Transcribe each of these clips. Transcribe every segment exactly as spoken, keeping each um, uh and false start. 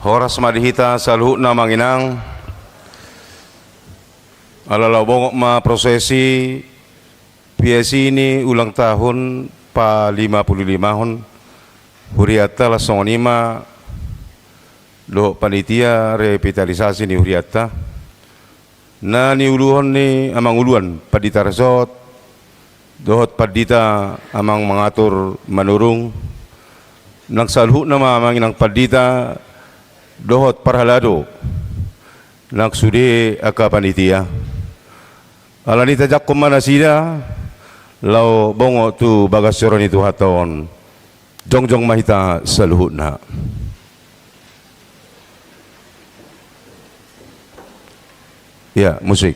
Horas ma di hita saluhutna amang inang. Ala laho bongot ma prosesi piasi ni ulang tahun palima pulu limahon hurianta, laos songon i ma dohot panitia revitalisasi ni hurianta. Na niuluhon ni amang uluan Pandita Resort dohot Pandita amang mangatur manurung, nang saluhutna ma amang inang pandita dohot parhalado, nang sude angka panitia. Alani i tajangkon ma nasida laho bongot tu bagas joro ni Tuhanta on. Jongjong ma hita saluhutna. Ya, musik.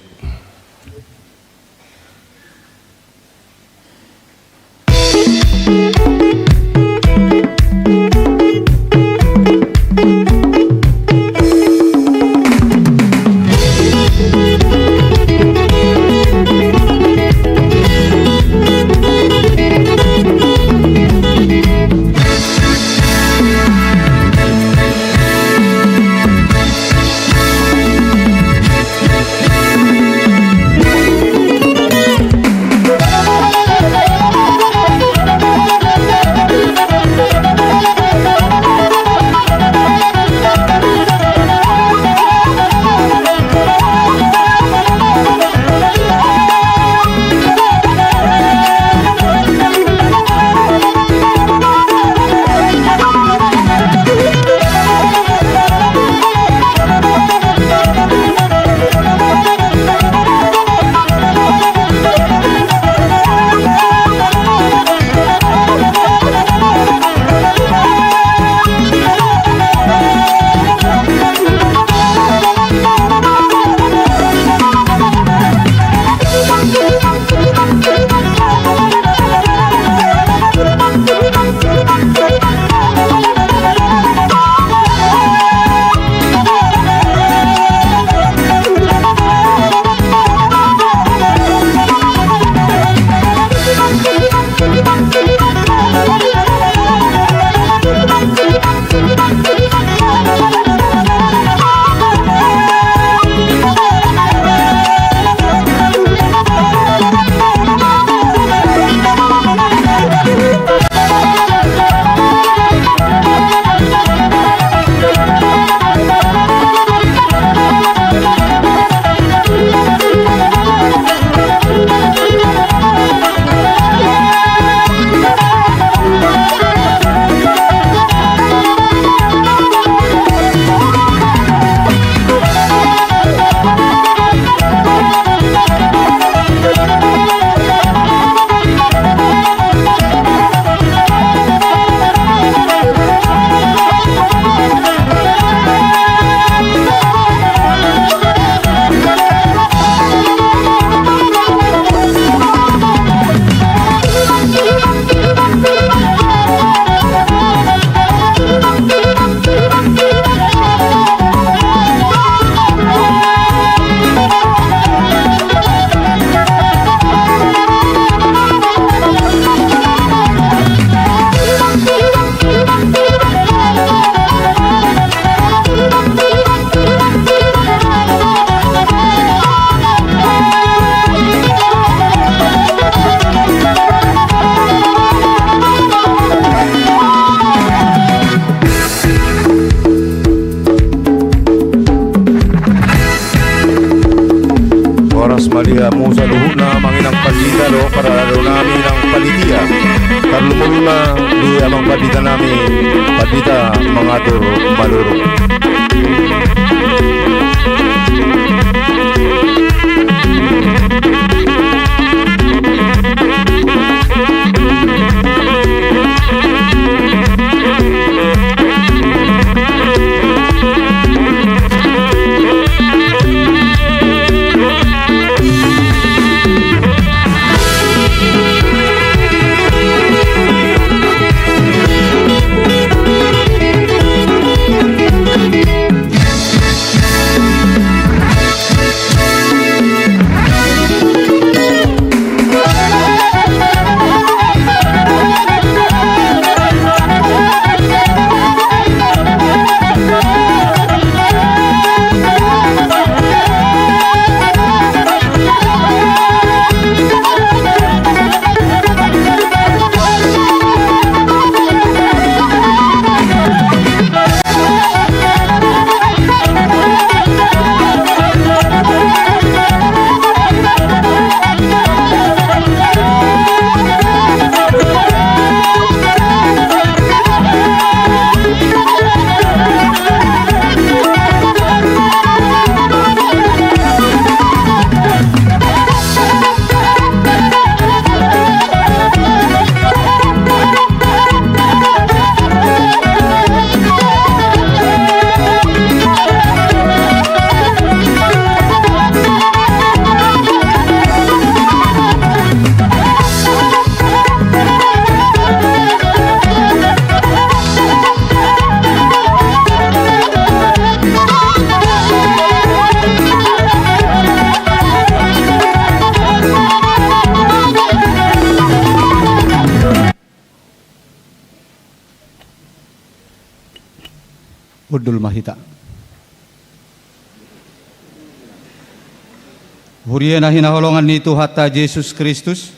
Horas ma di hamu saluhutna, amang inang pandita dohot parhalado nami nang panitia. Tarlumobi ma di amang pandita nami, pandita mangatur manurung. Hundul ma hita. Huria na hinaholongan ni Tuhanta Jesus Kristus,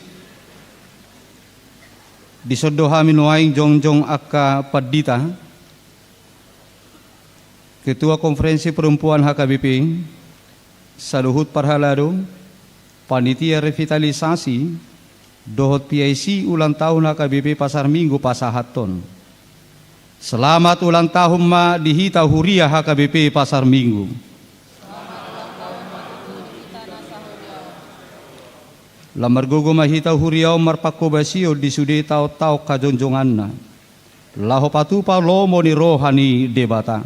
dison do hami nuaeng jongjong angka pandita, Ketua Konferensi Perempuan H K B P, saluhut parhalado, panitia revitalisasi, dohot P I C ulang tahun H K B P Pasar Minggu pasahathon. Selamat ulang tahun ma di hita huria H K B P Pasar Minggu. Lam margogo ma hita huria on marpanghobasion di sude taontaon hajongjonganna, laho patupa lomo ni roha ni Debata.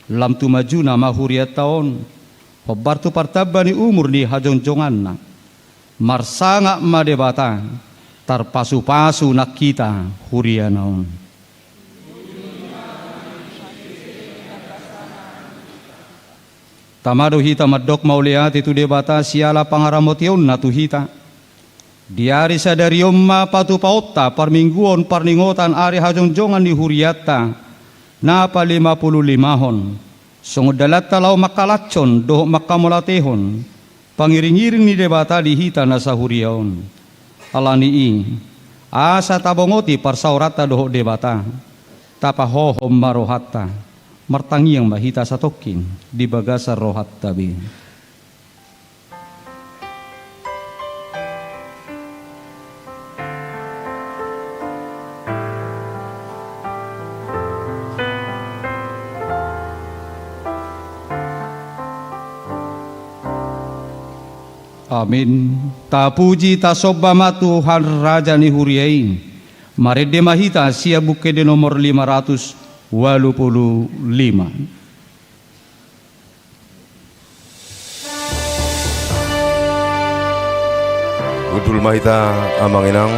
Lam tumajuna ma hurianta on, hombar tu partamba ni umur ni hajongjonganna. Marsangap ma Debata, tarpasupasu nang hita huriana on. Tama do hita mandok mauliate tu Debata siala pangaramotionna tu hita. Di ari sadari on ma patupaonta parmingguon parningotan ari hajongjongan ni hurianta na palima pulu limahon, songon dalanta laho mangkalashon dohot mangkamauliatehon pangiringiring ni Debata di hita na sahuria on. Ala ni i, asa tabongoti parsaoranta dohot Debata, tapahohom ma rohanta, martangiang ma hita satongkin di bagasan rohanta be. Amin. Tapuji, tasomba ma Tuhan, Raja ni huria i. Marende ma hita sian Buku Ende nomor lima ratus ualu pulu lima. Hundul ma hita, amang inang.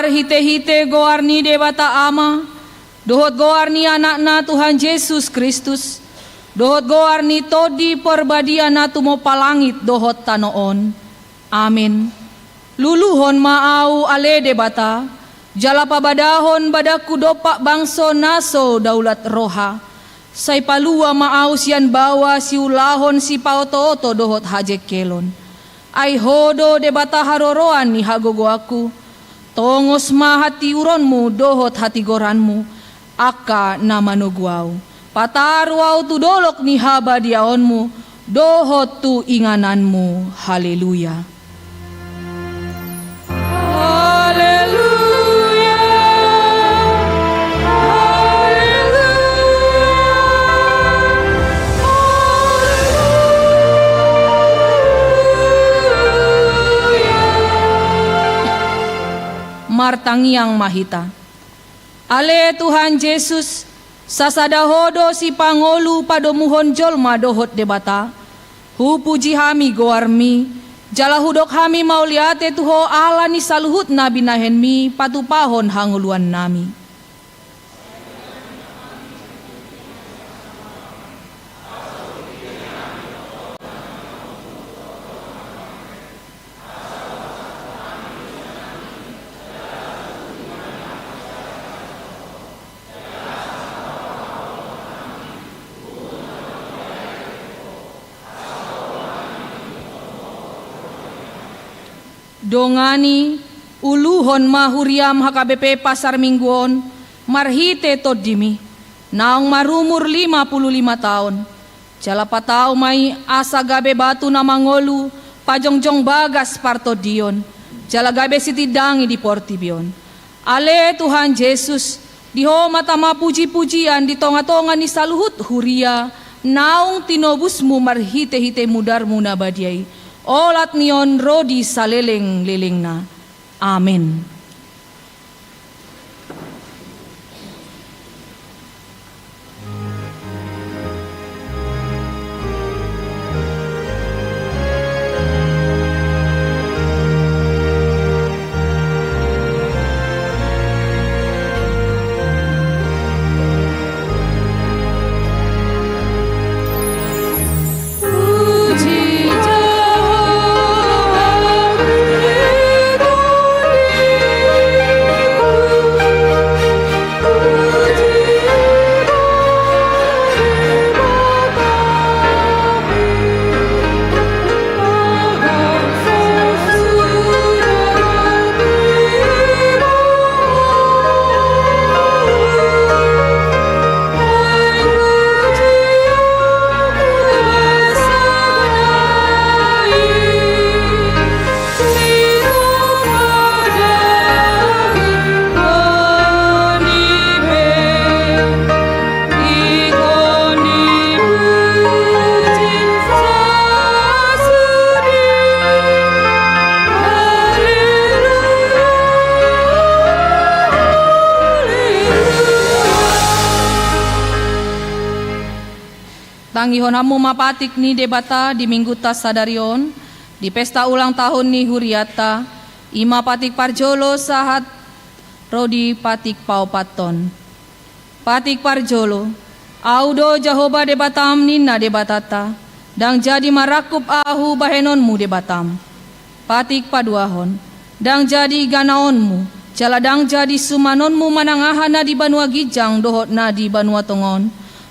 Marhitehite goar ni Debata Ama, dohot goar ni Anakna Tuhan Jesus Kristus, dohot goar ni Tondi Parbadia na tumompa langit dohot tano on. Amen. Luluhon ma ahu, ale Debata, jala pabadahon badanku dompak bangso na so daulat roha. Sai palua ma ahu sian baoa siulahon sipaotooto dohot hajengkelon. Ai Ho do Debata haroroan ni hagogoonku. Tongos ma hatiuronmu dohot hatigoranmu, angka na manogu ahu. Pataru ahu tu dolok ni habadiaonmu, dohot tu ingananmu. Haleluya. Haleluya. Haleluya. Martangiang ma hita. Ale Tuhan Jesus, sasada Ho do sipangolu padomuhon jolma dohot Debata. Hupuji hami goarmi, jala hudok hami mauliate tu Ho ala ni saluhut na binahenmi patupahon hangoluannami. Dongani, uluhon ma huriam H K B P Pasar Minggu on, marhite Tondimi, naung marumur lima pulu lima taon. Jala patau ma i asa gabe batu na mangolu, pajongjong bagas partondion, jala gabe sitindangi di portibi on. Ale Tuhan Jesus, di Ho ma tama pujipujian di tongatonga ni saluhut huria, naung tinobusmu marhitehite mudarmu na badia i, olat ni on ro di salelenglelengna. Amen. Tangihon hamu ma patik ni Debata di minggunta sadari on, di pesta ulang tahun ni hurianta, i ma patik parjolo sahat ro di patik paopathon. Patik parjolo, Ahu do Jahowa Debatam, ninna Debatanta, ndang jadi marangkup Ahu bahenonmu Debatam. Patik paduahon, ndang jadi ganaonmu, jala ndang jadi sumanonmu manang aha na di banua ginjang dohot na di banua tonga on,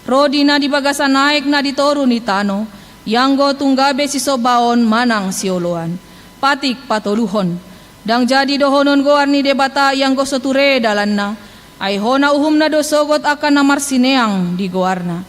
ro di na di bagasan aek na di toru ni tano, ianggo tung gabe sisombaon manang sioloan. Patik patoluhon, ndang jadi dohonon goar ni Debata ianggo so ture dalanna, ai hona uhumna do sogot angka na marsineang di goarna.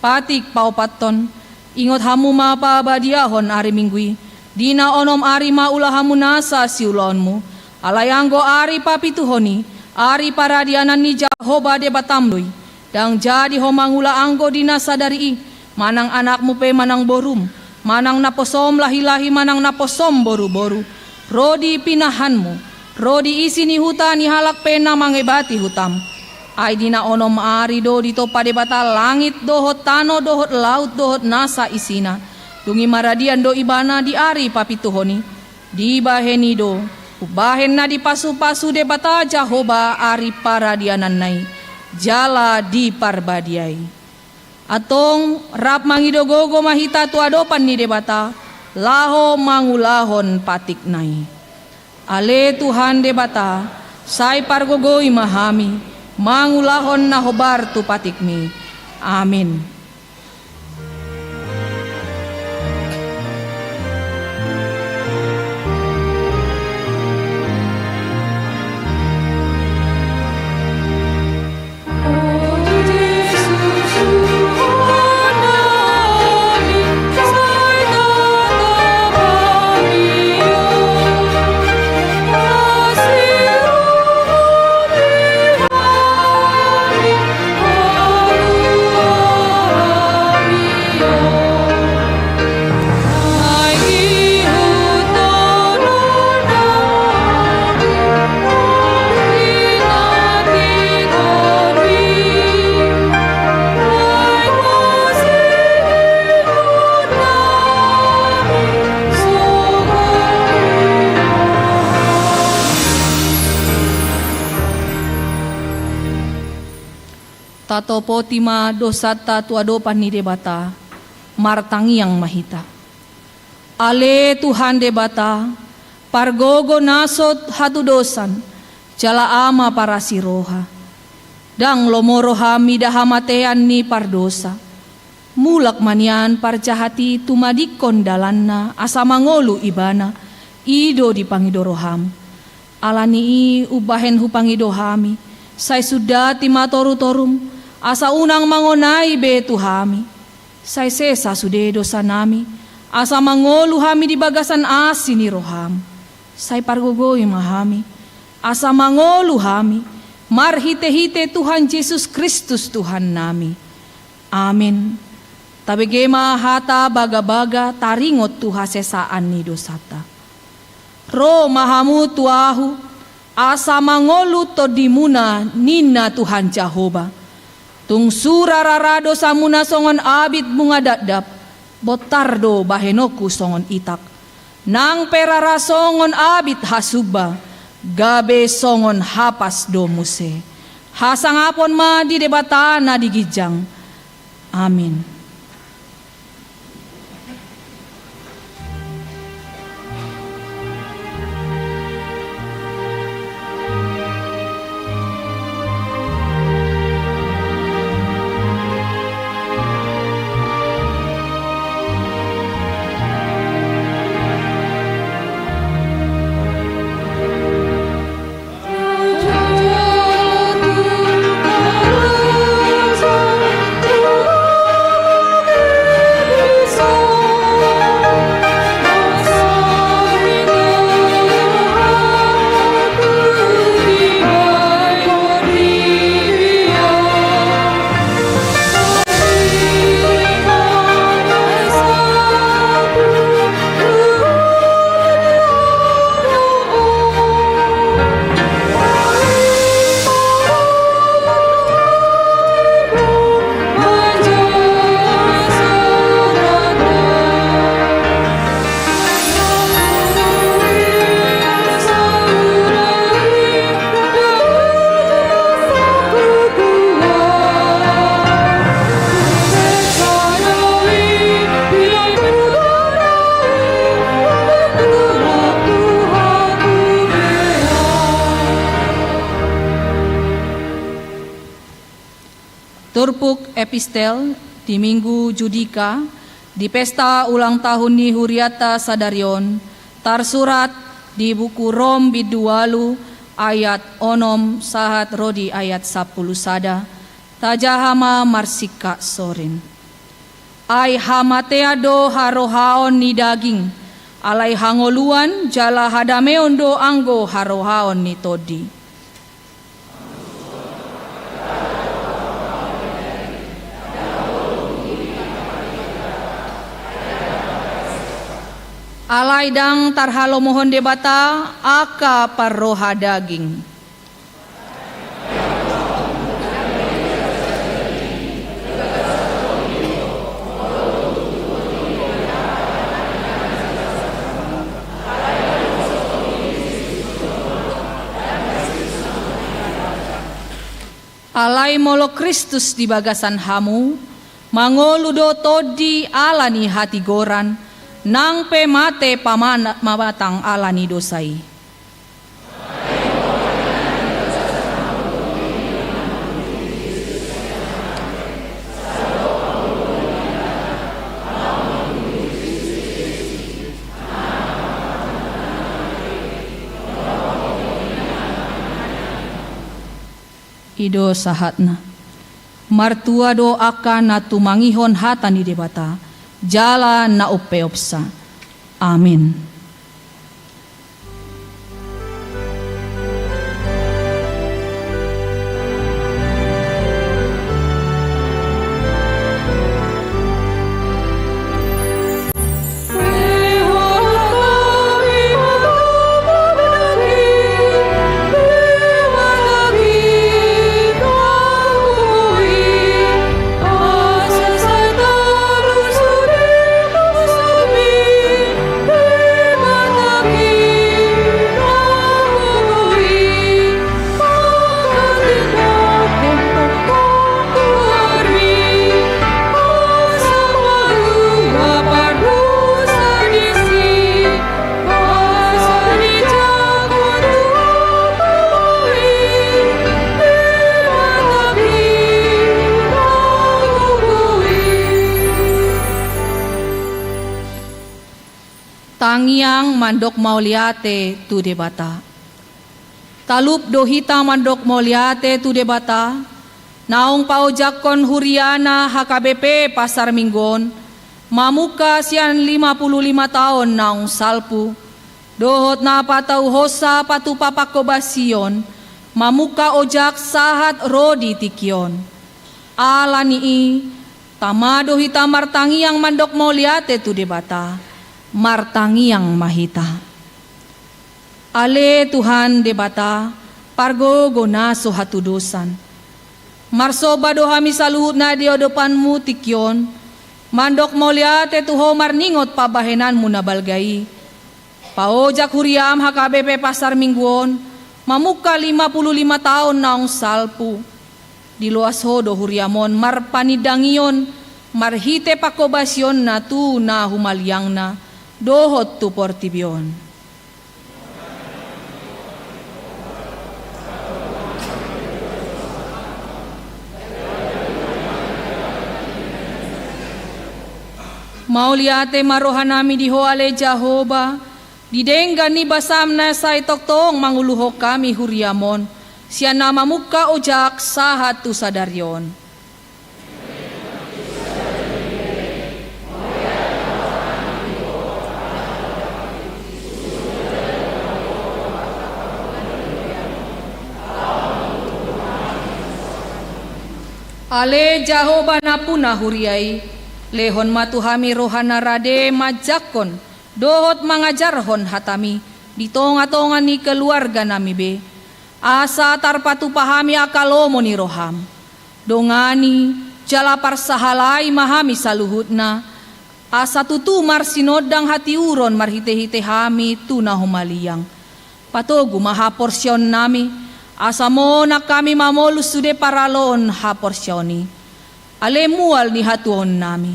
Patik paopathon, ingot hamu ma pabadiahon ari Minggu i, di na onom ari ma ula hamu nasa siulaonmu, alai anggo ari papituhon i, ari paradianan ni Jahowa Debatam do i. Ndang jadi ho mangula anggo di na sadari i, manang anakmu pe manang borum, manang naposom lahilahi manang naposom boruboru, ro di pinahanmu, ro di isi ni huta ni halak pe na mangebati hutam. Ai di na onom ari do ditompa Debata langit dohot tano dohot laut dohot nasa isina. Dung i maradian do Ibana di ari papituhon i, dibahen i do Bahen na dipasupasu Debata Jahowa ari paradiananna i, jala diparbadiai. Antong rap mangido gogo ma hita tu adopan ni Debata, laho mangulahon patikna i. Ale Tuhan Debata, sai pargogoi ma hami, mangulahon na hombar tu patikmi. Amin. Tatopoti ma dosanta tu adopan ni Debata, martangiang ma hita. Ale Tuhan Debata, pargogo na so hatudosan, jala Ama parasi roha. Ndang lomo roham mida hamatean ni pardosa. Mulak ma nian parjahat i tumadingkon dalanna asa mangolu ibana, i do dipangido roham. Ala ni i umbahen hupangido hami, sai sundati ma torutorum, asa unang mangonai be tu hami. Sai sesa sude dosanami, asa mangolu hami di bagasan asi ni roham. Sai pargogoi ma hami, asa mangolu hami, marhitehite Tuhan Jesus Kristus Tuhannami. Amin. Tabege ma hata bagabaga taringot tu hasesaan ni dosanta. Ro ma hamu tu ahu, asa mangolu tondimuna, ninna Tuhan Jahowa. Tung sura rara dosamuna songon abit bunga dapdap, bontar do bahenonku songon itak. Nang pe rara songon abit hasumba, gabe songon hapas do muse. Hasangapon ma di Debata na di ginjang. Amin. Turpuk epistel di Minggu Judika, di pesta ulang tahun ni hurianta sadari on, tarsurat di buku Rom bindu ualu ayat onom sahat ro di ayat sampulu sada, tajaha ma marsingkat sorin. Ai hamatean do harohaon ni daging, alai hangoluan jala hadameon do anggo harohaon ni Tondi. Alai ndang tarhalomohon Debata angka parroha daging. Alai molo Kristus di bagasan hamu, mangolu do tondi ala ni hatigoran, nang pe mate pamana-, pamatang ala ni dosa i. I do sahatna. Martua do angka na tumangihon hata ni Debata, jala na umpeopsa. Amin. Tangiang mandok mauliate tu Debata. Talup do hita mandok mauliate tu Debata, naung paojakhon huriana H K B P Pasar Minggu on, mamungka sian lima pulu lima taon naung salpu, dohot na patauhonsa patupa pangkobasion, mamungka ojak sahat ro di tingki on. Ala ni i, tama do hita martangiang mandok mauliate tu Debata, martangiang ma hita. Ale Tuhan Debata, pargogo na so hatudosan. Marsomba do hami saluhutna di adopanMu tingki on, mandok mauliate tu Ho marningot pambahenanMu na balga i. Paojak huriaM H K B P Pasar Minggu on, mamungka lima pulu lima taon naung salpu. Diloas Ho do huriaM on marpanindangion, marhite pangkobasionna tu na humaliangna, dohot tu portibi on. Mauliate ma rohanami di Ho ale Jahowa, di denggan ni basaM na sai tongtong manguluhon hami huriaM on, sian na mamungka ojak sahat tu sadari on. Ale Jahowa nampuna huria i, lehon ma tu hami roha na rade manjangkon dohot mangajarhon hataMi di tongatonga ni keluarganami be, asa tarpatupa hami angka lomo ni rohaM. Dongani jala parsahalai ma hami saluhutna, asa tutu marsinondang hatiuron marhitehite hami tu na humaliang. Patogu ma haporseaonnami, asa monang hami mamolus sude paraloon haporseaon i. Ale mual ni hatuaonnami,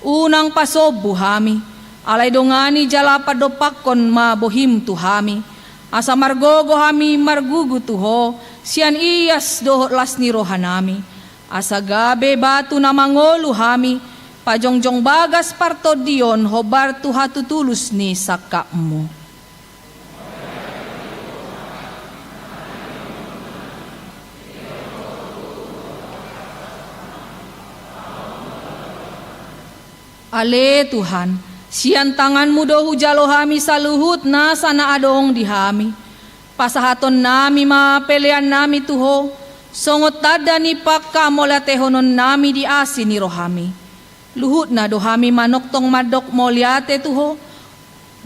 unang pasombu hami, alai dongani jala padompakkon ma bohiM tu hami, asa margogo hami margugu tu Ho sian ias dohot las ni rohanami, asa gabe batu na mangolu hami, pajongjong bagas partondion hombar tu hatutulus ni sangkapMu. Ale Tuhan, sian tanganMu do hujalo hami saluhut nasa na adong di hami. Pasahatonnami ma peleannami tu Ho, songon tanda ni pangkamauliatehononnami di asi ni rohaMi. Luhutna do hami manongtong mandok mauliate tu Ho,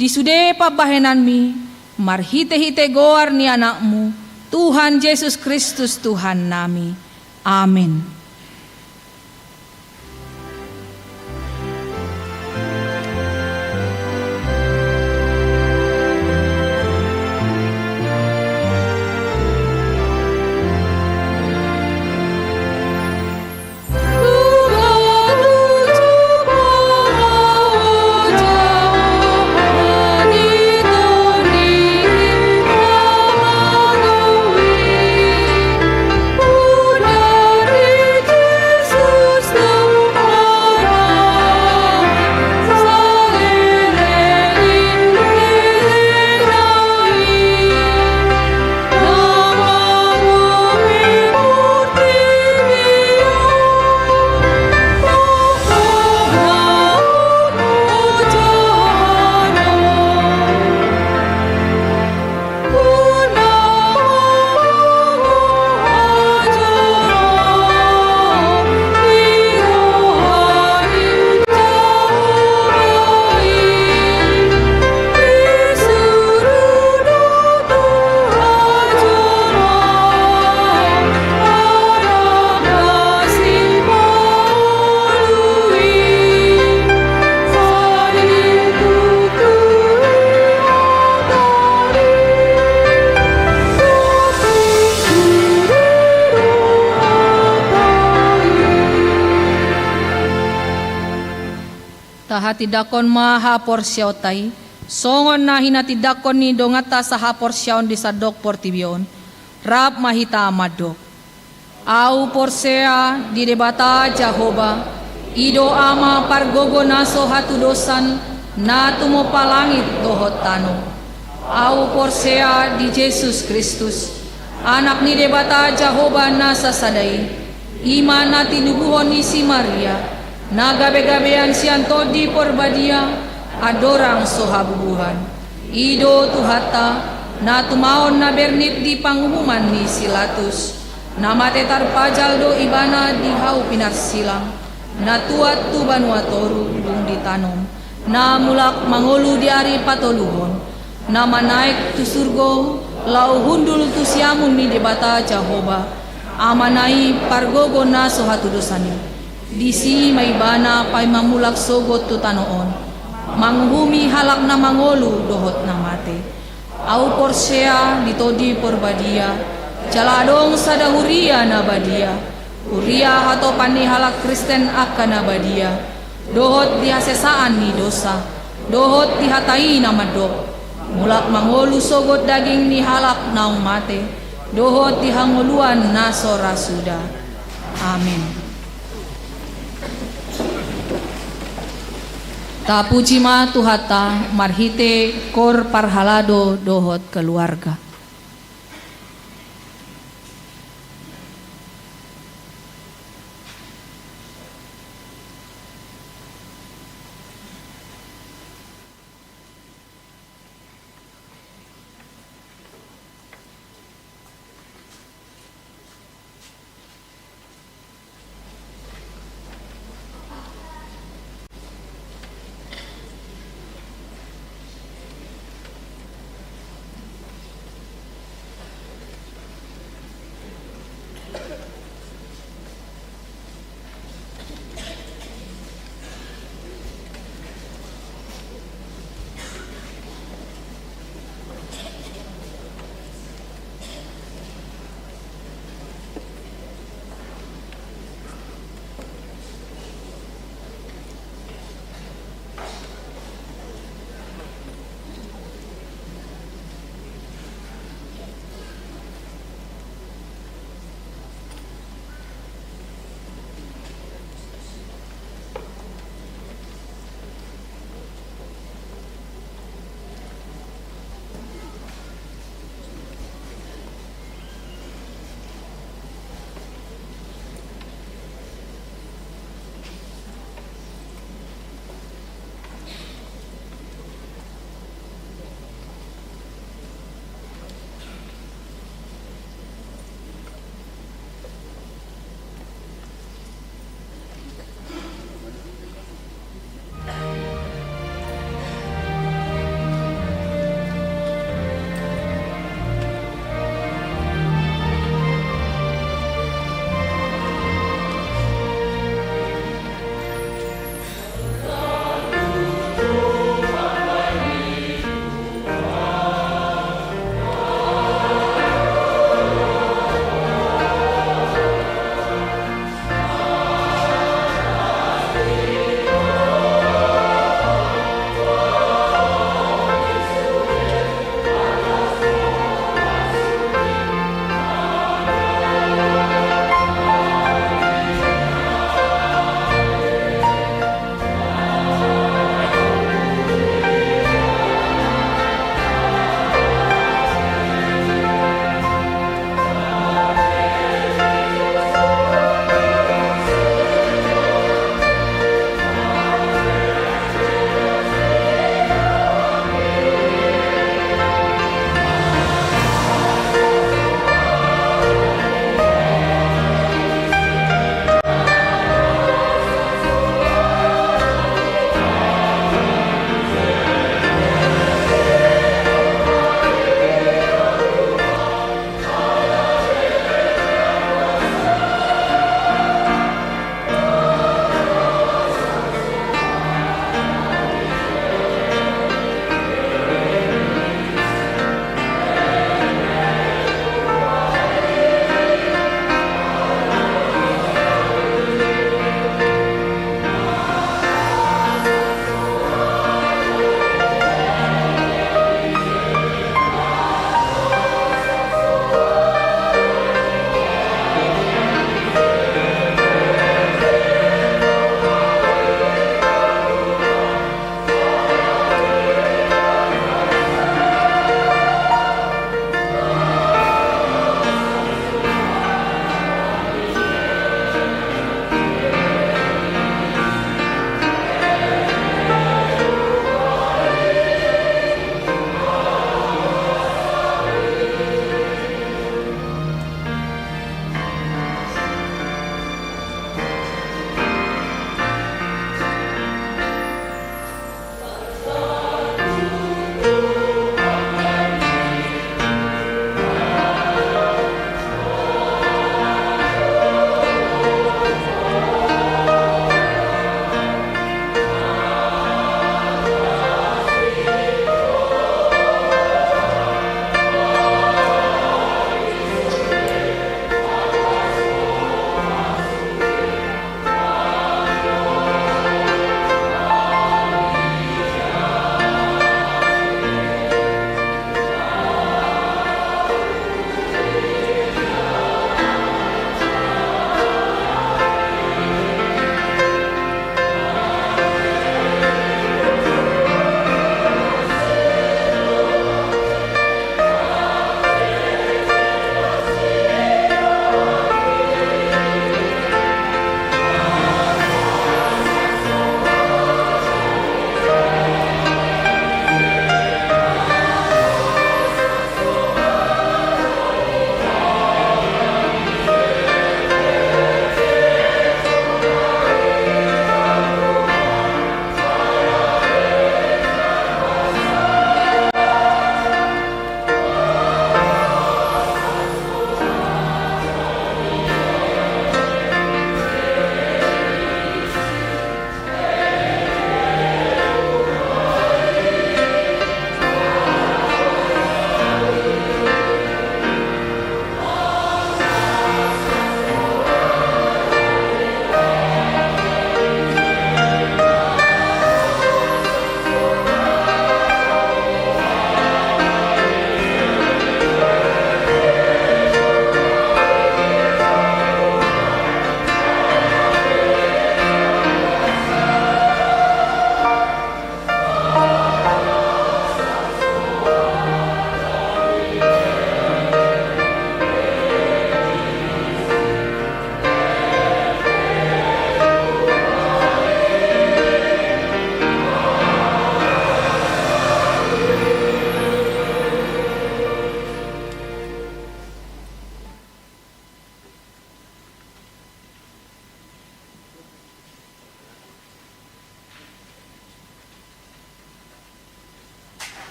di sude pambahenanMi, marhitehite goar ni AnakMu, Tuhan Jesus Kristus Tuhannami. Amen. Tindanghon ma haporseaonta i, songon na hinatindangkon ni donganta sahaporseaon di sandok portibi on. Rap ma hita mandok. Ahu porsea di Debata Jahowa, i do Ama pargogo na so hatudosan, na tumompa langit dohot tano. Ahu porsea di Jesus Kristus, Anak ni Debata Jahowa na sasada i, i ma na tinubuhon ni si Maria, na gabegabean sian Tondi Porbadia, andorang so habubuhan. I do Tuhanta, na tumaon na bernit di panguhuman ni si Latus, na mate tarpajal do Ibana di hau pinarsilang, na tuat tu banua toru dung ditanom, na mulak mangolu di ari patoluhon, na manaek tu surgo, laho hundul tu siamun ni Debata Jahowa, Amana i pargogo na so hatudosan i. Disi ma Ibana paima mulak sogot tu tano on, manguhumi halak na mangolu dohot na mate. Ahu porsea di Tondi Porbadia, jala adong sada huria na badia, huria hatopan ni halak Kristen angka na badia, dohot di hasesaan ni dosa, dohot di hata i na mandok, mulak mangolu sogot daging ni halak naung mate, dohot di hangoluan na so ra suda. Amin. Tapuji ma Tuhanta marhite koor parhalado dohot keluarga.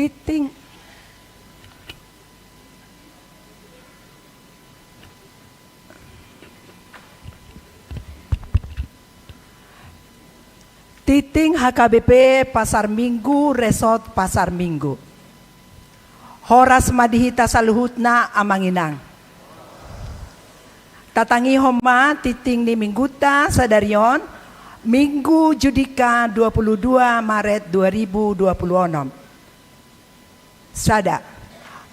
Tingting. Tingting H K B P Pasar Minggu, Resort Pasar Minggu. Horas ma di hita saluhutna, amang inang. Tatangihon ma tingting ni minggunta sadari on, Minggu Judika dua puluh dua Maret dua ribu dua puluh onom. Sada.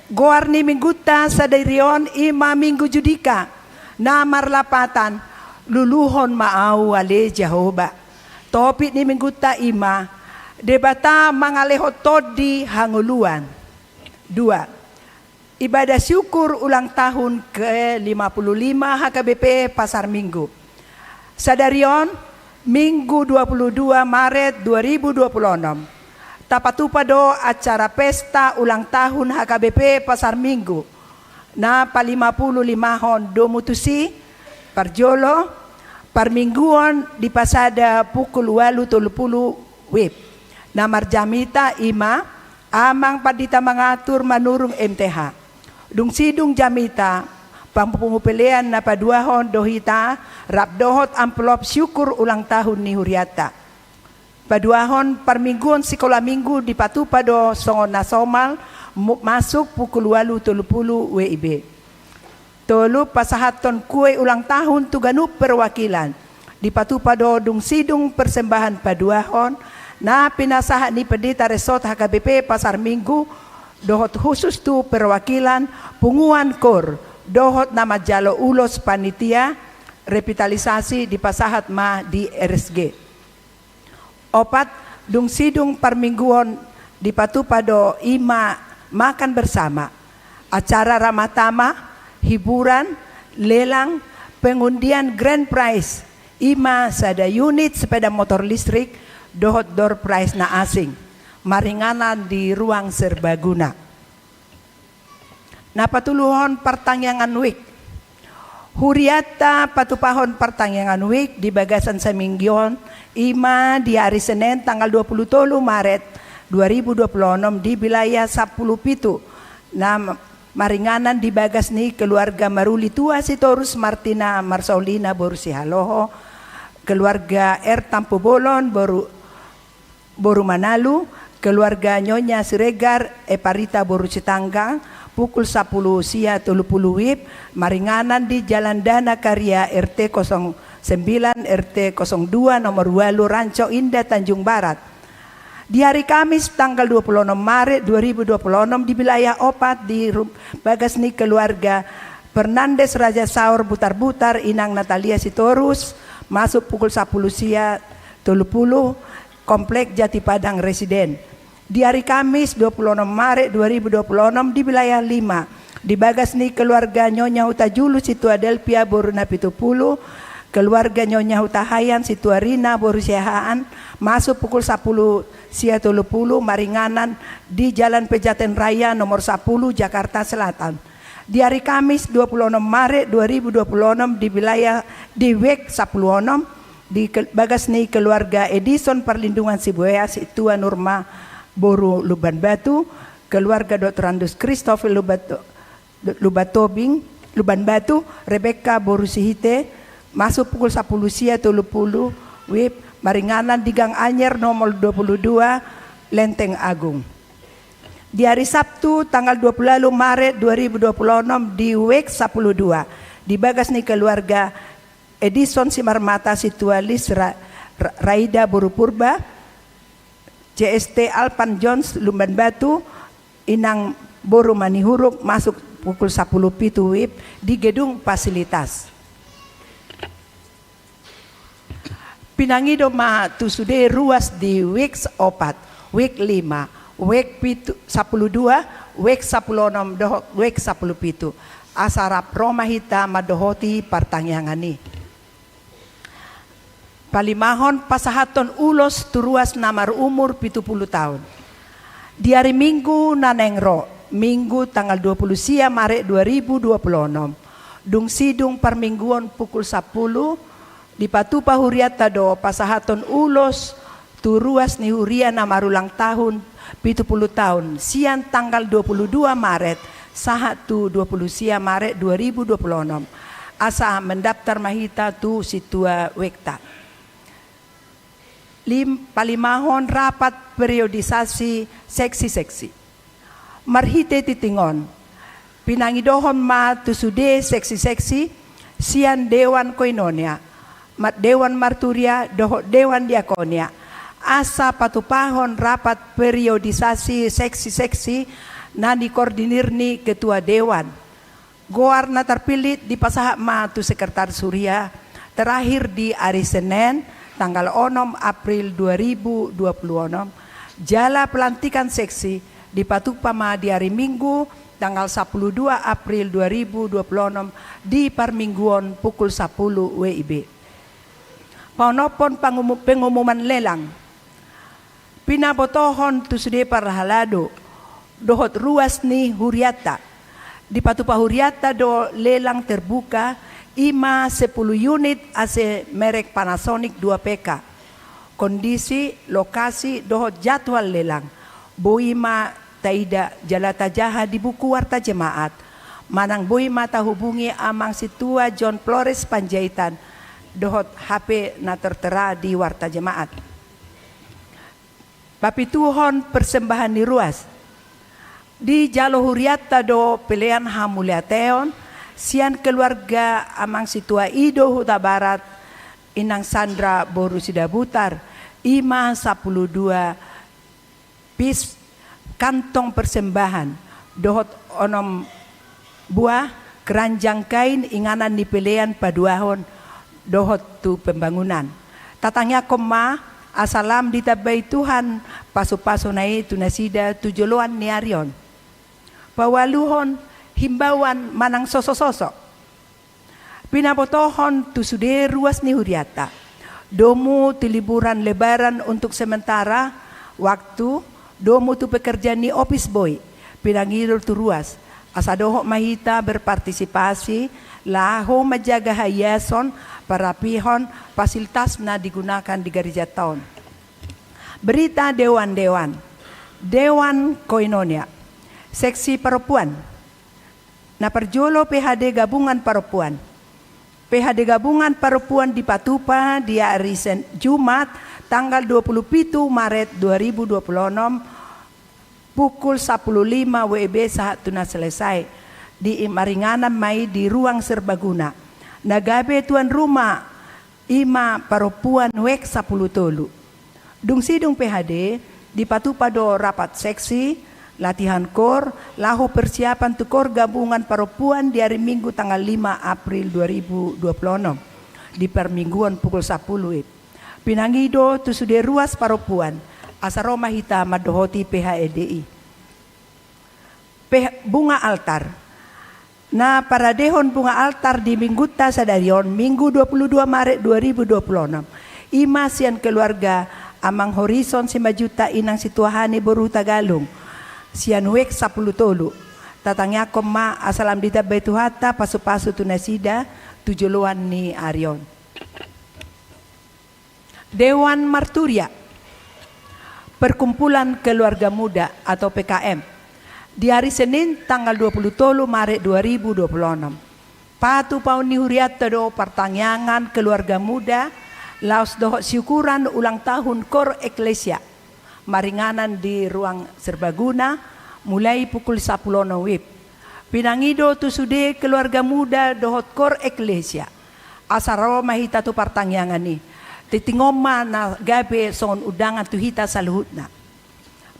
Goar ni minggunta sadari on i ma Minggu Judika, na marlapatan, Luluhon ma Au ale Jahowa. Topik ni minggunta i ma, Debata mangalehon tondi hangoluan. Dua. Ibadah syukur ulang tahun ke lima puluh lima H K B P Pasar Minggu. Sadari on, Minggu dua puluh dua Maret dua ribu dua puluh onom, tapatupa do acara pesta ulang tahun H K B P Pasar Minggu, na palima puluh limahon domu tusi. Parjolo, parmingguon dipasada pukul ualu tolu pulu WIB. Na marjamita i ma Amang Pandita Mangatur Manurung M T H. Dung sidung jamita, pampungu pelean na paduahon do hita, rap dohot amplop syukur ulang tahun ni hurianta. Paduahon parmingguon sikola minggu dipatupa do songon na somal, mu-, masuk pukul ualu tolu pulu WIB. Tolu, pasahathon kue ulang tahun tu ganup perwakilan. Dipatupa do dung sidung persembahan paduahon, na pinasahat ni Pendeta Resort H K B P Pasar Minggu, dohot khusus tu perwakilan, punguan kor, dohot na manjalo ulos panitia, revitalisasi dipasahat ma di R S G. Opat, dung sidung parmingguon dipatupa do i ma makan bersama, acara ramah tamah, hiburan, lelang, pengundian grand prize, i ma sada unit sepeda motor listrik, dohot door prize na asing, maringanan di ruang serbaguna. Na patoluhon partangiangan WIB. Hurianta patupahon partangiangan WIB di bagasan saminggu on, i ma di ari Senen tanggal dua puluh tolu Maret dua ribu dua puluh onom di wilayah sampulu pitu, na maringanan di bagas ni keluarga Maruli Tua Sitorus Martina Marsaulina boru Sihaloho, keluarga R Tampubolon boru boru Manalu, keluarga Nyonya Siregar Eparita boru Sitanggang, pukul sampulu sia tolu pulu WIB, maringanan di Jalan Dana Karya R T kosong sembilan, R T kosong dua, nomor ualu, Ranco Indah, Tanjung Barat. Di hari Kamis tanggal dua puluh onom Maret dua ribu dua puluh onom di wilayah opat di ru-, bagas ni keluarga Fernandes Raja Saur Butarbutar, Inang Natalia Sitorus, masuk pukul sampulu sia tolu pulu, Komplek Jati Padang Residen. Di hari Kamis dua puluh onom Maret dua ribu dua puluh onom di wilayah lima, di bagas ni keluarga Nyonya Hutajulu Situa Delpia boru Napitupulu, keluarga Nyonya Hutahayan Situa Rina boru Siahaan, masuk pukul sampulu sia tolu pulu, maringanan di Jalan Pejaten Raya nomor sampulu, Jakarta Selatan. Di hari Kamis dua puluh onom Maret dua ribu dua puluh onom di wilayah di WIB sampulu onom, di ke-, bagas ni keluarga Edison Parlindungan Sibuea Situa Nurma boru Lumban Batu, keluarga Doktorandus Christopher Lumbato-, Lumbatobing, Lumban Batu, Rebecca boru Sihite, masuk pukul sampulu sia tolu pulu WIB, maringanan di Gang Anyer nomor dua puluh dua, Lenteng Agung. Di hari Sabtu tanggal dua puluh ualu Maret dua ribu dua puluh onom di WIB sampulu dua, di bagas ni keluarga Edison Simarmata Situa Lis Ra-, Ra-, Raida boru Purba, C S T Alpan Jones Lumban Batu, Inang boru Manihuruk, masuk pukul sampulu pitu WIB di gedung fasilitas. Pinangido ma tu sude ruas di WIB opat, WIB lima, WIB pitu, sampulu dua, WIB sampulu onom dohot WIB sampulu pitu. Asa rap ro ma hita mandohoti partangiangan i. Palimahon, pasahathon ulos tu ruas na marumur pitu pulu taon. Di ari Minggu na naeng ro, Minggu tanggal dua pulu sia Maret dua ribu dua pulu onom, dung sidung parmingguon pukul sampulu, dipatupa hurianta do pasahathon ulos tu ruas ni huria na marulang tahun pitu pulu taon, sian tanggal dua pulu dua Maret sahat tu dua pulu sia Maret dua ribu dua pulu onom. Asa mendaftar ma hita tu sintua webta. Lim-, palimahon rapat periodisasi seksi-seksi. Marhite tingting on, pinangidohon ma tu sude seksi-seksi sian Dewan Koinonia, ma-, Dewan Marturia dohot Dewan Diakonia, asa patupahon rapat periodisasi seksi-seksi na nikoordinir ni ketua dewan. Goar na tarpillit dipasahat ma tu sekretaris huria, terakhir di ari Senen, tanggal onom April dua ribu dua pulu onom, jala pelantikan seksi dipatupa ma di ari Minggu, tanggal sapuluh dua April dua ribu dua pulu onom, di parmingguon pukul sapuluh W I B. Paonomhon pangumu-, pengumuman lelang. Pinabotohon tu sude parhalado dohot ruas ni hurianta. Dipatupa hurianta do lelang terbuka, i ma sepuluh unit A C merek Panasonic dua P K. Kondisi, lokasi dohot jadwal lelang boi ma taida jala tajaha di buku Warta Jemaat. Manang boi ma tahubungi amang sintua John Flores Panjaitan dohot H P na tertera di Warta Jemaat. Papituhon persembahan ni ruas. Dijalo hurianta do pelean hamuliateon sian keluarga amang sintua Ido Hutabarat, Inang Sandra boru Sidabutar, i ma sapuluh dua pis kantong persembahan dohot onom buah keranjang kain inganan ni pelean paduahon dohot tu pembangunan. Tatangiangkon ma asa lam ditambai Tuhan pasupasuna i tu nasida tu joloan ni ari on. Paualuhon himbauan manang sosososo. Pinabotohon tu sude ruas ni hurianta. Domu tu liburan Lebaran untuk sementara waktu, domu tu pekerja ni office boy, pinangido tu ruas, asa dohot ma hita berpartisipasi laho manjaga haiason, parapihon fasilitas na digunakan di garejanta on. Berita dewan-dewan. Dewan Koinonia. Seksi parompuan. Na parjolo P H D Gabungan Parompuan. P H D Gabungan Parompuan dipatupa di ari Sen-, Jumat, tanggal dua puluh pitu Maret dua ribu dua puluh onom, pukul sapuluh lima W I B sahat tu na selesai. Di maringanan ma i di ruang serbaguna. Na gabe tuan rumah i ma parompuan wek sapuluh tolu. Dung sidung P H D, dipatupa do rapat seksi, latihan kor, laho persiapan tu kor gabungan parompuan di ari Minggu tanggal lima April dua ribu dua puluh onom, di parmingguon pukul sapuluh W I B. Pinangido tu sude ruas parompuan, asa ro ma hita mandohoti P H D i. Pe-, bunga altar. Na paradehon bunga altar di Minggunta sadari on, Minggu dua puluh dua Maret dua ribu dua puluh onom, i ma sian keluarga Amang Horison Simanjuntak Inang Situahani boru Hutagalung, sian wek sapuluh tolu. Tatangiangkon ma asa lam ditambai Tuhanta pasupasu tu nasida tu joloan ni ari on. Dewan Marturia, Perkumpulan Keluarga Muda atau P K M, di ari Senin tanggal dua puluh tolu Maret dua ribu dua puluh onom. Patupaon ni hurianta do partangiangan keluarga muda laos dohot siukuran ulang tahun Kor Eklesia, maringanan di ruang serbaguna, mulai pukul sapuluh onom W I B. Pinangido tu sude keluarga muda dohot Kor Eklesia, asa ro ma hita tu partangiangan i. Tingting on ma na gabe songon undangan tu hita saluhutna.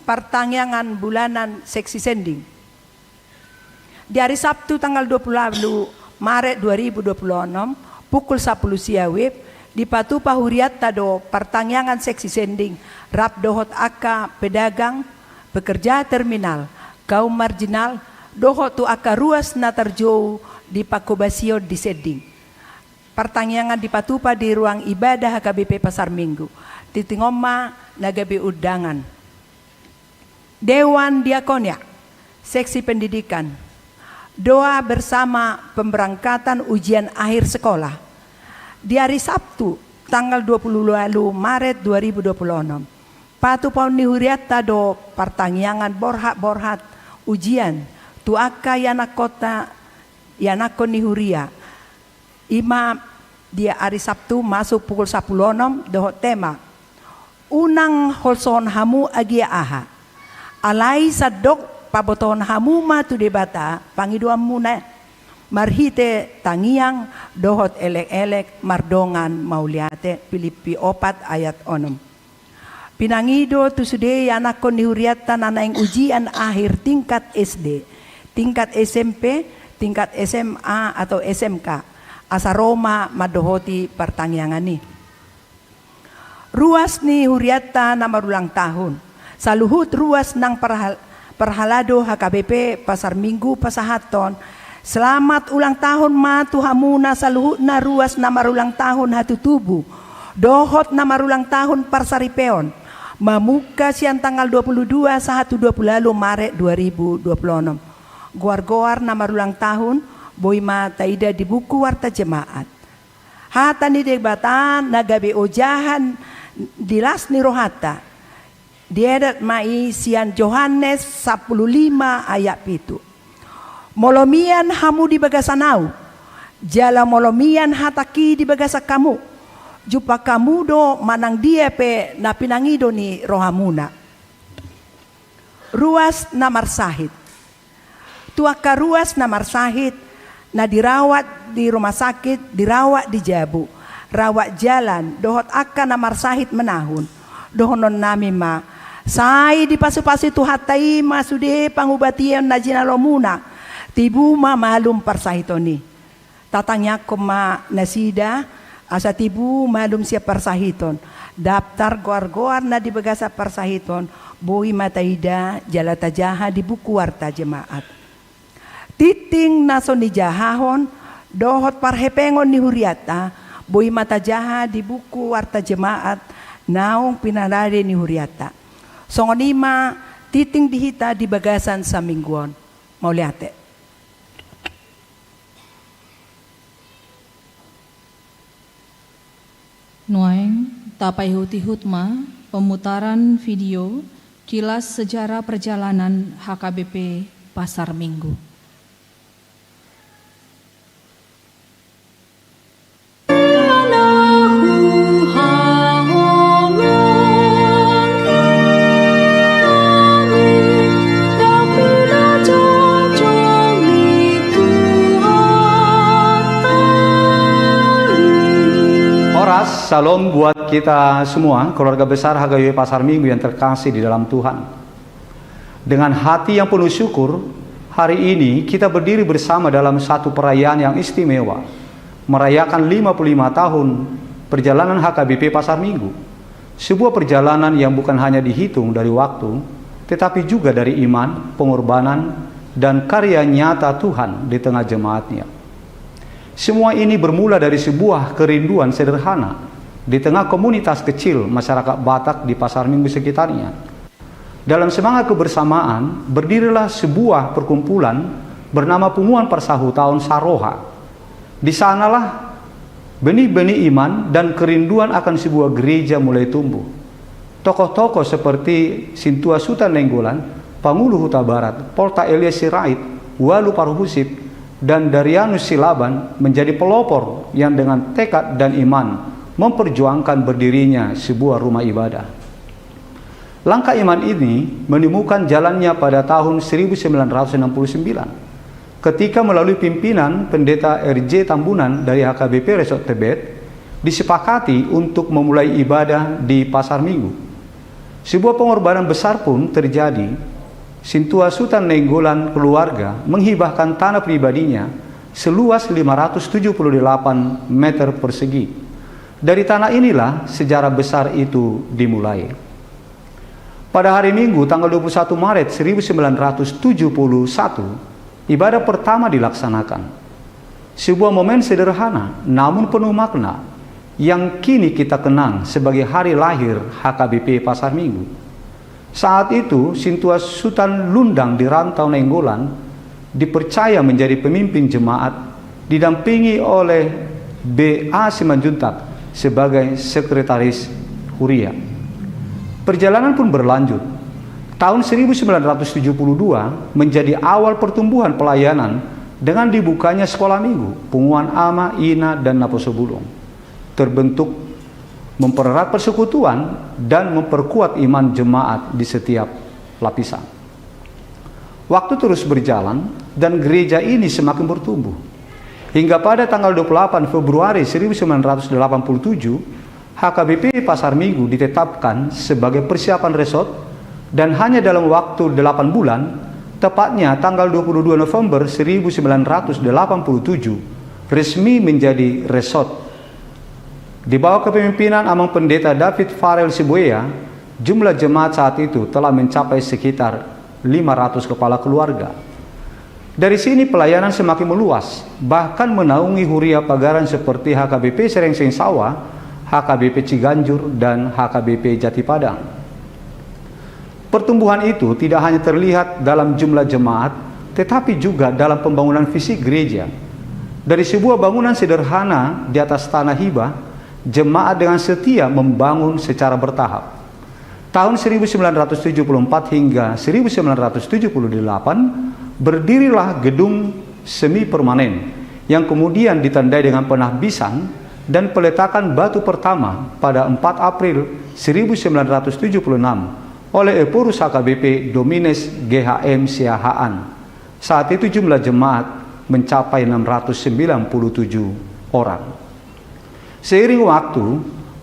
Partangiangan bulanan seksi sending. Di ari Sabtu tanggal dua puluh ualu Maret dua ribu dua puluh onom, pukul sapuluh sia W I B, dipatupa hurianta do partangiangan seksi sending, rap dohot angka pedagang, pekerja terminal, kaum marginal, dohot tu angka ruas na tarjou di pangkobasion di sending. Partangiangan dipatupa di ruang ibadah H K B P Pasar Minggu. Tingting on ma na gabe undangan. Dewan Diakonia, Seksi Pendidikan. Doa bersama pemberangkatan ujian akhir sekolah. Di ari Sabtu, tanggal dua puluh ualu Maret dua ribu dua puluh onom. Patupaon ni hurianta do partangiangan borhat-borhat ujian tu angka ianakkonta, ianakkon ni huria. I ma di ari Sabtu masuk pukul sampulu onom dohot tema: Unang holsohon hamu agia aha. Alai sandok pabotohon hamu ma tu Debata pangidoanmuna marhite tangiang dohot elek-elek mardongan mauliate. Pilippi opat ayat onom. Pinangido tu sude ianakkon ni hurianta na naeng ujian akhir tingkat S D, tingkat S M P, tingkat S M A atau S M K, asa ro ma mandohoti partangiangan i. Ruas ni hurianta na marulang tahun. Saluhut ruas nang parhal-, parhalado H K B P Pasar Minggu pasahathon selamat ulang tahun ma tu hamuna saluhutna ruas na marulang tahun hatutubu dohot na marulang tahun parsaripeon, mamungka sian tanggal dua puluh dua sahat tu dua puluh ualu Maret dua ribu dua puluh onom. Goar-goar na marulang tahun boi ma taida di buku warta jemaat. Hata ni Debata na gabe ojahan di las ni rohanta. Diedet ma i sian Johannes sampulu lima ayat pitu. Molo mian hamu di bagasan ahu, jala molo mian hatangki di bagasan hamu, jumpang hamu do manang dia pe na pinangido ni rohamuna. Ruas na marsahit. Tu angka ruas na marsahit, na dirawat di rumah sakit, dirawat di jabu, rawat jalan, dohot angka na marsahit menahun. Dohononnami ma, sai dipasupasu Tuhanta i ma sude pangubation na jinalomuna, tibu ma malum parsahiton i. Tatangiangkon ma nasida, asa tibu malum sian parsahiton. Daptar goar-goar na di bagasan parsahiton, boi ma taida jala tajaha di buku warta jemaat. Tingting na so nijahahon, dohot parhepengon ni hurianta, boi ma tajaha di buku warta jemaat, naung pinarade ni hurianta. Songon i ma tingting di hita di bagasan saminggu on. Mauliate. Nuaeng, tapaihut-ihut ma pemutaran video kilas sejarah perjalanan H K B P Pasar Minggu. Horas, Shalom buat kita semua, keluarga besar H K B P Pasar Minggu yang terkasih di dalam Tuhan. Dengan hati yang penuh syukur, hari ini kita berdiri bersama dalam satu perayaan yang istimewa, merayakan lima puluh lima tahun perjalanan H K B P Pasar Minggu. Sebuah perjalanan yang bukan hanya dihitung dari waktu, tetapi juga dari iman, pengorbanan, dan karya nyata Tuhan di tengah jemaat-Nya. Semua ini bermula dari sebuah kerinduan sederhana di tengah komunitas kecil masyarakat Batak di Pasar Minggu sekitarnya. Dalam semangat kebersamaan, berdirilah sebuah perkumpulan bernama Punguan Parsahutaon Saroha. Di sanalah benih-benih iman dan kerinduan akan sebuah gereja mulai tumbuh. Tokoh-tokoh seperti Sintua Sutan Nainggolan, Pangulu Hutabarat, Poltak Elias Sirait, Walu Parhusip, dan Darianus Silaban menjadi pelopor yang dengan tekad dan iman memperjuangkan berdirinya sebuah rumah ibadah. Langkah iman ini menemukan jalannya pada tahun seribu sembilan ratus enam puluh sembilan, ketika melalui pimpinan Pendeta R J Tambunan dari H K B P Resort Tebet, disepakati untuk memulai ibadah di Pasar Minggu. Sebuah pengorbanan besar pun terjadi. Sintua Sutan Nainggolan keluarga menghibahkan tanah pribadinya seluas lima ratus tujuh puluh delapan meter persegi. Dari tanah inilah sejarah besar itu dimulai. Pada hari Minggu, tanggal dua puluh satu Maret seribu sembilan ratus tujuh puluh satu, ibadah pertama dilaksanakan. Sebuah momen sederhana, namun penuh makna, yang kini kita kenang sebagai hari lahir H K B P Pasar Minggu. Saat itu, Sintua Sutan Lundang di Rantau Nainggolan dipercaya menjadi pemimpin jemaat, didampingi oleh B A Simanjuntak sebagai sekretaris huria. Perjalanan pun berlanjut. Tahun seribu sembilan ratus tujuh puluh dua menjadi awal pertumbuhan pelayanan dengan dibukanya sekolah minggu, punguan ama, ina, dan naposobulung. Terbentuk, mempererat persekutuan dan memperkuat iman jemaat di setiap lapisan. Waktu terus berjalan dan gereja ini semakin bertumbuh. Hingga pada tanggal dua puluh delapan Februari seribu sembilan ratus delapan puluh tujuh, H K B P Pasar Minggu ditetapkan sebagai persiapan resort dan hanya dalam waktu delapan bulan, tepatnya tanggal dua puluh dua November seribu sembilan ratus delapan puluh tujuh, resmi menjadi resort. Di bawah kepemimpinan Amang Pendeta David Farel Sibuea, jumlah jemaat saat itu telah mencapai sekitar lima ratus kepala keluarga. Dari sini pelayanan semakin meluas, bahkan menaungi huria pagaran seperti H K B P Serengseng Sawah, H K B P Ciganjur, dan H K B P Jatipadang. Pertumbuhan itu tidak hanya terlihat dalam jumlah jemaat, tetapi juga dalam pembangunan fisik gereja. Dari sebuah bangunan sederhana di atas tanah hibah, jemaat dengan setia membangun secara bertahap. Tahun seribu sembilan ratus tujuh puluh empat hingga seribu sembilan ratus tujuh puluh delapan, berdirilah gedung semi permanen yang kemudian ditandai dengan penahbisan dan peletakan batu pertama pada empat April seribu sembilan ratus tujuh puluh enam oleh Ephorus H K B P Domines G H M Siahaan. Saat itu jumlah jemaat mencapai enam ratus sembilan puluh tujuh orang. Seiring waktu,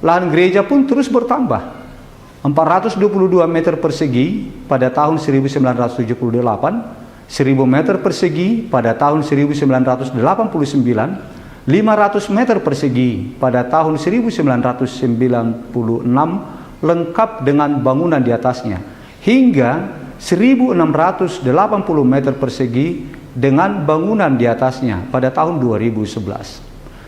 lahan gereja pun terus bertambah. Empat ratus dua puluh dua meter persegi pada tahun seribu sembilan ratus tujuh puluh delapan, seribu meter persegi pada tahun seribu sembilan ratus delapan puluh sembilan, lima ratus meter persegi pada tahun seribu sembilan ratus sembilan puluh enam, lengkap dengan bangunan di atasnya, hingga seribu enam ratus delapan puluh meter persegi dengan bangunan di atasnya pada tahun dua ribu sebelas.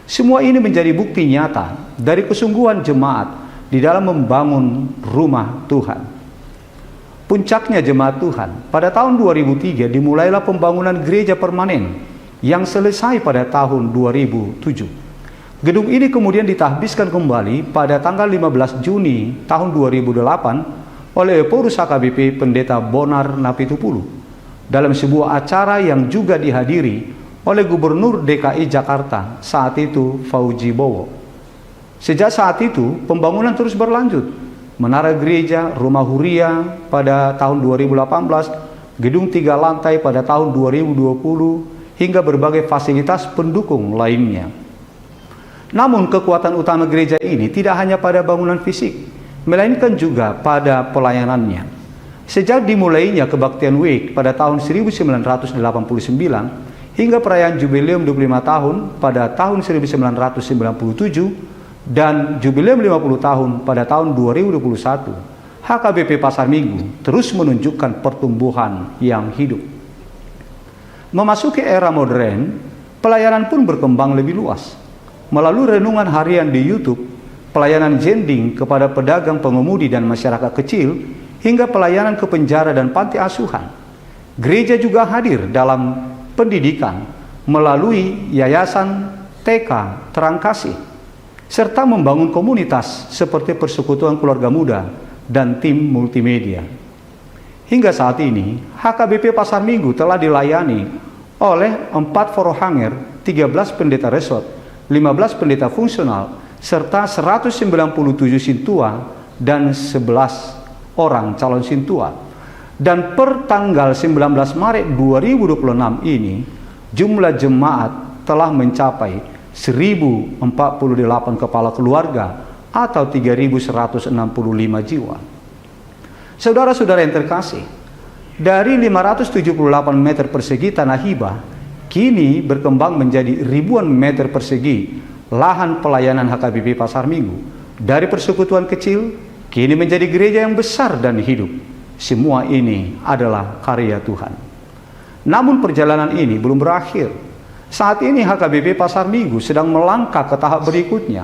Semua ini menjadi bukti nyata dari kesungguhan jemaat di dalam membangun rumah Tuhan. Puncaknya jemaat Tuhan, pada tahun dua ribu tiga dimulailah pembangunan gereja permanen yang selesai pada tahun dua ribu tujuh. Gedung ini kemudian ditahbiskan kembali pada tanggal lima belas Juni tahun dua ribu delapan oleh Ephorus H K B P Pendeta Bonar Napitupulu dalam sebuah acara yang juga dihadiri oleh Gubernur D K I Jakarta saat itu, Fauzi Bowo. Sejak saat itu, pembangunan terus berlanjut. Menara gereja, rumah huria pada tahun dua ribu delapan belas, gedung tiga lantai pada tahun dua ribu dua puluh, hingga berbagai fasilitas pendukung lainnya. Namun, kekuatan utama gereja ini tidak hanya pada bangunan fisik, melainkan juga pada pelayanannya. Sejak dimulainya kebaktian week pada tahun seribu sembilan ratus delapan puluh sembilan hingga perayaan jubileum dua puluh lima tahun pada tahun seribu sembilan ratus sembilan puluh tujuh dan jubileum lima puluh tahun pada tahun dua ribu dua puluh satu, H K B P Pasar Minggu terus menunjukkan pertumbuhan yang hidup. Memasuki era modern, pelayanan pun berkembang lebih luas. Melalui renungan harian di YouTube, pelayanan zending kepada pedagang, pengemudi, dan masyarakat kecil, hingga pelayanan ke penjara dan panti asuhan. Gereja juga hadir dalam pendidikan melalui Yayasan T K Terang Kasih, serta membangun komunitas seperti Persekutuan Keluarga Muda dan tim multimedia. Hingga saat ini, H K B P Pasar Minggu telah dilayani oleh empat Vorhanger, tiga belas pendeta resort, lima belas pendeta fungsional, serta seratus sembilan puluh tujuh sintua dan sebelas orang calon sintua. Dan per tanggal sembilan belas Maret dua ribu dua puluh enam ini, jumlah jemaat telah mencapai seribu empat puluh delapan kepala keluarga atau tiga ribu seratus enam puluh lima jiwa. Saudara-saudara yang terkasih, dari lima ratus tujuh puluh delapan meter persegi tanah hibah, kini berkembang menjadi ribuan meter persegi lahan pelayanan H K B P Pasar Minggu. Dari persekutuan kecil, kini menjadi gereja yang besar dan hidup. Semua ini adalah karya Tuhan. Namun, perjalanan ini belum berakhir. Saat ini, H K B P Pasar Minggu sedang melangkah ke tahap berikutnya,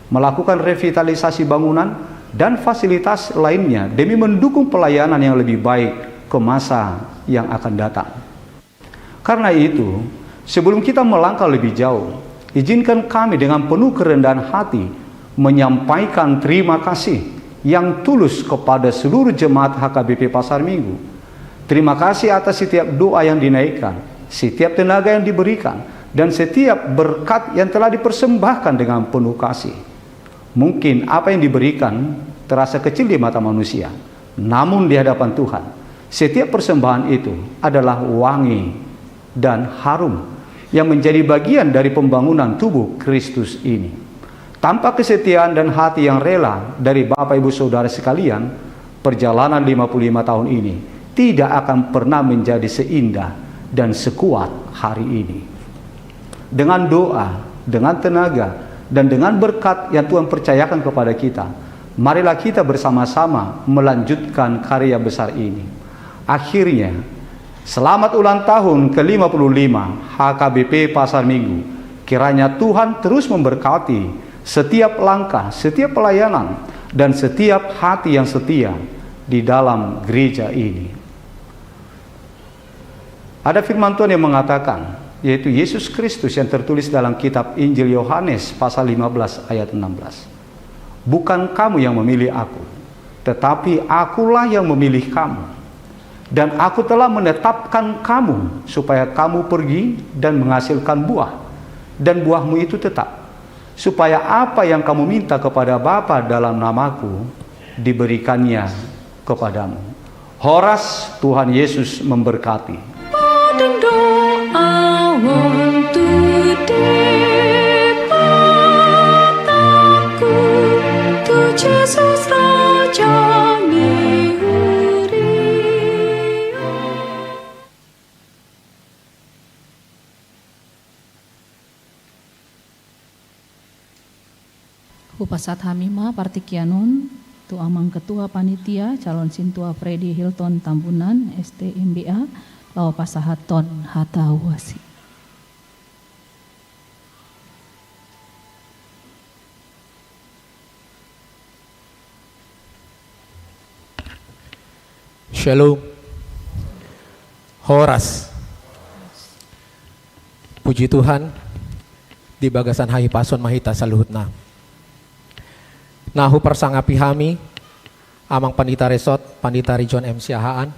melakukan revitalisasi bangunan dan fasilitas lainnya demi mendukung pelayanan yang lebih baik ke masa yang akan datang. Karena itu, sebelum kita melangkah lebih jauh, izinkan kami dengan penuh kerendahan hati menyampaikan terima kasih yang tulus kepada seluruh jemaat H K B P Pasar Minggu. Terima kasih atas setiap doa yang dinaikkan, setiap tenaga yang diberikan, dan setiap berkat yang telah dipersembahkan dengan penuh kasih. Mungkin apa yang diberikan terasa kecil di mata manusia, namun di hadapan Tuhan, setiap persembahan itu adalah wangi dan harum yang menjadi bagian dari pembangunan tubuh Kristus ini. Tanpa kesetiaan dan hati yang rela dari Bapak, Ibu, Saudara sekalian, perjalanan lima puluh lima tahun ini tidak akan pernah menjadi seindah dan sekuat hari ini. Dengan doa, dengan tenaga, dan dengan berkat yang Tuhan percayakan kepada kita, marilah kita bersama-sama melanjutkan karya besar ini. Akhirnya, selamat ulang tahun ke lima puluh lima H K B P Pasar Minggu. Kiranya Tuhan terus memberkati setiap langkah, setiap pelayanan, dan setiap hati yang setia di dalam gereja ini. Ada firman Tuhan yang mengatakan, yaitu Yesus Kristus yang tertulis dalam kitab Injil Yohanes pasal lima belas ayat enam belas. "Bukan kamu yang memilih aku, tetapi akulah yang memilih kamu. Dan aku telah menetapkan kamu supaya kamu pergi dan menghasilkan buah, dan buahmu itu tetap, supaya apa yang kamu minta kepada Bapa dalam namaku diberikannya kepadamu." Horas, Tuhan Yesus memberkati. Padang doa untuk depataku, tu Jesus Raja ni huria. Hupasahat hami ma partingkian on tu Amang Ketua Panitia, Calon Sintua Freddy Hilton Tambunan, S T M B A, laho pasahathon hata huasi. Shalom. Horas. Puji Tuhan, di bagasan hahipason ma hita saluhutna. Na huparsangapi hami, Amang Pandita Resort, Pandita Region M Siahaan,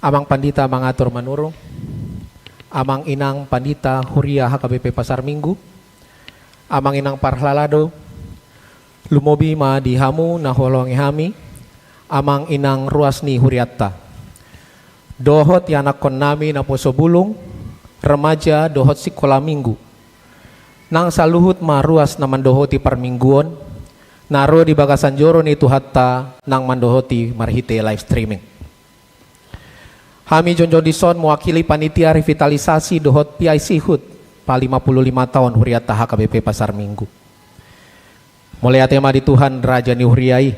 Amang Pandita Mangatur Manurung, Amang Inang Pandita Huria H K B P Pasar Minggu, Amang Inang Parhalado, lumobi ma di hamu na huhaholongi hami, Amang Inang ruas ni hurianta, dohot ianakkonnami naposo bulung, remaja dohot sikola minggu. Nang saluhut ma ruas na mandohoti parmingguon, na ro di bagasan joro ni Tuhanta nang mandohoti marhite live streaming. Hami jongjong dison mewakili panitia revitalisasi dohot P I C HUT pa lima puluh lima taon hurianta H K B P Pasar Minggu. Mauliate ma di Tuhan, Raja ni huria i,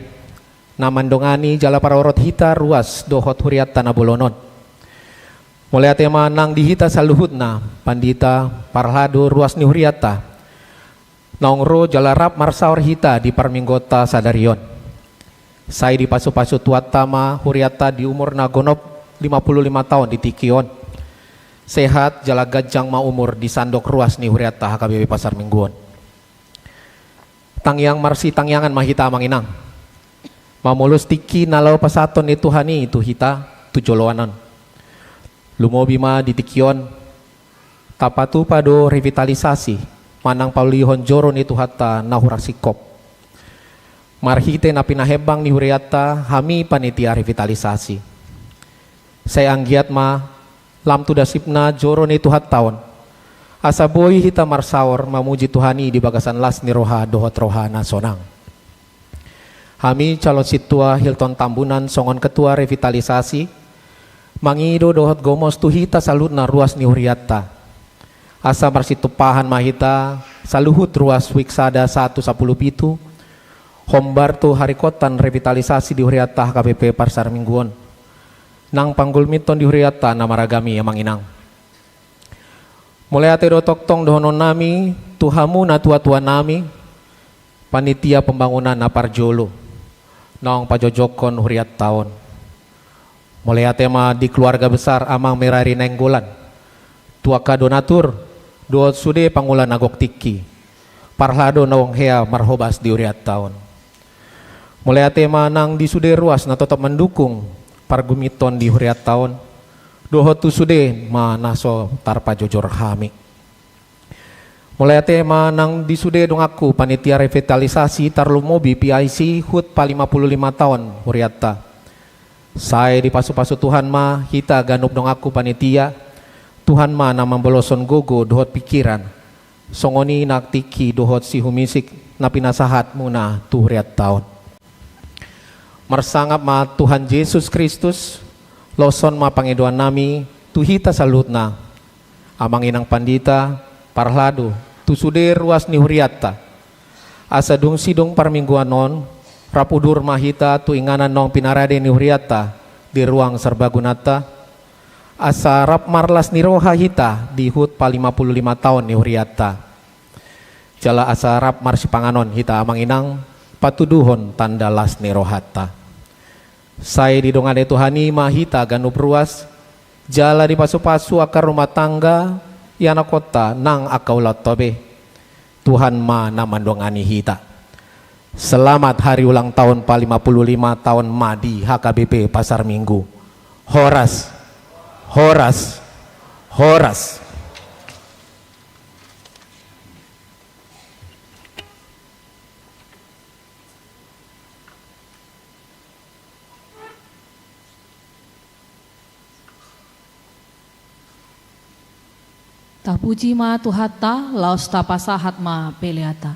na mandongani jala parorot hita ruas dohot hurianta na bolon on. Mauliate ma nang di hita saluhutna, Pandita Parhalado ruas ni hurianta, naung ro jala rap marsaor hita di parmingguonta sadari on. Sai dipasupasu Tuhanta ma hurianta di umur na gonop lima puluh lima taon di tingki on. Sehat jala ganjang ma umur di sandok ruas ni hurianta H K B P Pasar Minggu on. Tangiang marsitangiangan ma hita, Amang Inang, mamolus tingki na laho pasahathon ni Tuhan i tu hita tu joloan on. Lumobi ma di tingki on, tapatupa do revitalisasi manang paulihon joro ni Tuhanta na hurang singkop. Marhite na pinahembang ni hurianta hami panitia revitalisasi, sai anggiat ma lam tu dasipna joro ni Tuhanta on, asa boi hita marsaor mamuji Tuhan i di bagasan las ni roha dohot roha na sonang. Hami Calon Sintua Hilton Tambunan songon Ketua Revitalisasi mangido dohot gomos tu hita saluhutna ruas ni hurianta, asa marsitumpahan ma hita saluhut ruas Wik sada sahat tu sampulu pitu, hombar tu harikotan revitalisasi di hurianta H K B P Pasar Minggu on, nang panggulmithon di hurianta na maragam i, Amang Inang. Mauliate do tongtong dohononnami tu hamu natuatuanami, panitia pembangunan na parjolo naung pajojokhon hurianta on. Mauliate ma di keluarga besar Amang Merari Nainggolan, tu angka donatur dohot sude pangula na gok tingki, parhalado naung hea marhobas di hurianta on. Mauliate ma nang di sude ruas na totop mandukung pargumit on di hurianta on, dohot tu sude ma na so tarpajojor hami. Mauliate ma nang di sude donganku panitia revitalisasi tarlumobi P I C hut palima pulu lima taon hurianta. Sai dipasupasu Tuhan ma hita ganup donganku panitia. Tuhan ma na mambaloshon gogo dohot pingkiran, songon i nang tingki dohot sihumisik na pinasahatmuna tu hurianta on. Marsangap ma Tuhan Jesus Kristus, loshon ma pangidoannami tu hita saluhutna, amang inang pandita, parhalado, tu sude ruas ni hurianta. Asa dung sidung parmingguan on, rap udur ma hita tu inganan naung pinarade ni hurianta di ruang Serbagunanta, asa rap marlas ni roha hita di hut palima pulu lima taon ni hurianta. Jala asa rap marsipanganon hita amang inang patuduhon tanda las ni rohanta. Sai didongani Tuhan i ma hita ganup ruas, jala dipasupasu angka rumah tangga, ianakhonta nang angka ulaonta be. Tuhan ma na mandongani hita. Selamat hari ulang tahun palima pulu lima taon ma di H K B P Pasar Minggu. Horas, horas, horas. Tapuji ma Tuhanta, laos tapasahat ma peleanta.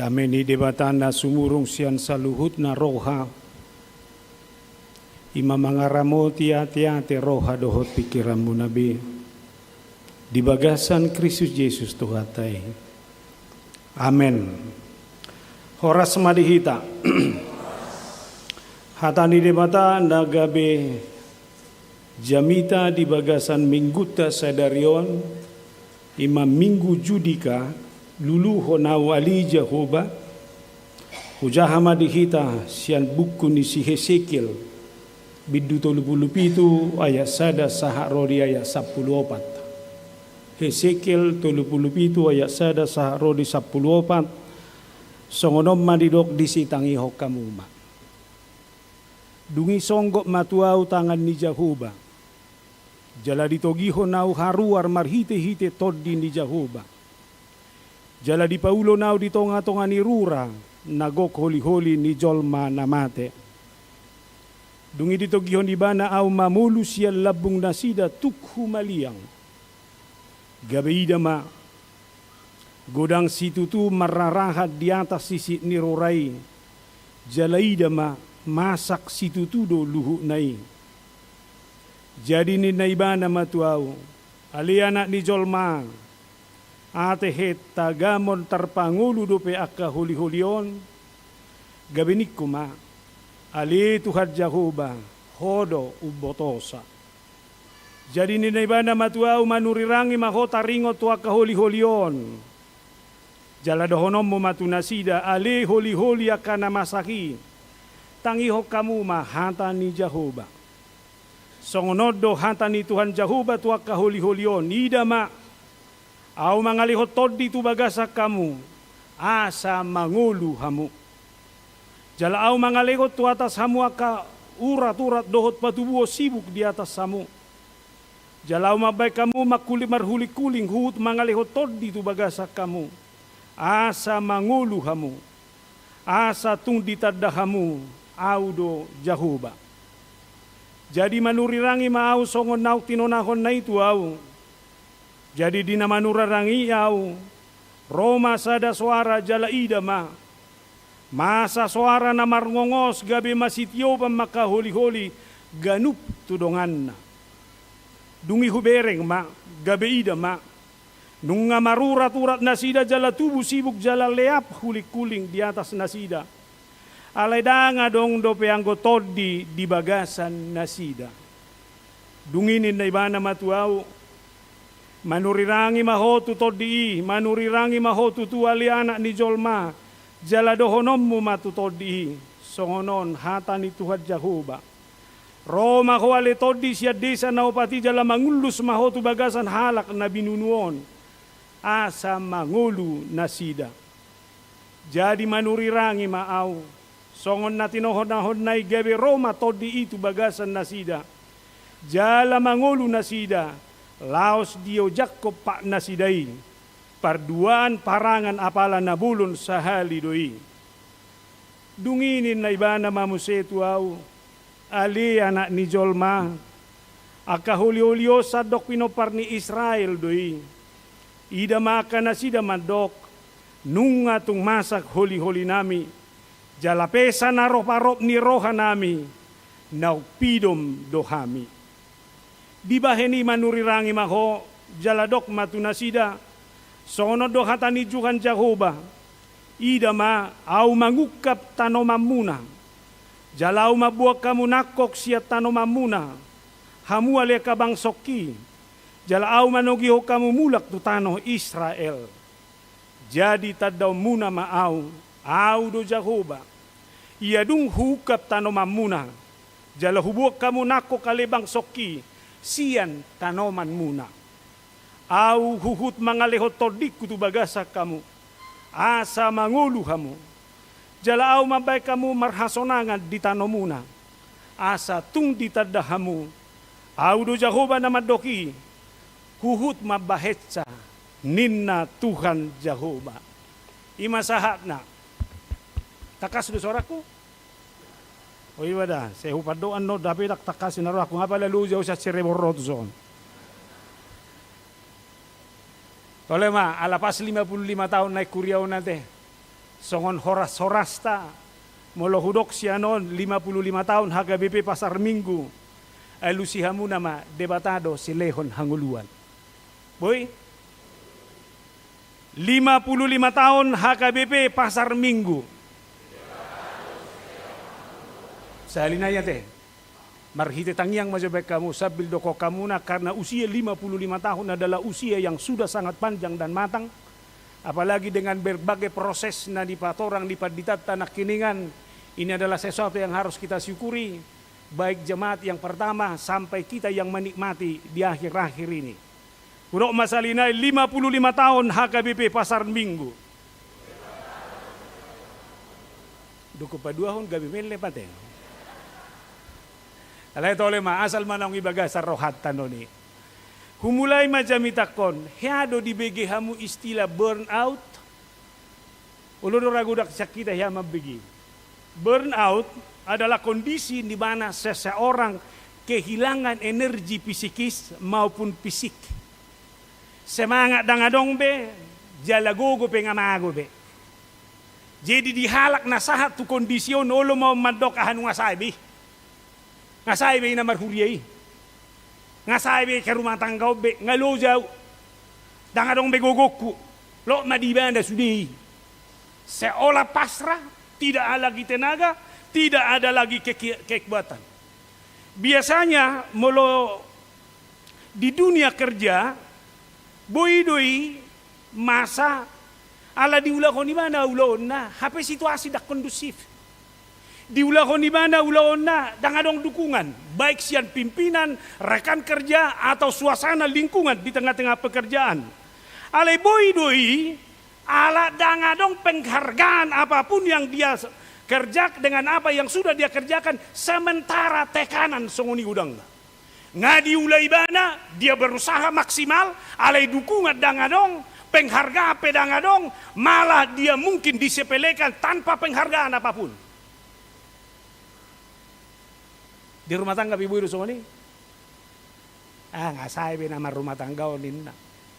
Dame ni Debata na sumurung sian saluhutna roha, i ma mangaramoti ateate, roha dohot pingkiranmuna be di bagasan Kristus Jesus Tuhanta i. Amen. Horas ma di hita. Hata ni Debata na gabe jamita di bagasan minggunta sadari on, i ma Minggu Judika, luluhon ahu ale Jahowa. Hujaha ma di hita sian buku ni si Hesekiel, bindu tolu pulu pitu ayat sada sahat ro di ayat sampulu opat. Hesekiel tolu pulu pitu ayat sada sahat ro di sampulu opat. Songon on ma didok disi, tangihon hamu ma. Dung i songgop ma tu ahu tangan ni Jahowa, jala ditogihon ahu haruar marhitehite Tondi ni Jahowa. Jala dipaulon ahu di tongatonga ni rura na gok holiholi ni jolma na mate. Dung i ditogihon ibana ahu mamolu sian lambungnasida tuk humaliang. Gabe ida ma, godang situtu marrarahan di atas sisik ni rura i, jala ida ma, masak situtu do luhutna i. Jadi ninna ibana ma tu ahu, ale anak ni jolma, ate hetagamon tarpangolu dope angka holiholi on? Gabe ningku ma, ale Tuhan Jahowa, Ho do umbotosa. Jadi ninna ibana ma tu ahu, manurirangi ma ho taringot tu angka holiholi on. Jala dohononmu ma tu nasida, ale holiholi angka na masak i, tangihon hamu ma hata ni Jahowa. Songon on do hata ni Tuhan Jahowa tu angka holiholi on, ida ma, ahu mangalehon tondi tu bagasan hamu, asa mangolu hamu. Jala ahu mangalehon tu atas hamu angka uraturat dohot patubuhon sibuk di atas hamu. Jala ahu mambahen hamu mangkuling marhulingkuling huhut mangalehon tondi tu bagasan hamu, asa mangolu hamu, asa tung ditanda hamu, ahu do Jahowa. Jadi manurirangi ma ahu songon naung tinonahonna i tu ahu. Jadi di na manurirangi i ahu, ro ma sada soara jala ida ma, masa soara na marngongos gabe masitiopan ma angka holiholi ganup tu donganna. Dung i hubereng ma, gabe ida ma, nunga maruraturat nasida jala tubu sibuk jala leap hulingkuling di atas nasida. Alai ndang adong dope anggo tondi di bagasan nasida. Dung i ninna ibana ma tu ahu, manurirangi ma ho tu tondi i, manurirangi ma ho tutu ale anak ni jolma, jala dohononmu ma tu tondi i, songon on hata ni Tuhan Jahowa. Ro ma ho ale tondi sian desa na opat i jala mangullus ma ho tu bagasan halak na binunu on, asa mangolu nasida. Jadi manurirangi ma ahu, songon na tinohonahonna i, gabe ro ma tondi i tu bagasan nasida, jala mangolu nasida, laos diojakhon patnasida i, parduaan parangan apala na bolon sahali do i. Dung i ninna ibana ma muse tu ahu, ale anak ni jolma, angka holiholi on sandok pinompar ni Israel do i. Ida ma angka nasida mandok, nunga tung masak holiholinami, jala pesa na roparop ni rohanami, naung pidom do hami. Dibahen i manurirangi ma ho, jala dok ma tu nasida, songon on do hata ni Tuhan Jahowa, ida ma, ahu mangungkap tanomanmuna, jala ahu mamboan hamu nangkok sian tanomanmuna, hamu ale angka bangsongki, jala ahu manogihon hamu mulak tu tano Israel. Jadi tandaonmuna ma ahu, ahu do Jahowa. Ia dung huungkap tanomanmuna, jala huboan hamu nangkok ale bangsongki sian tanomanmuna. Ahu huhut mangalehon tondingku tu bagasan hamu, asa mangolu hamu. Jala ahu mambahen hamu marhasonangan di tanomuna, asa tung ditanda hamu, ahu do Jahowa na mandok i, huhut mambahensa, ninna Tuhan Jahowa. I ma sahatna. Tangkas do soarangku? O iba da, sai hupandoan do, dape ndang tangkas i na rohangku, nga pala loja au sian Sirebon ro tuson. Tole ma, ala pas lima puluh lima taon naeng huria on ate. Songon horas-horasta, molo hudok sian on lima puluh lima taon H K B P Pasar Minggu, alusi hamuna ma, Debata do silehon hangoluan. Boi? Lima puluh lima taon H K B P Pasar Minggu. Sahali nai ate. Marhite tangiang ma jo baen hamu, sambil dokhon hamuna, karena usia lima puluh lima tahun adalah usia yang sudah sangat panjang dan matang, apalagi dengan berbagai proses na dipatorang di panditanta nangkiningan. Ini adalah sesuatu yang harus kita syukuri, baik jemaat yang pertama sampai kita yang menikmati di akhir-akhir ini. Hudok ma sahali nai, lima puluh lima taon H K B P Pasar Minggu. Dung hupaduahon gabe mele pate. Alai tole ma, asal ma naung di bagasan rohanta on i. Humulai ma jamitangkon, hea do dibege hamu istilah burnout? Olo do ragu dak sian hita hea mambege. Burnout adalah kondisi di mana seseorang kehilangan energi psikis maupun fisik. Semangat ndang adong be, jala gogo pe nga mago be. Jadi di halak na sahat tu kondisi on, olo ma on mandok, aha, nunga sae be. Nga sae be i na marhuria i. Nga sae be i, ke rumah tangga on be, nga loja au. Ndang adong be gogongku. Lot ma di ibana sude i. Seolah pasrah, tidak ada lagi tenaga, tidak ada lagi ke-, ke-, kekuatan. Biasanya molo di dunia kerja, boi do i masa ala diulahon ibana ulaonna, hape situasi ndang kondusif. Diulahon ibana ulaonna, ndang adong dukungan, baik sian pimpinan, rekan kerja, atau suasana lingkungan di tengah-tengah pekerjaan. Alai boi do i, ala ndang adong penghargaan apapun yang dia kerja, dengan apa yang sudah dia kerjakan, sementara tekanan songon i godang. Nga diula ibana, dia berusaha maksimal, alai dukungan ndang adong, penghargaan pe ndang adong, malah dia mungkin disepelekan tanpa penghargaan apapun. Di rumah tangga pe boi do songon i. Ah, nga sae be na marrumah tangga on, ninna.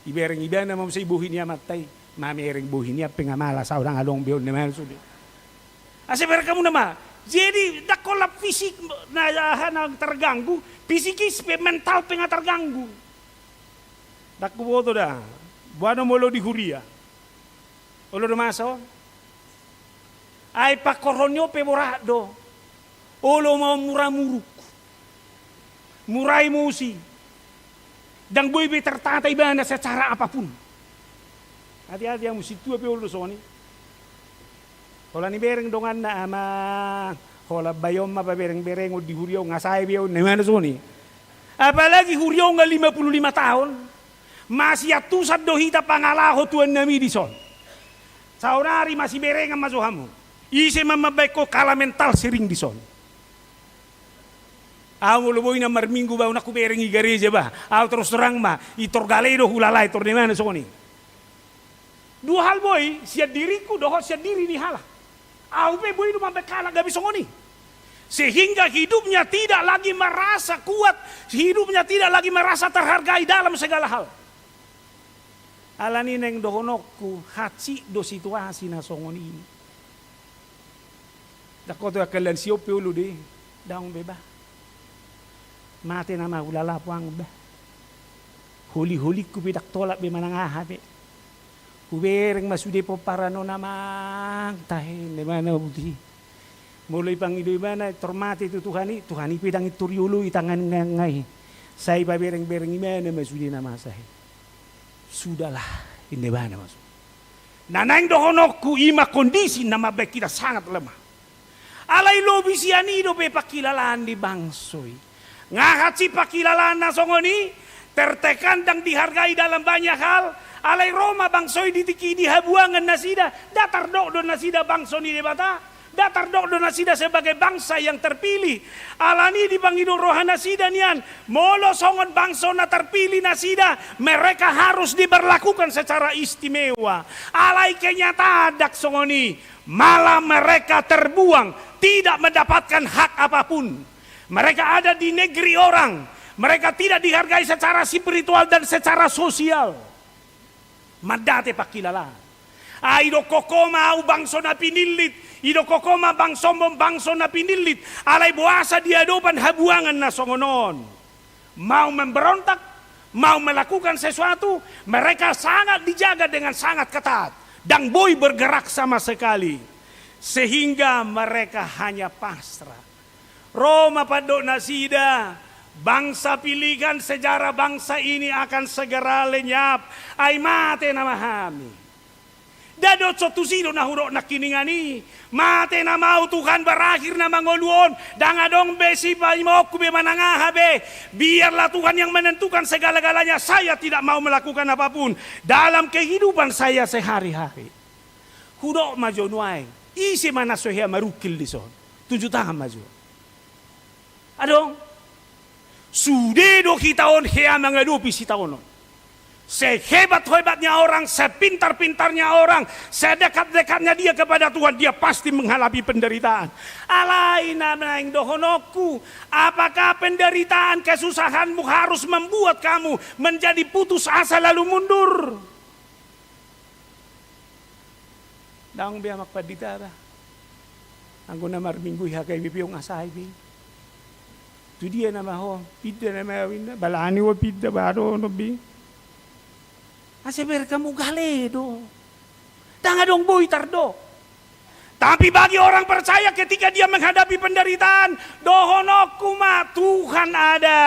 Ibereng ibana ma muse bohi ni amanta i. Mamereng bohi ni amanta pe nga malas au, ndang adong be on, ninna ma sude. Asa bereng hamuna ma. Jadi ndang holan fisik na, aha, na terganggu, psikis pe, mental pe nga terganggu. Ndang huboto da. Boha do molo di huria? Olo do masa on? Ai pangkorhon ni on pe borat do. Olo ma on muramuruk. Mura emosi. Ndang boi be tertata ibana secara apapun. Hati-hati hamu, sintua pe olo do songon i. Holan ibereng donganna, amang, holan bahen ma pabereng-berengon di huria on, nga sae be on, ninna ma songon i. Apalagi huria on nga lima puluh lima taon. Masiantusan do hita pangalaho tuannami dison. Saonari masiberengan ma jo hamu. Ise ma mambahen ho kala mental sering dison? Au molo boi na marminggu ba, unang hubereng i gareja ba. Au terus terang ma, i tor gale do hulala i tor, ninna ma songon i. Dua hal boi, sian diringku dohot sian diri ni halak. Au pe boi do mambahen halak gabe songon i. Sehingga hidupnya tidak lagi merasa kuat, hidupnya tidak lagi merasa terhargai dalam segala hal. Alani naeng dohononku, hansit do situasi na songon i. Ndang ho tu angka lansia on pe olo do i, daong be bah. Mate nama hulala puang bah. Holi-holingku pe ndang tolap be manang aha be. Hubereng ma sude pomparan on, amang, tahe, ninna ibana, boti. Molo ipangido ibana tor mate tu Tuhan i, Tuhan i pe ndang intor ioloi tangan nga, nga i. Sai pabereng-bereng ibana ma sude na masa i. Sudahlah, ninna ibana ma sude. Na naeng dohononku, i ma kondisi na mambahen hita sangat lemah. Alai lobi sian i dope pangkilalaan di bangso i. Nga hansit pangkilalaan na songon i, tertekan, ndang dihargai dalam banyak hal, alai ro ma bangso i di tingki i di habuangan nasida, nda tardok do nasida bangso ni Debata, nda tardok do nasida sebagai bangsa yang terpilih. Alani dipangido roha nasida nian, molo songon bangso na terpilih nasida, mereka harus diberlakukan secara istimewa. Alai kenyataan ndang songon i, malah mereka terbuang, tidak mendapatkan hak apapun. Mereka ada di negeri orang, mereka tidak dihargai secara spiritual dan secara sosial. Mandate pangkilalaan. Ai idokkon ho ma ahu bangso na pinillit, idokkon ho ma bangso, bangso na pinillit, alai boasa di adopan habuangan na songon on? Mau memberontak, mau melakukan sesuatu, mereka sangat dijaga dengan sangat ketat. Ndang boi bergerak sama sekali. Sehingga mereka hanya pasrah. Ro ma pandok nasida, bangsa pilihan sejarah bangsa ini akan segera lenyap. Ai mate nama hami. Ndada dohot tusi do na hudok nangkiningan i. Mate nama ahu Tuhan, berakhir nama ngolu on. Ndang adong be sipaimaonku be manang aha be. Biarlah Tuhan yang menentukan segala-galanya. Saya tidak mau melakukan apapun dalam kehidupan saya sehari-hari. Hudok ma jo nuaeng. Ise ma na so hea marungkil dison? Tunjuk tangan ma jo. Adong. Sude do hita on hea mangadopi sitaonon. Sehebat-hebatnya orang, sepintar-pintarnya orang, sedekat-dekatnya dia kepada Tuhan, dia pasti menghadapi penderitaan. Alai na naeng dohononku, apakah penderitaan kesusahanmu harus membuat kamu menjadi putus asa lalu mundur? Ndang be, Amang Pandita, bah. Anggo na marminggu i H K B P on, nga sae be. Tu dia nama ho? Pinda nama ahu, inna. Balani ho pinda, bah, dohonon be. Asa berkamu gale do. Ndang adong boi tardok. Tapi bagi orang percaya, ketika dia menghadapi penderitaan, dohononku ma, Tuhan ada.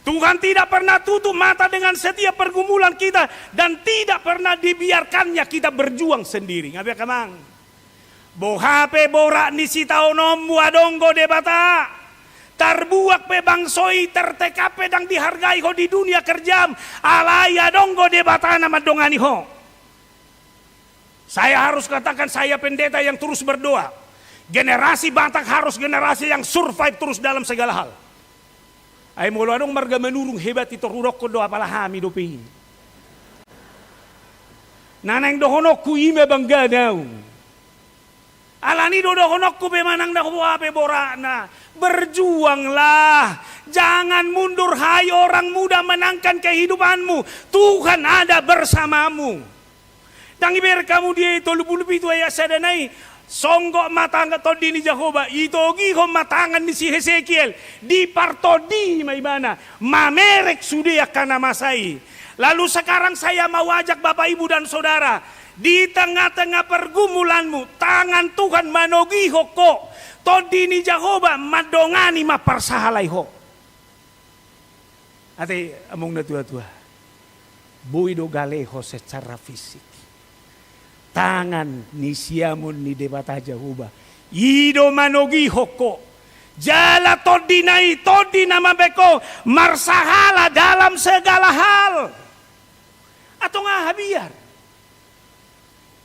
Tuhan tidak pernah tutup mata dengan setiap pergumulan kita dan tidak pernah dibiarkannya kita berjuang sendiri. Nga be, Amang? Boha pe borat ni sitaononmu, adong do Debata. Tarbuang pe bangso i, tertekan pe, ndang dihargai ho di dunia kerjam, alai adong do Debata na mandongani ho. Saya harus katakan, saya pendeta yang terus berdoa. Generasi Batak harus generasi yang survive terus dalam segala hal. Ai molo adong marga Manurung hebat i, tor hudokkon do, apala hami dope i. Na naeng dohononku, i ma banggana ahu. Alani do dohononku be manang na boha pe boratna. Berjuanglah. Jangan mundur, hai orang muda, menangkan kehidupanmu. Tuhan ada bersamamu. Ndang ibereng hamu di Tolu Pulu Pitu ayat sada nai, songgop ma tangan, Tondi ni Jahowa, itogihon ma tangan ni si Hesekiel, dipartondi ma ibana, mamereng sude angka na masa i. Lalu sekarang saya mau ajak Bapak, Ibu, dan Saudara, di tengah-tengah pergumulanmu, tangan Tuhan manogihon ho, Tondi ni Jahowa mandongani, mamparsahalai ho. Ate, among na tua-tua, boi do gale ho secara fisik. Tangan ni siamun ni Debata Jahowa i do manogihon ho. Jala Tondina i, Tondi na mambahen ho marsahala dalam segala hal. Antong aha biar?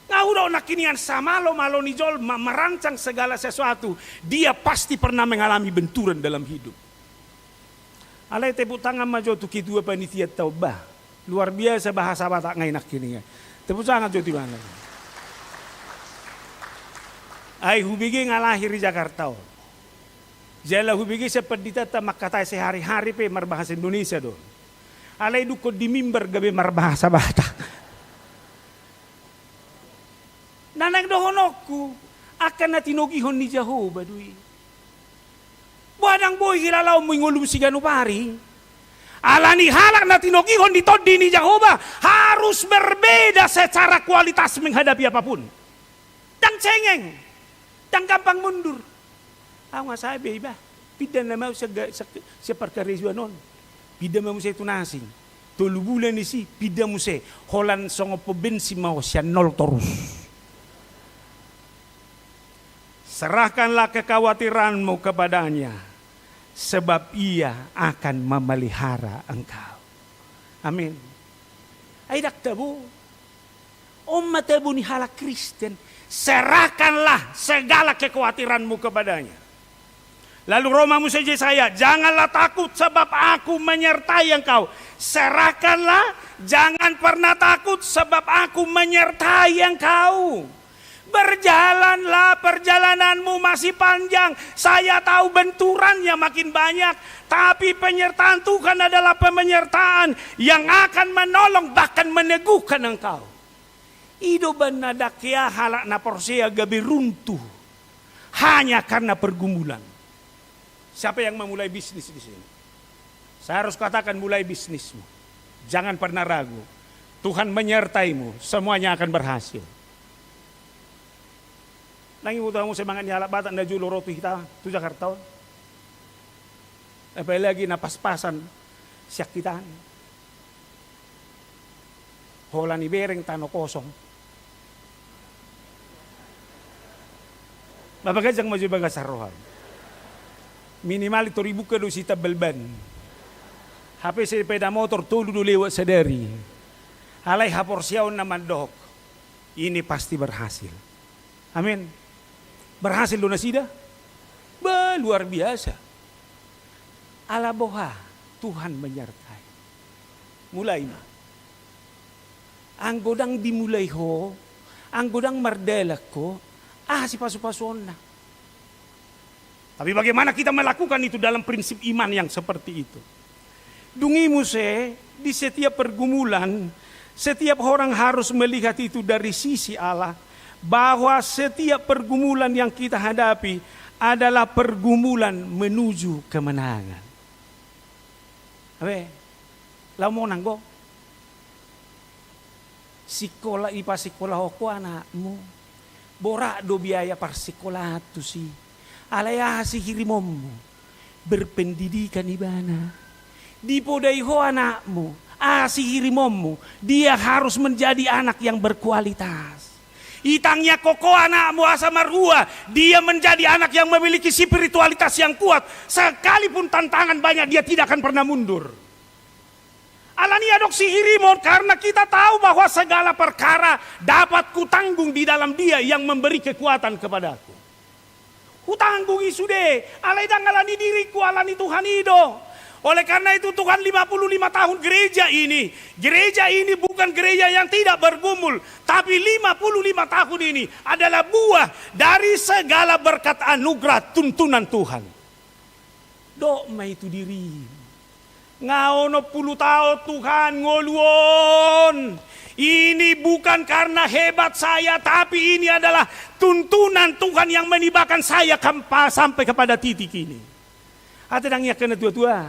Nga hudok nangkiningan, samalo-malo ni jolma merancang segala sesuatu, dia pasti pernah mengalami benturan dalam hidup. Alai tepuk tangan ma jo tu ketua panitia taon, bah. Luar biasa bahasa Batak ngai nangkiningan. Tepuk tangan jo tu ibana. Ai hubege nga lahir di Jakarta on. Jala hubege sian panditanta mangkatai sehari-hari pe marbahasa Indonesia do. Alai dungkon di mimbar gabe marbahasa Batak. Na naeng dohononku, angka na tinogihon ni Jahowa do i. Boha, ndang boi hilalaonmu i ngolum siganup ari? Alani halak na tinogihon ni Tondi ni Jahowa harus berbeda secara kualitas menghadapi apapun. Ndang cengeng, ndang gampang mundur. Ahu nga sae be, bah, pinda nama ahu sian ga-, sian, sian parkarejoan on. Pinda ma muse tu na asing. Tolu bulan disi, pinda muse. Holan songon pom bensin ma ho, sian nol torus. Serahkanlah kekhawatiranmu kepada-Nya, sebab Ia akan memelihara engkau. Amin. Ai ndang tabo. On ma tabo ni halak Kristen, serahkanlah segala kekhawatiranmu kepada-Nya. Lalu ro ma muse Jesaya, "Janganlah takut sebab Aku menyertai engkau." Serahkanlah, jangan pernah takut sebab Aku menyertai engkau. Berjalanlah, perjalananmu masih panjang. Saya tahu benturannya makin banyak, tapi penyertaan Tuhan adalah penyertaan yang akan menolong, bahkan meneguhkan engkau. I do umbahen na ndang hea halak na porsea gabe runtuh hanya karena pergumulan. Siapa yang memulai bisnis di sini? Saya harus katakan, mulai bisnismu. Jangan pernah ragu. Tuhan menyertaimu, semuanya akan berhasil. Nang iboto hamu semangat ni halak Batak na jolo ro tu hita, tu Jakarta on. Apalagi na pas-pasan sian hita an. Holan ibereng tano kosong. Mapaganjang ma jo i bagasan roham. Minimal i tor ibuka do si tambal ban. Hape sepeda motor tolu do lewat sadari. Alai haporseaon na mandok, ini pasti berhasil. Amin. Berhasil do nasida? Bah, luar biasa. Ala boha? Tuhan menyertai. Mulai ma. Anggo ndang dimulai ho, anggo ndang mardalan ho, aha sipasupasuonna? Tapi bagaimana kita melakukan itu dalam prinsip iman yang seperti itu? Dung i muse, di setiap pergumulan, setiap orang harus melihat itu dari sisi Allah, bahwa setiap pergumulan yang kita hadapi adalah pergumulan menuju kemenangan. Abe, laho monang ho. Sikola, ipasikolahon ho anakmu. Borat do biaya parsikolaan tusi. Alai aha sihirimonmu? Berpendidikan ibana. Dipodai ho anakmu. Aha sihirimonmu? Dia harus menjadi anak yang berkualitas. Itangiangkon ho anakmu asa marhua, dia menjadi anak yang memiliki spiritualitas yang kuat. Sekalipun tantangan banyak, dia tidak akan pernah mundur. Alani i adong sihirimon, karena kita tahu bahwa segala perkara dapat kutanggung di dalam Dia yang memberi kekuatan kepadaku. Hutanggung i sude, alai ndang alani diringku, alani Tuhan i do. Oleh karena itu, Tuhan lima puluh lima tahun gereja ini, gereja ini bukan gereja yang tidak bergumul, tapi lima puluh lima tahun ini adalah buah dari segala berkat anugerah tuntunan Tuhan. Dok ma i tu dirim. Nga onom pulu taon Tuhan ngolu on. Ini bukan karena hebat saya, tapi ini adalah tuntunan Tuhan yang menibakan saya kempa-, sampai kepada titik ini. Ate, ndang i angka na tua-tua.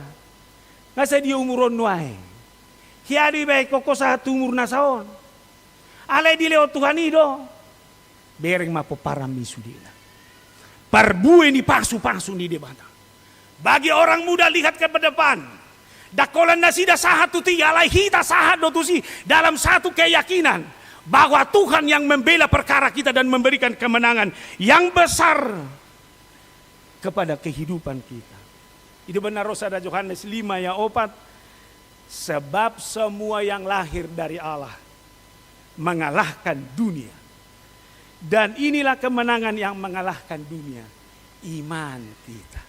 Nga sadia umur on nuaeng. Hea do ibaen ho sahat tu umur na saon. Alai dilehon Tuhan i do. Bereng ma pomparanmi sudena. Parbue ni pasu-pasu ni Debata. Bagi orang muda lihat ke depan. Ndang holan nasida sahat tu tiga, alai hita sahat do tusi dalam satu keyakinan bahwa Tuhan yang membela perkara kita dan memberikan kemenangan yang besar kepada kehidupan kita. I do umbahen na ro sada Johannes lima ayat opat, sebab semua yang lahir dari Allah mengalahkan dunia. Dan inilah kemenangan yang mengalahkan dunia, iman kita.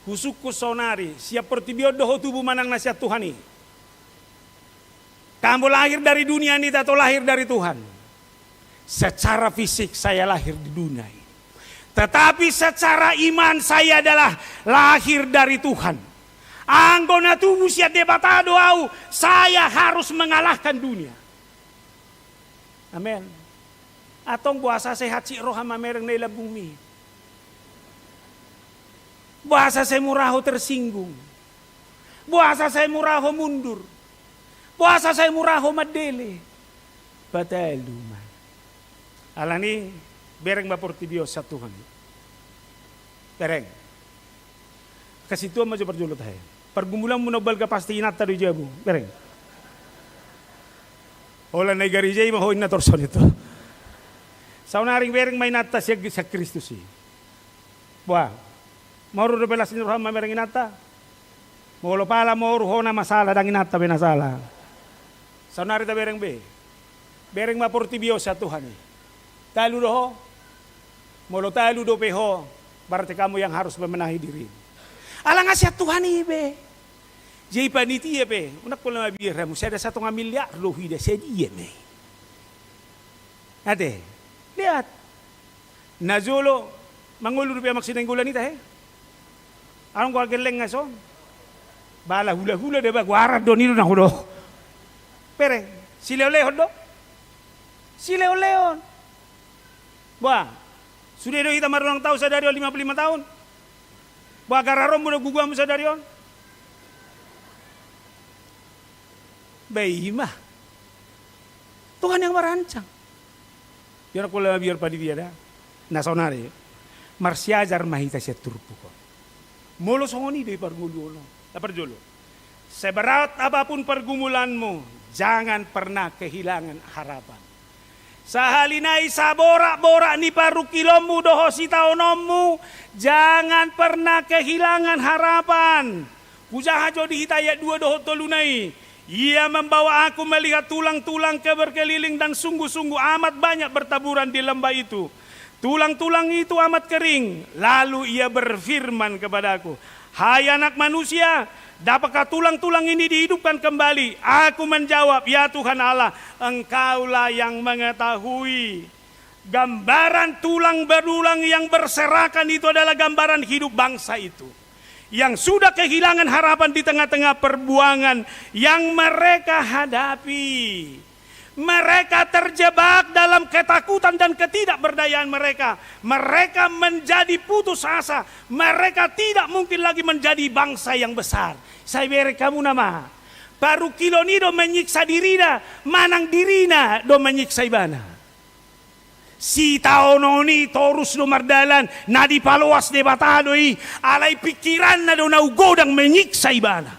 Husungkun saonari, sian portibi on do ho tubu manang na sian Tuhan i? Kamu lahir dari dunia ini atau lahir dari Tuhan? Secara fisik saya lahir di dunia ini. Tetapi secara iman saya adalah lahir dari Tuhan. Anggo na tubu sian Debata do au, saya harus mengalahkan dunia. Amen. Antong boasa sehat si roha mamereng na i lambungmi? Boasa sai mura ho tersinggung? Boasa sai mura ho mundur? Boasa sai mura ho mandele? Patalu ma. Alani, bereng ma portibi on sian Tuhan i. Bereng. Angka sintua ma jo parjolo tahe. Pergumulanmu na umbalga pasti inanta do i jabu. Bereng. Holan na i gareja i ma ho inna torson itu. Saonari bereng ma inanta sian, sian Kristus i. Boa. Moru dope las ni roham mamereng inanta. Molo pala moru ho na masala, ndang inanta be na sala. Saonari tabereng be. Bereng ma portibi on sian Tuhan i. Talu do ho? Molo talu dope ho, berarti kamu yang harus membenahi diri. Ala nga sian Tuhan i be. Jadi panitia pe, unang pola mabiar hamu, sada satonga miliar do huida, sadia ma i? Ate, lihat. Najolo, mangolu dope Amang Sinainggolan i tahe. Adong goar gelleng nga son. Bala hulahula da ba, goaran do, ninna do na ho do. Bereng, silehonlehon do. Sileon-leon. Bah, sude do hita marulang tahun sadari on lima puluh lima tahun. Bah, gararonmu do guguanmu sadari on. Bah, ima. Tuhan yang merancang. Biar pola biar panitia da. Na saonari. Marsiajar ma hita sian turpuk on. Molo songon i do i parngoluon on. Na parjolo. Seberat apapun pergumulanmu, jangan pernah kehilangan harapan. Sahali nai saborak-borak ni parungkilonmu dohot sitaononmu, jangan pernah kehilangan harapan. Hujaha jo di hita ayat dua dohot tolu nai. Ia membawa aku melihat tulang-tulang ke berkeliling dan sungguh-sungguh amat banyak bertaburan di lembah itu. Tulang-tulang itu amat kering. Lalu ia berfirman kepadaku, "Hai anak manusia, dapatkah tulang-tulang ini dihidupkan kembali?" Aku menjawab, "Ya Tuhan Allah, Engkaulah yang mengetahui." Gambaran tulang berulang yang berserakan itu adalah gambaran hidup bangsa itu yang sudah kehilangan harapan di tengah-tengah perbuangan yang mereka hadapi. Mereka terjebak dalam ketakutan dan ketidakberdayaan mereka. Mereka menjadi putus asa. Mereka tidak mungkin lagi menjadi bangsa yang besar. Sai bereng hamu nama. Parungkilon i do menyiksa dirina, manang dirina do menyiksa ibana. Sitaonon i torus do mardalan, na dipaloas Debata do i, alai pingkiranna do na godang menyiksa ibana.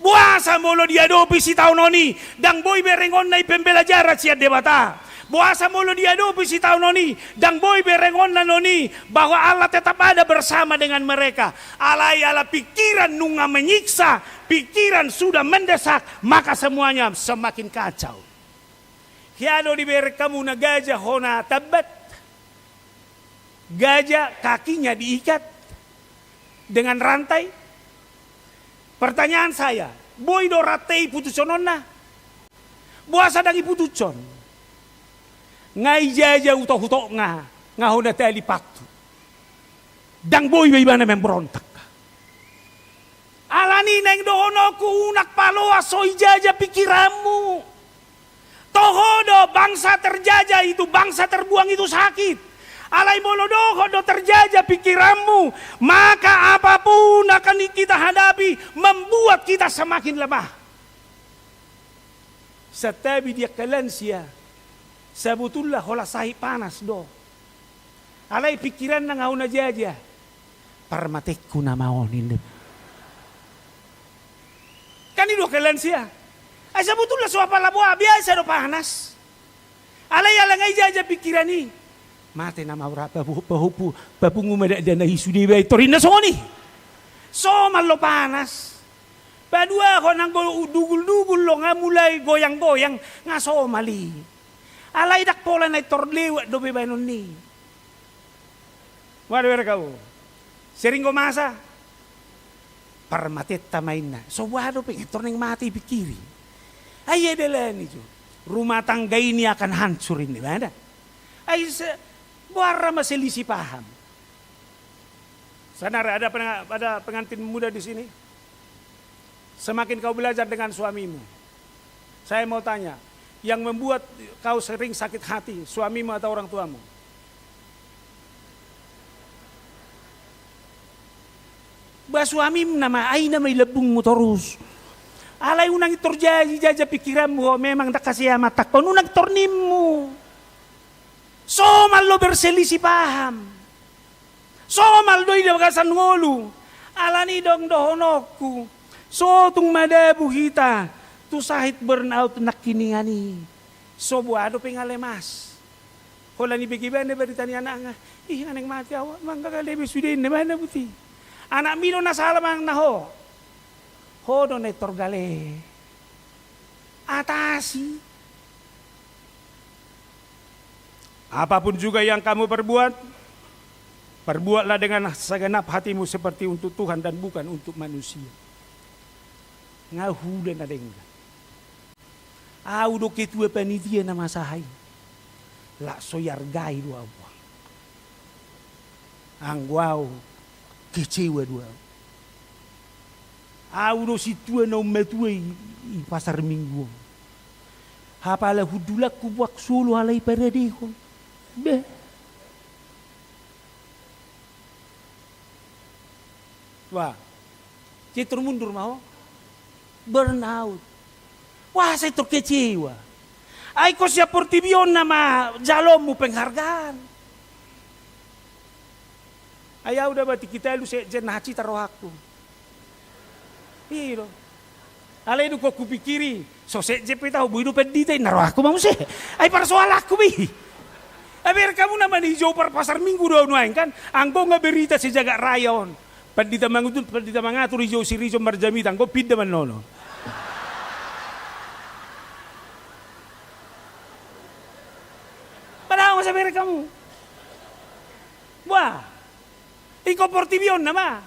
Boasa molo diadopi sitaonon i, ndang boi berengonna i pembelajaran sian Debata. Boasa molo diadopi sitaonon i, ndang boi berengonna non i, bahwa Allah tetap ada bersama dengan mereka. Alai ala pingkiran nunga menyiksa, pingkiran sudah mendesak, maka semuanya semakin kacau. Hea do dibereng hamu na gajah hona tambat, gajah kakinya diikat dengan rantai. Pertanyaan saya, boi do rantai i putushononna? Boasa ndang iputushon? Nga i jaja utok-utokna, nga hona tali pantu. Ndang boi be ibana memberontak. Alani naeng dohononku, unang paloas ho i jaja pingkiranmu. Toho do bangsa terjajah itu, bangsa terbuang itu sakit. Alai molo dohot do terjajah pingkiranmu, maka apapun akan kita hadapi, membuat kita semakin lemah. Santabi di angka lansia, sabotulna holan sahit panas do. Alai pingkiranna nga hona jaja. Parmatengku nama on, ninna. Kan i do angka lansia. Ai sabotulna so apala boha, biasa do panas. Alai ala nga i jaja pingkiran i. Mate nama, ora papu-, pahupu, papungu ma dakdanak i sude baen, torinna songon i. Somal do panas. Paduahon anggo dugul-dugul do nga mulai goyang-goyang, nga somal i. Alai ndang pola na intor lewat dope baenon i. Boha do bereng hamu? Sering go masa? Parmatenta ma inna. So boha dope, intor naeng mate i pingkiri. Ai ia dalani jo. Rumah tangga ini akan hancur, ninna ibana. Ai se-, boha ra ma selisih paham. Saudara, ada pena-, ada pengantin muda di sini. Semakin kau belajar dengan suamimu, saya mau tanya, yang membuat kau sering sakit hati, suamimu atau orang tuamu? Ba suamim nama, ai nama i lambungmu torus. Alai unang intor jaja, jaja pingkiranmu, ho memang ndang hasea ma tangkon, unang intor nimmu. Somal do berselisih paham. Somal do i di bagasan ngolu. Alani i do dohononku, so tung madabu hita tu sahit burnout nangkiningan i. So boha dope nga lemas. Holan ibege ibana barita ni anakna, "Ih, nga naeng mate ahu, manang gale be sude," ninna ibana, buti. Anakmi do na sala manang na ho? Ho do na intor gale. Atasi. Apapun juga yang kamu perbuat, perbuatlah dengan segenap hatimu seperti untuk Tuhan dan bukan untuk manusia. Nga hula na denggan. Ahu do ketua panitia na masa i. Lak so iargai do ahu. Anggo ahu kecewa do ahu. Ahu do sintua na ummatua i, i pasar minggu on. Apala hundulangku buak solo alai paradehon. Be. Wah. Sai tor mundur ma ho. Burnout. Wah, sai tor kecewa. Ai ingkon sian portibi on nama jaloonmu penghargaan. Ai au da ba tingki tolu sekjen na hansit rohangku. I do. Alai dung hupikiri, so sekjen pe tahu, boi do pandita, inna rohangku ma muse. Ai parsoalanku be i. Ai bereng hamu nama nijou par pasar minggu do nuaeng kan. Anggo nga berita sejagat raya on. Pandita mangutu-, pandita mangatur nijou si Rizon marjamita, anggo pinda ma nono. Padahal masa bereng hamu. Wah. Ingkon portibi on nama.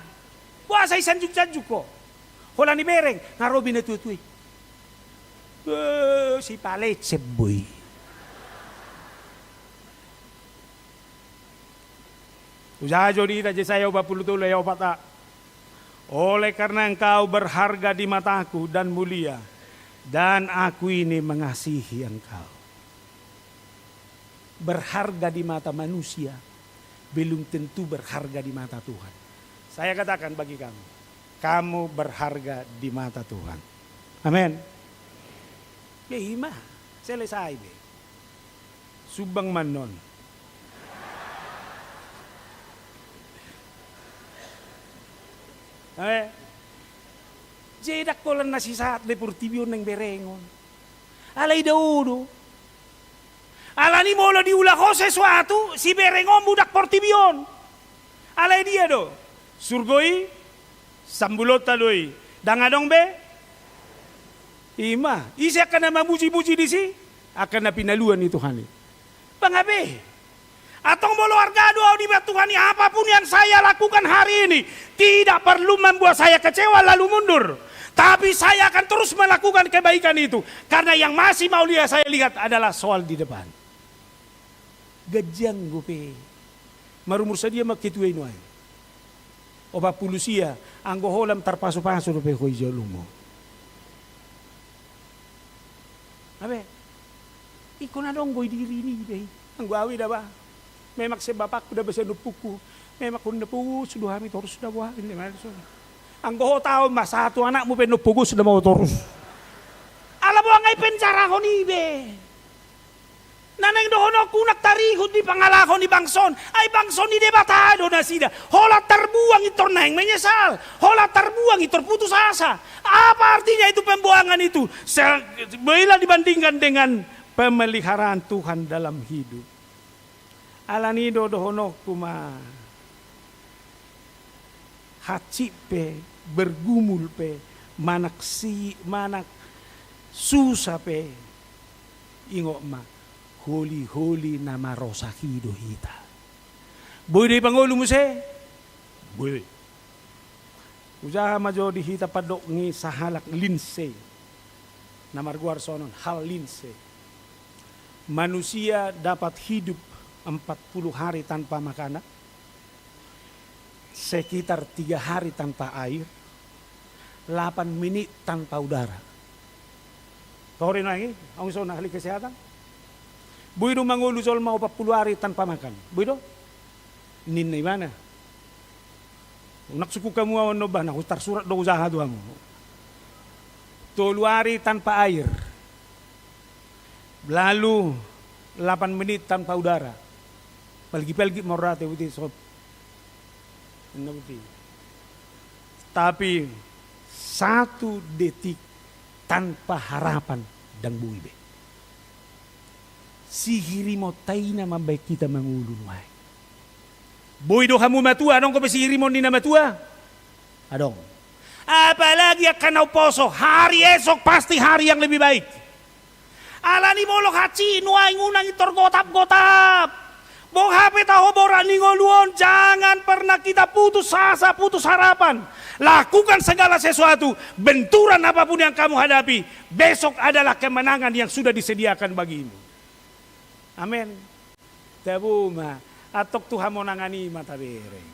Wah, sai sanjung-sanjung ho. Holan ibereng, nga ro be na tua-tua i. Eh, si palecep boi. Hujaha jo di hita Jesaya opat pulu tolu ayat opat a. Oleh karena engkau berharga di mataku dan mulia, dan aku ini mengasihi engkau. Berharga di mata manusia belum tentu berharga di mata Tuhan. Saya katakan bagi kamu, kamu berharga di mata Tuhan. Amin. Ya, i ma, selesai be. Sumbang ma annon. Eh. Jadi ndang holan na sisahat be portibi on naeng berengon. Alai dao do. Alani molo diula ho sesuatu, siberengonmu ndang portibi on. Alai dia do? Surgo i, sambulonta do i. Ndang adong be? I ma, ise angka na mamuji-muji disi? Angka na pinaluan ni Tuhan i. Pangap be. Antong molo arga do au dibahen Tuhan i, apapun yang saya lakukan hari ini, tidak perlu membuat saya kecewa lalu mundur. Tapi saya akan terus melakukan kebaikan itu. Karena yang masih mau lihat, saya lihat adalah soal di depan. Ganjang dope. Marumur sadia ma ketua i nuaeng? Opat pulu sia, anggo holan tarpasu-pasu dope ho i jolomu. Abe, ingkon adong do i diri ni be i. Anggo au i da ba. Memang sian bapakku da ba sian ompungku. Memang hon na pogos do hami torus da boha. Anggo ho taon ma sahat tu anakmu pe na pogos da ma ho torus. Ala boha nga i penjarahon i be. Na naeng dohononku unang tarihut di pangalaho ni bangso on. Ai bangso ni Debata do nasida. Holan tarbuang intor naeng menyesal. Holan tarbuang intor putus asa. Apa artinya itu pembuangan itu? Se-, bila dibandingkan dengan pemeliharaan Tuhan dalam hidup. Alani do dohononku ma. Hansit pe, bergumul pe, manang si-, manang susa pe, ingot ma, holi-holi na marosak i do hita. Boi do i pangolu muse? Boi. Hujaha ma jo di hita pandok ni sahalak Lindsay. Na margoar sonon, Hal Lindsay. Manusia dapat hidup empat puluh hari tanpa makanan, sekitar tiga hari tanpa air, delapan menit tanpa udara. Toho do i nuaeng i, anggo songon ahli kesehatan. Boi do mangolu jolma opat pulu ari tanpa makan. Boi do? Ninna ibana. Unang sungkun hamu ahu annon bah, na tarsurat do hujaha tu hamu. Tolu ari tanpa air. Lalu delapan menit tanpa udara. Palgi-palgi ma ro ate, boti sop. Ninna boti. Tapi satu detik tanpa harapan ndang boi be. Sihirimonta i na mambahen hita mangolu nuaeng. Boi do hamu matua, adong dope sihirimon ni na matua? Adong. Apalagi angka na umposo, hari esok pasti hari yang lebih baik. Alani molo hansit nuaeng, unang intor gotap-gotap. Boha pe taho borat ni ngolu on, jangan pernah kita putus asa, putus harapan. Lakukan segala sesuatu, benturan apapun yang kamu hadapi, besok adalah kemenangan yang sudah disediakan bagimu. Amin. Tabo ma, antong tu hamonangan i ma tabereng.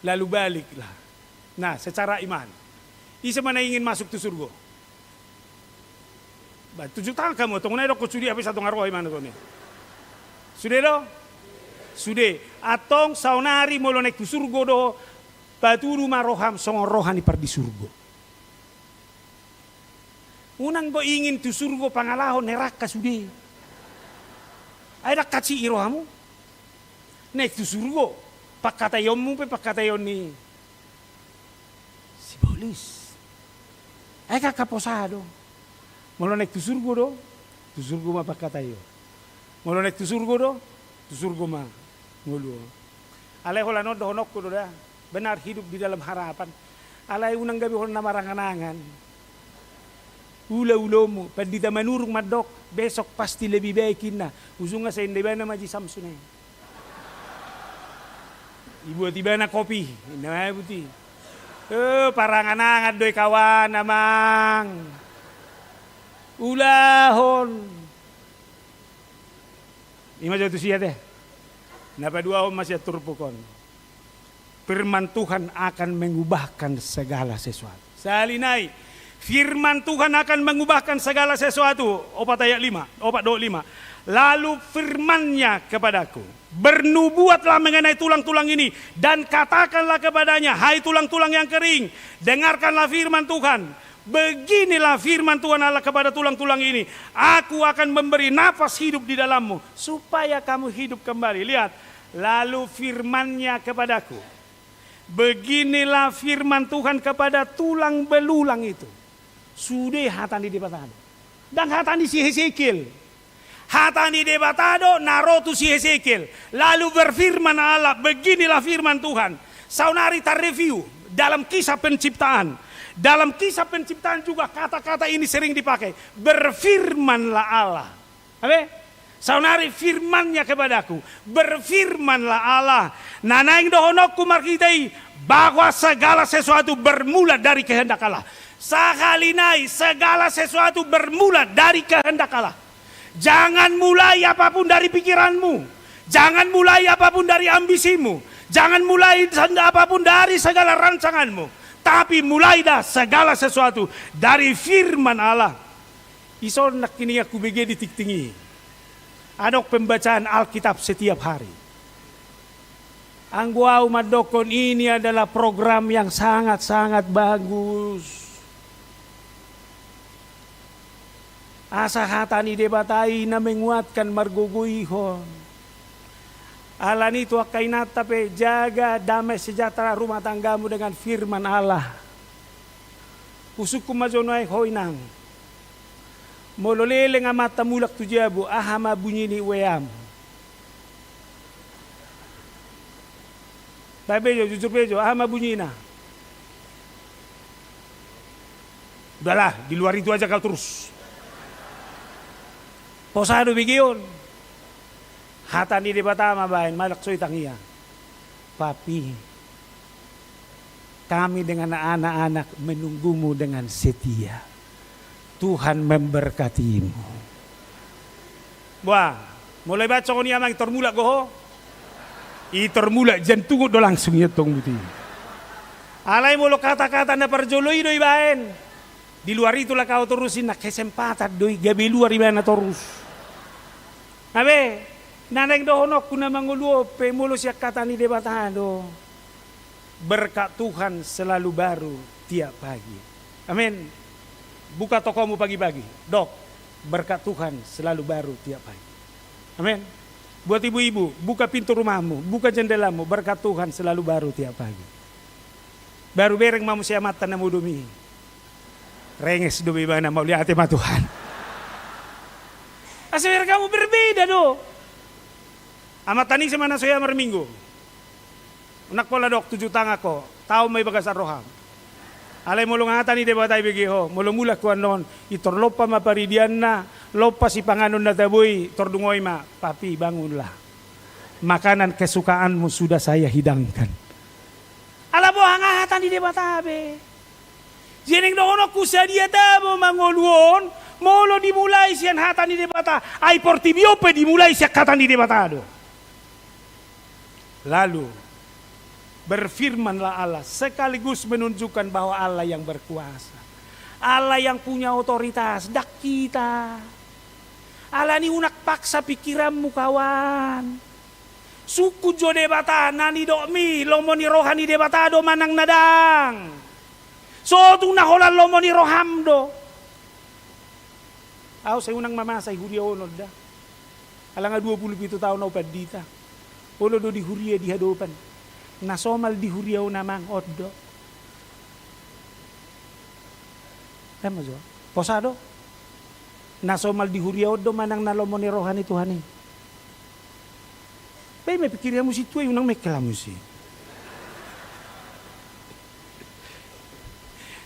Lalu baliklah. Nah, secara iman. Ise ma na ingin masuk tu surgo? Ba, tunjuk tangan hamu, antong unang didokkon sude, hape sai tonga roha imana toni. Sude do? Sude. Antong saonari molo naeng tu surgo do, patudu ma roham songon roha ni pardisurgo. Unang do ingin tu surgo pangalaho neraka sude. Ai ndang hansit i rohamu. Naeng tu surgo, pangkataionmu pe pangkataion ni sibolis. Ai angka posa do. Molo naeng tu surgo do, tu surgo ma pangkataion. Molo naeng tu surgo do, tu surgo ma ngolu on. Alai holan on dohononku do da, benar hidup di dalam harapan. Alai unang gabe hon na marangan-angan. Ulaulaonmu, Pandita Manurung mandok, besok pasti lebih baik inna. Ujungna sai ninna ibana ma Haji Samsu i. Dibuat ibana kopi, ninna ma buti. Eh, parangan-angan do i kawan, amang. Ulahon. Ima jo tu sia te. Na paduahon ma sian turpuk on. Firman Tuhan akan mengubahkan segala sesuatu. Sahali nai, firman Tuhan akan mengubahkan segala sesuatu. Opat ayat lima, opat dohot lima. Lalu firman-Nya kepadaku, "Bernubuatlah mengenai tulang-tulang ini, dan katakanlah kepadanya, 'Hai tulang-tulang yang kering, dengarkanlah firman Tuhan. Beginilah firman Tuhan Allah kepada tulang-tulang ini, Aku akan memberi nafas hidup di dalammu, supaya kamu hidup kembali.'" Lihat, lalu firman-Nya kepadaku, "Beginilah firman Tuhan kepada tulang belulang itu." Sude hata ni Debata do. Ndang hata ni si Hesekiel. Hata ni Debata do na ro tu si Hesekiel. Lalu berfirman Allah, "Beginilah firman Tuhan." Saonari tarreview dalam kisah penciptaan. Dalam kisah penciptaan juga kata-kata ini sering dipakai. Berfirmanlah Allah. Abe? Saonari firman-Nya kepadaku. Berfirmanlah Allah. Na naeng dohononku marhite i, bahwa segala sesuatu bermula dari kehendak Allah. Sahali nai, segala sesuatu bermula dari kehendak Allah. Jangan mulai apapun dari pikiranmu. Jangan mulai apapun dari ambisimu. Jangan mulai apapun dari segala rancanganmu. Tapi mulailah segala sesuatu dari firman Allah. Ison nangkin i aku bege di tingting i. Adong pembacaan Alkitab setiap hari. Anggo au mandokkon ini adalah program yang sangat-sangat bagus. Asa hata ni Debata i na menguatkan, margogoihon. Alani tu angka inanta pe, jaga damai sejahtera rumah tanggamu dengan firman Allah. Husungkun ma jo nuaeng ho inang. Molo leleng amanta mulak tu jabu, aha ma bunyi ni ueam? Baen be jo, jujur be jo, aha ma bunyina? Udahlah, di luar itu aja kau terus. Posa do bege on. Hata ni Debata ma baen, manang so i tangiang. Papi, kami dengan anak-anak menunggumu dengan setia. Tuhan memberkatimu. Wah, molo ibaen songon i amang, i tor mulak do ho. I tor mulak, jantungut do langsung i antong buti. Alai molo kata-kata na parjolo i do ibaen, di luar itulah kau terus, i na kesempatan do i, gabe luar ibana torus. Abe, na naeng dohononku na mangolu on pe molo sian hata ni Debata do. Berkat Tuhan selalu baru tiap pagi. Amin. Buka tokomu pagi-pagi. Dok, berkat Tuhan selalu baru tiap pagi. Amin. Buat ibu-ibu, buka pintu rumahmu, buka jendelamu, berkat Tuhan selalu baru tiap pagi. Baru bereng ma muse amanta na modom i. Renges do be ibana, mauliate ma Tuhan. Asa biar kamu berbeda do. Amanta ni ise ma na so hea marminggu. Unang pola dok, tunjuk tangan ho, taon ma i bagasan roham. Alai molo nga hata ni Debata i bege ho, molo mulak ho annon, i tor lompa ma paridianna, lompa sipanganon na tabo i, tor dung i ma, papi, bangunlah. Makanan kesukaanmu sudah saya hidangkan. Ala boha, nga hata ni Debata be. Jadi naeng dohononku, sadia tabo mangolu on, molo dimulai sian hata ni Debata, ai portibi on pe dimulai sian hata ni Debata do. Lalu, berfirmanlah Allah, sekaligus menunjukkan bahwa Allah yang berkuasa. Allah yang punya otoritas, ndang hita. Alani unang paksa pikiranmu, kawan. Sungkun jo Debata, na nidokmi, lomo ni roha ni Debata do manang na ndang. So tung na holan lomo ni roham do. Ahu sai unang mamasa i huria on, on da. Ala nga dua pulu pitu taon ahu pandita. Olo do di huria di hadopan. Na somal di huria on amang, on do. Ema jo. Posa do. Na somal di huria on do manang na lomo ni roha ni Tuhan i. Baen ma pikiri hamu sintua i, unang mengkel hamu si.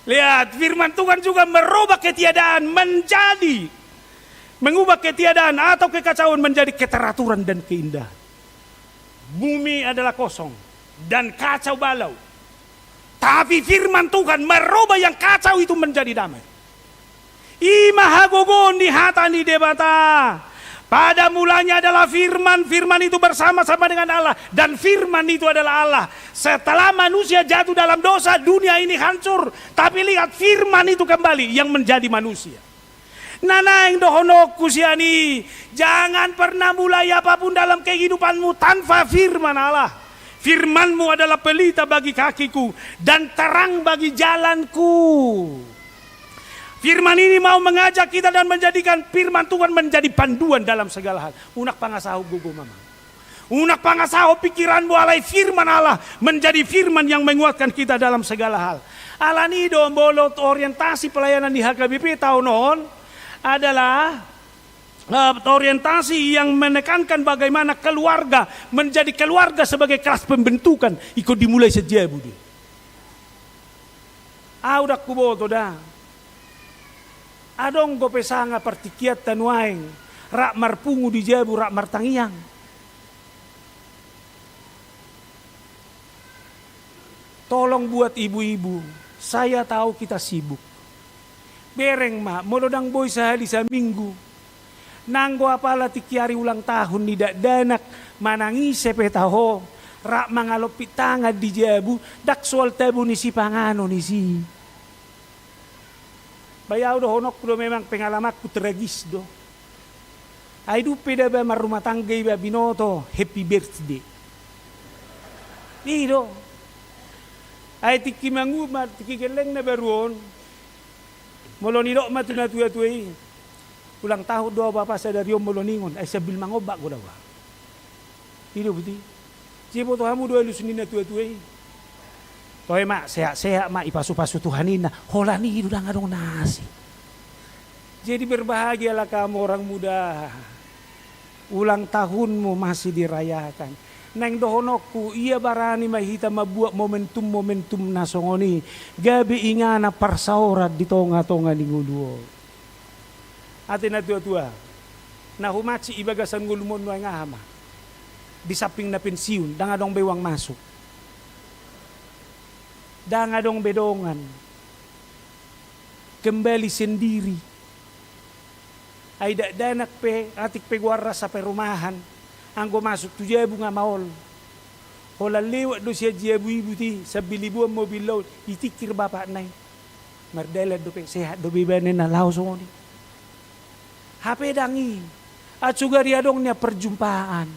Lihat, firman Tuhan juga merubah ketiadaan menjadi, mengubah ketiadaan atau kekacauan menjadi keteraturan dan keindahan. Bumi adalah kosong dan kacau balau. Tapi firman Tuhan merubah yang kacau itu menjadi damai. I ma hagogoon ni hata ni Debata. Pada mulanya adalah Firman, Firman itu bersama-sama dengan Allah, dan Firman itu adalah Allah. Setelah manusia jatuh dalam dosa, dunia ini hancur. Tapi lihat, Firman itu kembali yang menjadi manusia. Na naeng dohononku sian i, jangan pernah mulai apapun dalam kehidupanmu tanpa Firman Allah. Firman-Mu adalah pelita bagi kakiku dan terang bagi jalanku. Firman ini mau mengajak kita dan menjadikan Firman Tuhan menjadi panduan dalam segala hal. Unang pangasahon gogom, amang. Unang pangasahon pikiranmu, alai Firman Allah menjadi firman yang menguatkan kita dalam segala hal. Alani do, molo orientasi pelayanan di H K B P taon on adalah, eh, orientasi yang menekankan bagaimana keluarga menjadi keluarga sebagai kelas pembentukan, ingkon dimulai sian jabu do i. Ahu ndang huboto da. Adong dope sanga partingkianta nuaeng, rap marpungu di jabu, rap martangiang. Tolong buat ibu-ibu, saya tahu kita sibuk. Bereng ma, molo ndang boi sahali saminggu. Nanggo apala tingki ari ulang tahun ni dakdanak, manang ise pe taho, rap mangalompit tangan di jabu, ndang soal tabo ni sipanganon i si. Ba i ahu dohononku do, memang pengalamanku tragis do. Ai dung pe da ba marrumah tangga iba binoto, happy birthday. I do. Ai tingki mangu-, ma-, tingki gellengna baru on. Molo nidok ma tu natua-tua i, ulang tahun do ahu bapa sadari on molo ningon, ai sambil mangombak do ahu. I do, boti. Diboto hamu do alus ni natua-tua i. Toe ma, sehat-sehat ma, ipasu-pasu Tuhan ninna. Holan i do ndang adong na asing. Jadi berbahagialah kamu orang muda. Ulang tahunmu masih dirayakan. Naeng dohononku, ia barani ma hita mambuat momentum-momentum na songon i gabe inganan parsaoran di tonga-tonga ni ngolu on. Ate natua-tua, na humansik i bagasan ngolum on nuaeng aha ma? Di samping na pensiun, ndang adong be uang masuk. Ndang adong be dongan. Kembali sendiri. Ai dakdanak pe, atik pe goarna saperumahan, anggo masuk tu jabu nga maol. Holan lewat do sian jabu i, boti, sambil iboan mobil on, itingkir bapakna i. Mardalan dope, sehat dope ibana ninna, laho songon i. Hape ndang i, atik sugari adong nian perjumpaan.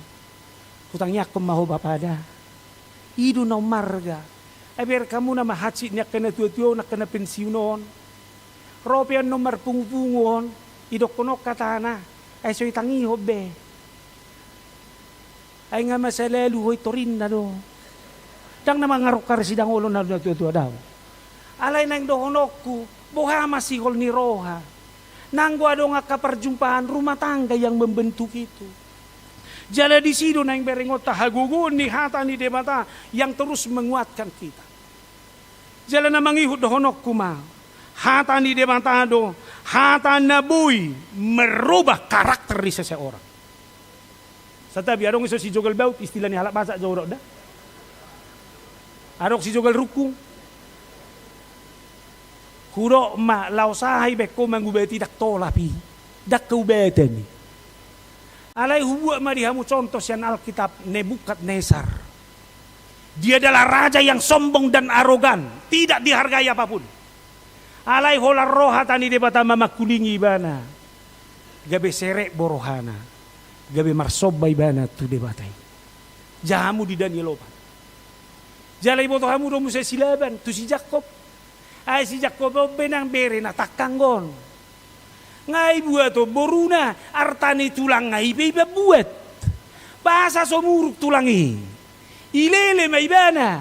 Hutangiangkon ma ho bapa da. I do na ummarga. Ai bereng hamu nama hansit ni angka natua-tua on, angka na pensiun on. Ro pe annon marpungu-pungu on, idokkon on hatana, ai so itangihon be. Ai nga masa lalu, hoi, torinna do. Ndang na mangarungkar sidang olo na natua-tua, daong. Alai naeng dohononku, boha ma sihol ni roha? Nanggo adong angka perjumpaan rumah tangga yang membentuk itu. Jala disi do naeng berengonta hagogoon ni hata ni Debata yang terus menguatkan kita. Jala na mangihut dohononku ma, hata ni Debata do hata na boi merubah karakter ni seseorang. Santabi, adong i so sijogal baut, istilah ni halak Batak, jo, hudok da? Adong sijogal rungkung. Hudok ma, laos aha ibaen ho mangubati, ndang tolap i, ndang kaubatan i. Alai hubuat ma di hamu contoh sian Alkitab, Nebukadnesar. Dia adalah raja yang sombong dan arogan, tidak dihargai apapun. Alai holan ro hata ni Debata ma mangkulingi ibana, gabe serep do rohana, gabe marsomba ibana tu Debata i. Jaha hamu di Daniel opat. Jala iboto hamu do muse si Laban tu si Jakkob. Ai si Jakkob on be nang bere na tangkang on. Nga ibuat on boruna, arta ni tulang nga i pe iba buat. Boasa so muruk tulang i? Ilele ma ibana.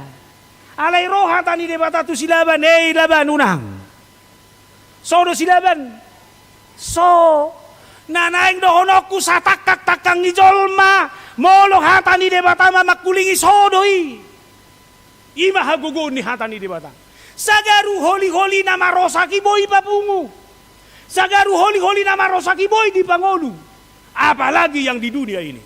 Alai ro hata ni Debata tu si Laban, "Ei Laban, unang." So do si Laban? So. Na naeng dohononku, satangkang-tangkang ni jolma, molo hata ni Debata ma mangkulingi, so do i. I ma hagogoon ni hata ni Debata. Sagaru holi-holi na marosak i boi papungu. Sagaru holi-holi na marosak i boi dipangolu. Apalagi yang di dunia ini.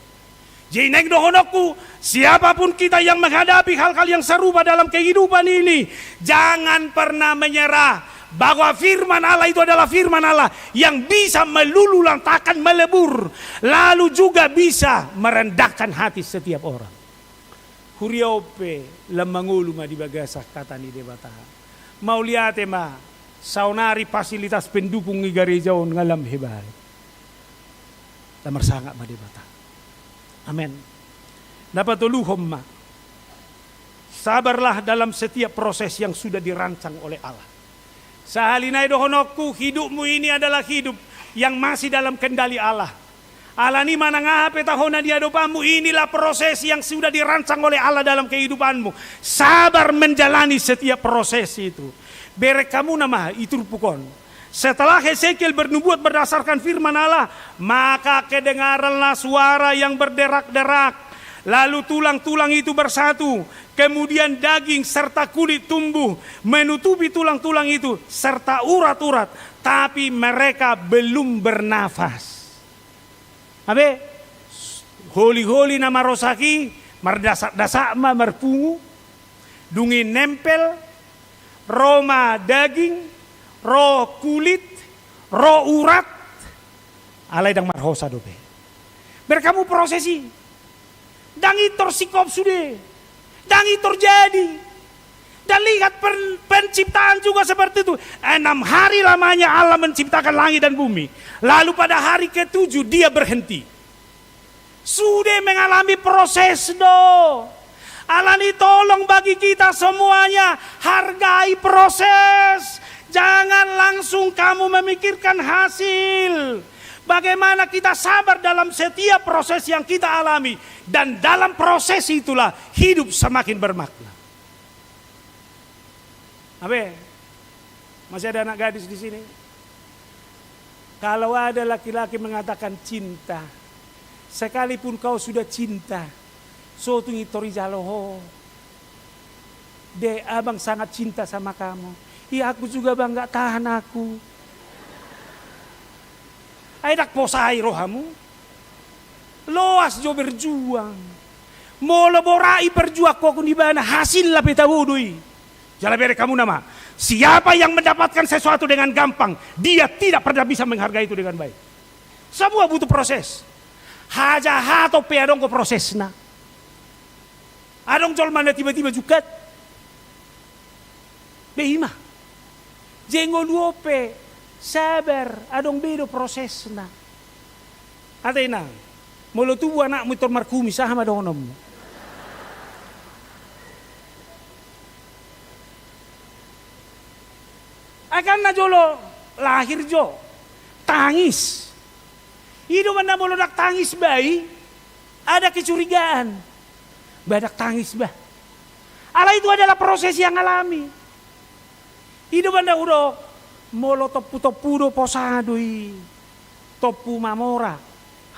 Jadi naeng dohononku, siapapun kita yang menghadapi hal-hal yang serupa dalam kehidupan ini, jangan pernah menyerah bahwa firman Allah itu adalah firman Allah yang bisa meluluhlantakkan, melebur, lalu juga bisa merendahkan hati setiap orang. Huria on pe, lam mangolu ma di bagasan hata ni Debata. Mauliate ma, saonari fasilitas pendukung ni gareja on nga lam hebat. Lam marsangap ma Debata. Amen. Na patoluhon ma. Sabarlah dalam setiap proses yang sudah dirancang oleh Allah. Sahali nai dohononku, hidupmu ini adalah hidup yang masih dalam kendali Allah. Alani manang aha pe tahonan di adopanmu, inilah proses yang sudah dirancang oleh Allah dalam kehidupanmu. Sabar menjalani setiap proses itu. Bereng hamu nama i turpuk on. Setelah Hesekiel bernubuat berdasarkan firman Allah, maka kedengaranlah suara yang berderak-derak. Lalu tulang-tulang itu bersatu, kemudian daging serta kulit tumbuh menutupi tulang-tulang itu, serta urat-urat, tapi mereka belum bernafas. Abe, holi-holi na marosak i, mardasak-dasak ma marpungu, dung i nempel, ro ma daging, ro kulit, ro urat, alai ndang marhosa dope. Bereng hamu proses i. Ndang intor singkop sude. Ndang intor jadi. Dan lihat pen-, penciptaan juga seperti itu. Enam hari lamanya Allah menciptakan langit dan bumi. Lalu pada hari ketujuh dia berhenti. Sude mengalami proses do. Alani tolong bagi kita semuanya, hargai proses. Jangan langsung kamu memikirkan hasil. Bagaimana kita sabar dalam setiap proses yang kita alami. Dan dalam proses itulah hidup semakin bermakna. Abe, masih ada anak gadis di sini? Kalau ada laki-laki mengatakan cinta, sekalipun kau sudah cinta, so tung intor ijalo ho. Dek, abang sangat cinta sama kamu. Iya, aku juga, bang, nggak tahan aku. Ai ndang posa i rohamu. Loas jo berjuang. Molo borat i perjuangkon ibana, hasilna pe tabo do i. Jala bereng hamu nama. Siapa yang mendapatkan sesuatu dengan gampang, dia tidak pernah bisa menghargai itu dengan baik. Semua butuh proses. Hajahaton pe adong do prosesna. Adong jolma na tiba-tiba jungkat. Be i ma. Jala ngolu on pe sabar, adong be do prosesna. Ate inang, molo tubu anakmu intor markumis, aha ma dohononmu? Ai kan na jolo lahir jo, tangis. I do umbahen na molo ndang tangis ba i, ada kecurigaan. Ba ndang tangis ba. Alai itu adalah proses yang alami. I do umbahen na hudok, molo tompu-tompu do posa do i. Tompu mamora.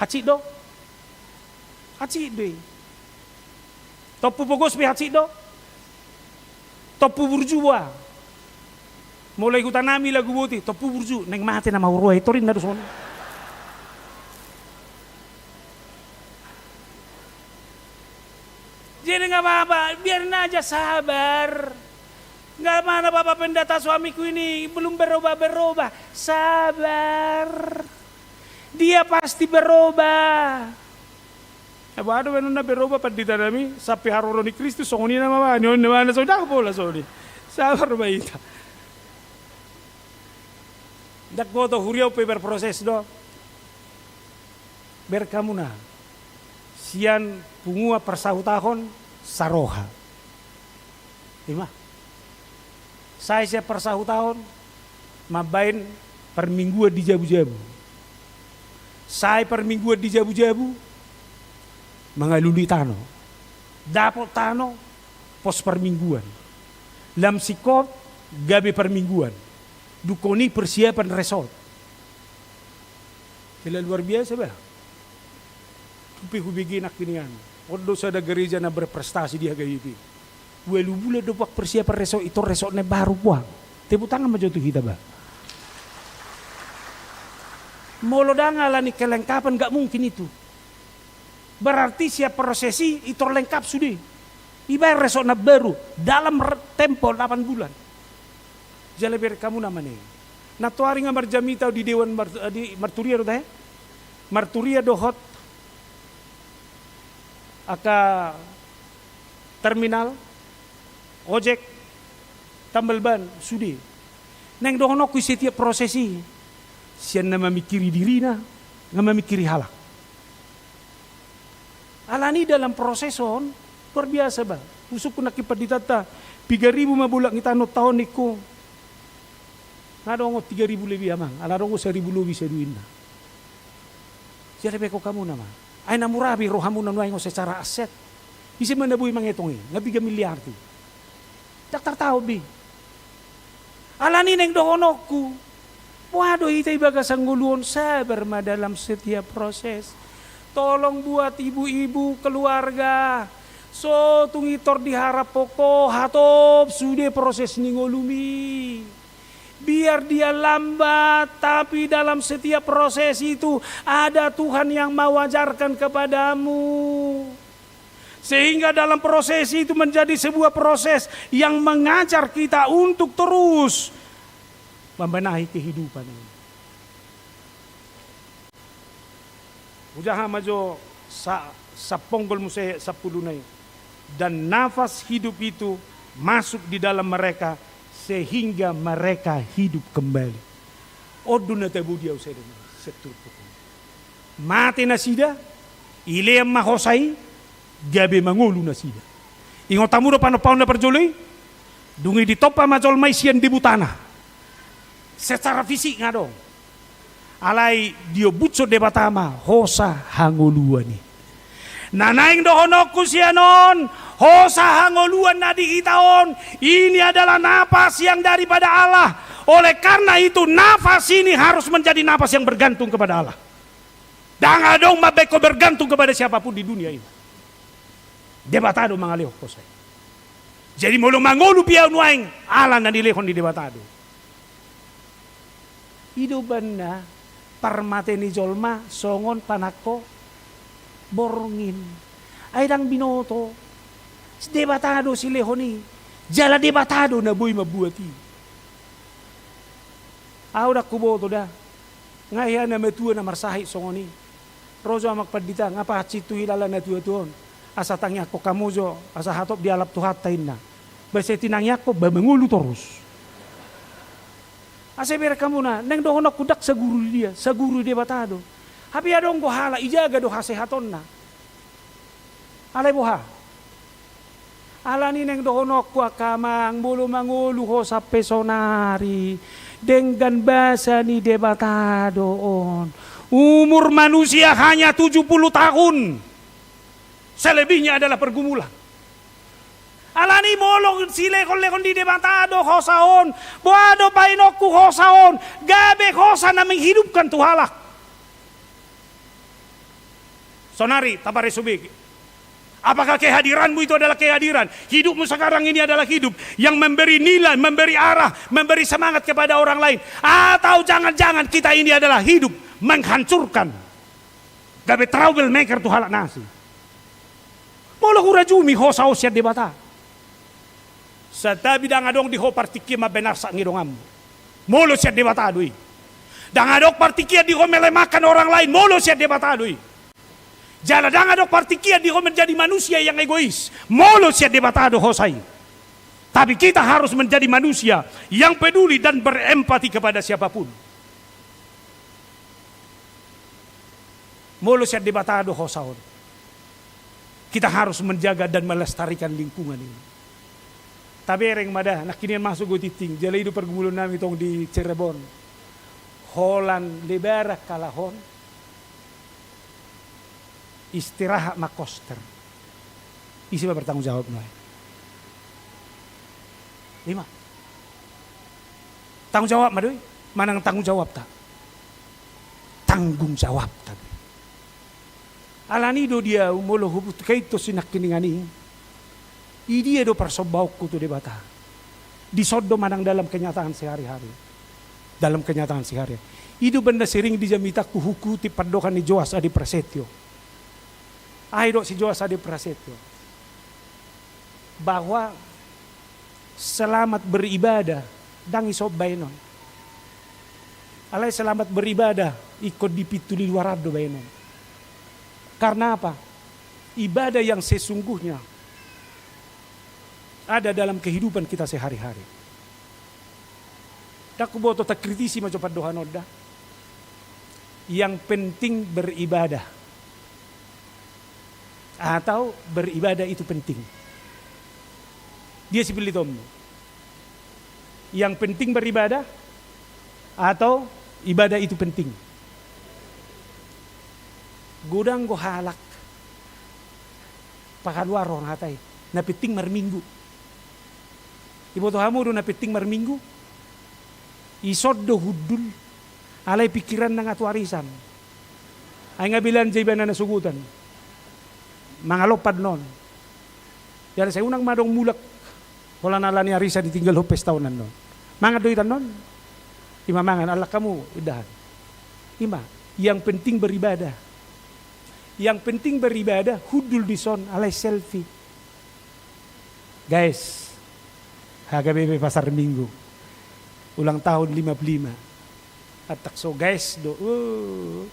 Hansit do? Hansit do i. Tompu pogos pe hansit do? Tompu burju boha? Molo i huta nami lagu boti, tompu burju, naeng mate nama huroha i, torinna do songon i. Jadi nggak apa-apa, biarin aja, sabar. Nggak mana apa-apa, pendeta suamiku ini belum berubah-berubah. Sabar. Dia pasti berubah. Aba do baenon na berubah pandita nami, sampe haroro ni Kristus songon i nama ba, ni on nama na so ndang pola songon i. Sabar ma hita. Ndang goto huriaon pe berproses do. Bereng hamuna, sian punguan parsahutahon saroha. Ima. Sai sian parsahutahon mambaen parmingguan di jabu-jabu. Sai parmingguan di jabu-jabu mangalului tano. Dapot tano pos parmingguan. Lam singkop gabe parmingguan. Dungkon i persiapan resort. Kela luar biasa bah. Tung pe hubege nangkiningan on do sada gareja na berprestasi di H K I P. Ualu bulan do buat persiapan resort, itor resort na baru buang. Tepuk tangan ma jo tu hita bah. Molo ndang ala ni kelengkapan nggak mungkin itu. Berarti sian proses i itor lengkap sude. Ibaen resort na baru dalam re-, tempo delapan bulan. Jala bereng hamuna ma na i. Nantoari nga marjamita di dewan mar-, di marturia do tahe. Marturia dohot angka terminal, ojek, tambal ban, sude. Naeng dohononku i setiap proses i. Sian na mamingkiri dirina, nga mamingkiri halak. Alani dalam proses on, luar biasa bah. Husungkun nangkin panditanta, piga ribu ma bolak ni tano taon ningku. Nga dohononku tiga ribu lebih amang, ala dohononku saribu lobi saduinna. Jadi bereng hamuna ma. Ai na mura be rohamuna nuaeng on secara aset. Ise ma na boi mangetong i, nga piga miliar tu. Ndang tartaon be. Alani naeng dohononku. Boha do hita i bagasan ngolu on, sabar ma dalam setiap proses. Tolong buat ibu-ibu keluarga. So tung itor diharap pokok, hatop sude proses ni ngolumi. Biar dia lambat, tapi dalam setiap proses itu ada Tuhan yang mewajarkan kepadamu. Sehingga dalam proses itu menjadi sebuah proses yang mengajar kita untuk terus membenahi kehidupan ini. Hujaha ma jo sa-, saponggol muse sampuluna i. Dan nafas hidup itu masuk di dalam mereka, sehingga mereka hidup kembali. On do na tabo di ahu sada na setur pokok. Mate nasida, ilean ma hosa i, gabe mangolu nasida. Ingot hamu do panompaon na parjolo i? Dung i ditompa ma jolma i sian debutana. Secara fisik nga adong. Alai diobutso Debata ma hosa hangoluan i. Na naeng dohononku sian on, hosa hangoluan na di hita on, ini adalah napas yang daripada Allah. Oleh karena itu, napas ini harus menjadi napas yang bergantung kepada Allah. Ndang adong mambaen ho bergantung kepada siapapun di dunia ini. Debata do mangalehon hosa i. Jadi molo mangolu pe ahu nuaeng, ala na nilehon ni Debata do. I do umbahen na parmate ni jolma songon panangko borngin. Ai ndang binoto. Debata do silehon i. Jala Debata do na boi mambuat i. Ahu ndang huboto da. Nga hea na matua na marsahit songon i. Ro jo amang pandita, nga pahansit tu hilala na tuatua on. Asa tangiangkon hamu jo, asa hatop dialap Tuhanta inna. Ba sai tinangiangkon, ba mangolu torus. Asa bereng hamuna, naeng dohononku ndang saguru di dia, saguru di Debata do. Hape adong do halak, ijaga do hasehatonna. Alai boha? Alani naeng dohononku angka amang, molo mangolu ho sampe sonari, denggan basa ni Debata do on. Umur manusia hanya tujuh puluh tahun. Selebihnya adalah pergumulan. Alani molo silehonlehon ni Debata do hosa on, boha do baenonku hosa on, gabe hosa na menghidupkan tu halak. Sonari, tapareso be. Apakah kehadiranmu itu adalah kehadiran? Hidupmu sekarang ini adalah hidup yang memberi nilai, memberi arah, memberi semangat kepada orang lain. Atau jangan-jangan kita ini adalah hidup menghancurkan. Gabe troublemaker tu halak na asing. Molo hurajumi hosa on sian Debata. Santabi ndang adong di ho partingkian mambaen arsak ni donganmu. Molo sian Debata do i. Ndang adong partingkian di ho melemahkan orang lain. Molo sian Debata do i. Jala ndang adong partingkian di ho menjadi manusia yang egois. Molo sian Debata do hosa i. Tapi kita harus menjadi manusia yang peduli dan berempati kepada siapapun. Molo sian Debata do hosa on, kita harus menjaga dan melestarikan lingkungan ini. Tabereng ma da, nangkiningan masuk do tingting, jala i do pargumulonnami tong di Cirebon. Holan lebaran halak on, istirahat ma koster. Ise ma bertanggung jawab nuaeng? Ima. Tanggung jawab ma do i, manang tanggung jawabta? Tanggung jawabta do i. Alani do di ahu molo hubutkahon tu si nangkiningan i, i dia do parsombaonku tu Debata. Dison do manang dalam kenyataan sehari-hari. Dalam kenyataan sehari-hari. I do umbahen na sering di jamitangku hukutip pandohan ni Joas Adi Prasetyo. Aha didok si Joas Adi Prasetyo? Bahwa selamat beribadah, ndang dison baenon. Alai selamat beribadah, ingkon di pintu di luaran do baenon. Karena apa? Ibadah yang sesungguhnya ada dalam kehidupan kita sehari-hari. Ndang huboto, takritisi ma jo pandohan on da. Yang penting beribadah. Atau beribadah itu penting? Dia sipillitonmu. Yang penting beribadah atau ibadah itu penting? Godang do halak pahaluarhon hata i, na penting marminggu. Iboto hamu do na penting marminggu? Dison do hundul, alai pikiranna nga tu arisan. Ai nga belanja ibana na sogot an. Mangalompa annon. Jala sai unang ma adong mulak. Holan alani arisan ditinggalhon pesta on annon. Mangan do hita annon. Ima mangan, allang hamu indahan. Ima, yang penting beribadah. Yang penting beribadah, hundul dison, alai selfie. Guys, H K B P Pasar Minggu, ulang tahun lima puluh lima. Atak so guys do. Uh.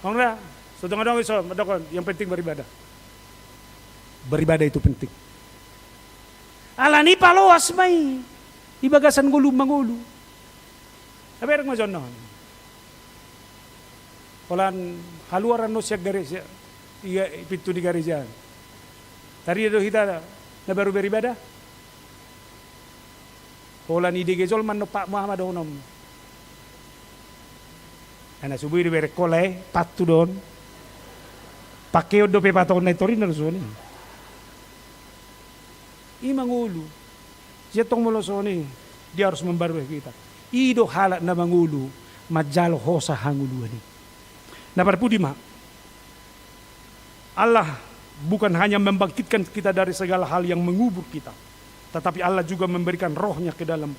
Ong da, so tong adong iso mandok on, yang penting beribadah. Beribadah itu penting. Alani paloas ma i, di bagasan ngolu mangolu. Tabereng ma jo annon. Holan haluar annon sian gareja, i pintu ni gareja. Taida do hita na baru beribadah? Holan didege jolma annon patmu, aha ma dohononmu? Ai na so boi do bereng ho lae, pathu do on. Pangkeon dope pathu on, na i torinna do songon i. I mangolu. Sian tong molo songon i, dia harus membaharui kita. I do halak na mangolu manjalo hosa hangoluan i. Na parpudi ma, Allah bukan hanya membangkitkan kita dari segala hal yang mengubur kita, tetapi Allah juga memberikan Roh-Nya ke dalam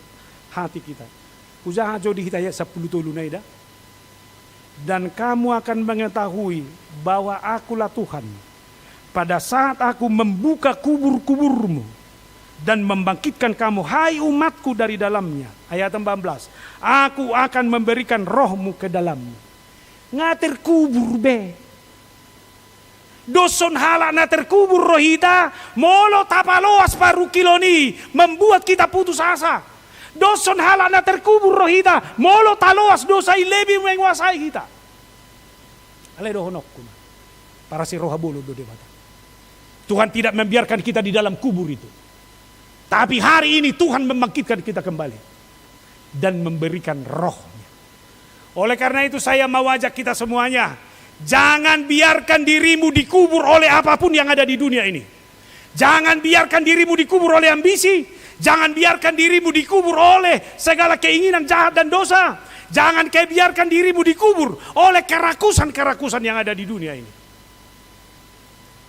hati kita. Hujaha jo di hita ayat sampulu tolu na i da. Dan kamu akan mengetahui bahwa Akulah Tuhan, pada saat Aku membuka kubur-kuburmu dan membangkitkan kamu, hai umat-Ku, dari dalamnya. Ayat empat belas, Aku akan memberikan Roh-Mu ke dalammu. Nga terkubur be. Dos songon halak na terkubur do hita, molo tapaloas parungkilon i, membuat kita putus asa. Dos songon halak na terkubur do hita, molo taloas dosa i lebih menguasai hita. Alai dohononku ma, parasi roha bolon do Debata. Tuhan tidak membiarkan kita di dalam kubur itu. Tapi hari ini Tuhan membangkitkan kita kembali dan memberikan Roh-Nya. Oleh karena itu, saya mau ajak kita semuanya, jangan biarkan dirimu dikubur oleh apapun yang ada di dunia ini. Jangan biarkan dirimu dikubur oleh ambisi. Jangan biarkan dirimu dikubur oleh segala keinginan jahat dan dosa. Jangan ke-, biarkan dirimu dikubur oleh kerakusan-kerakusan yang ada di dunia ini.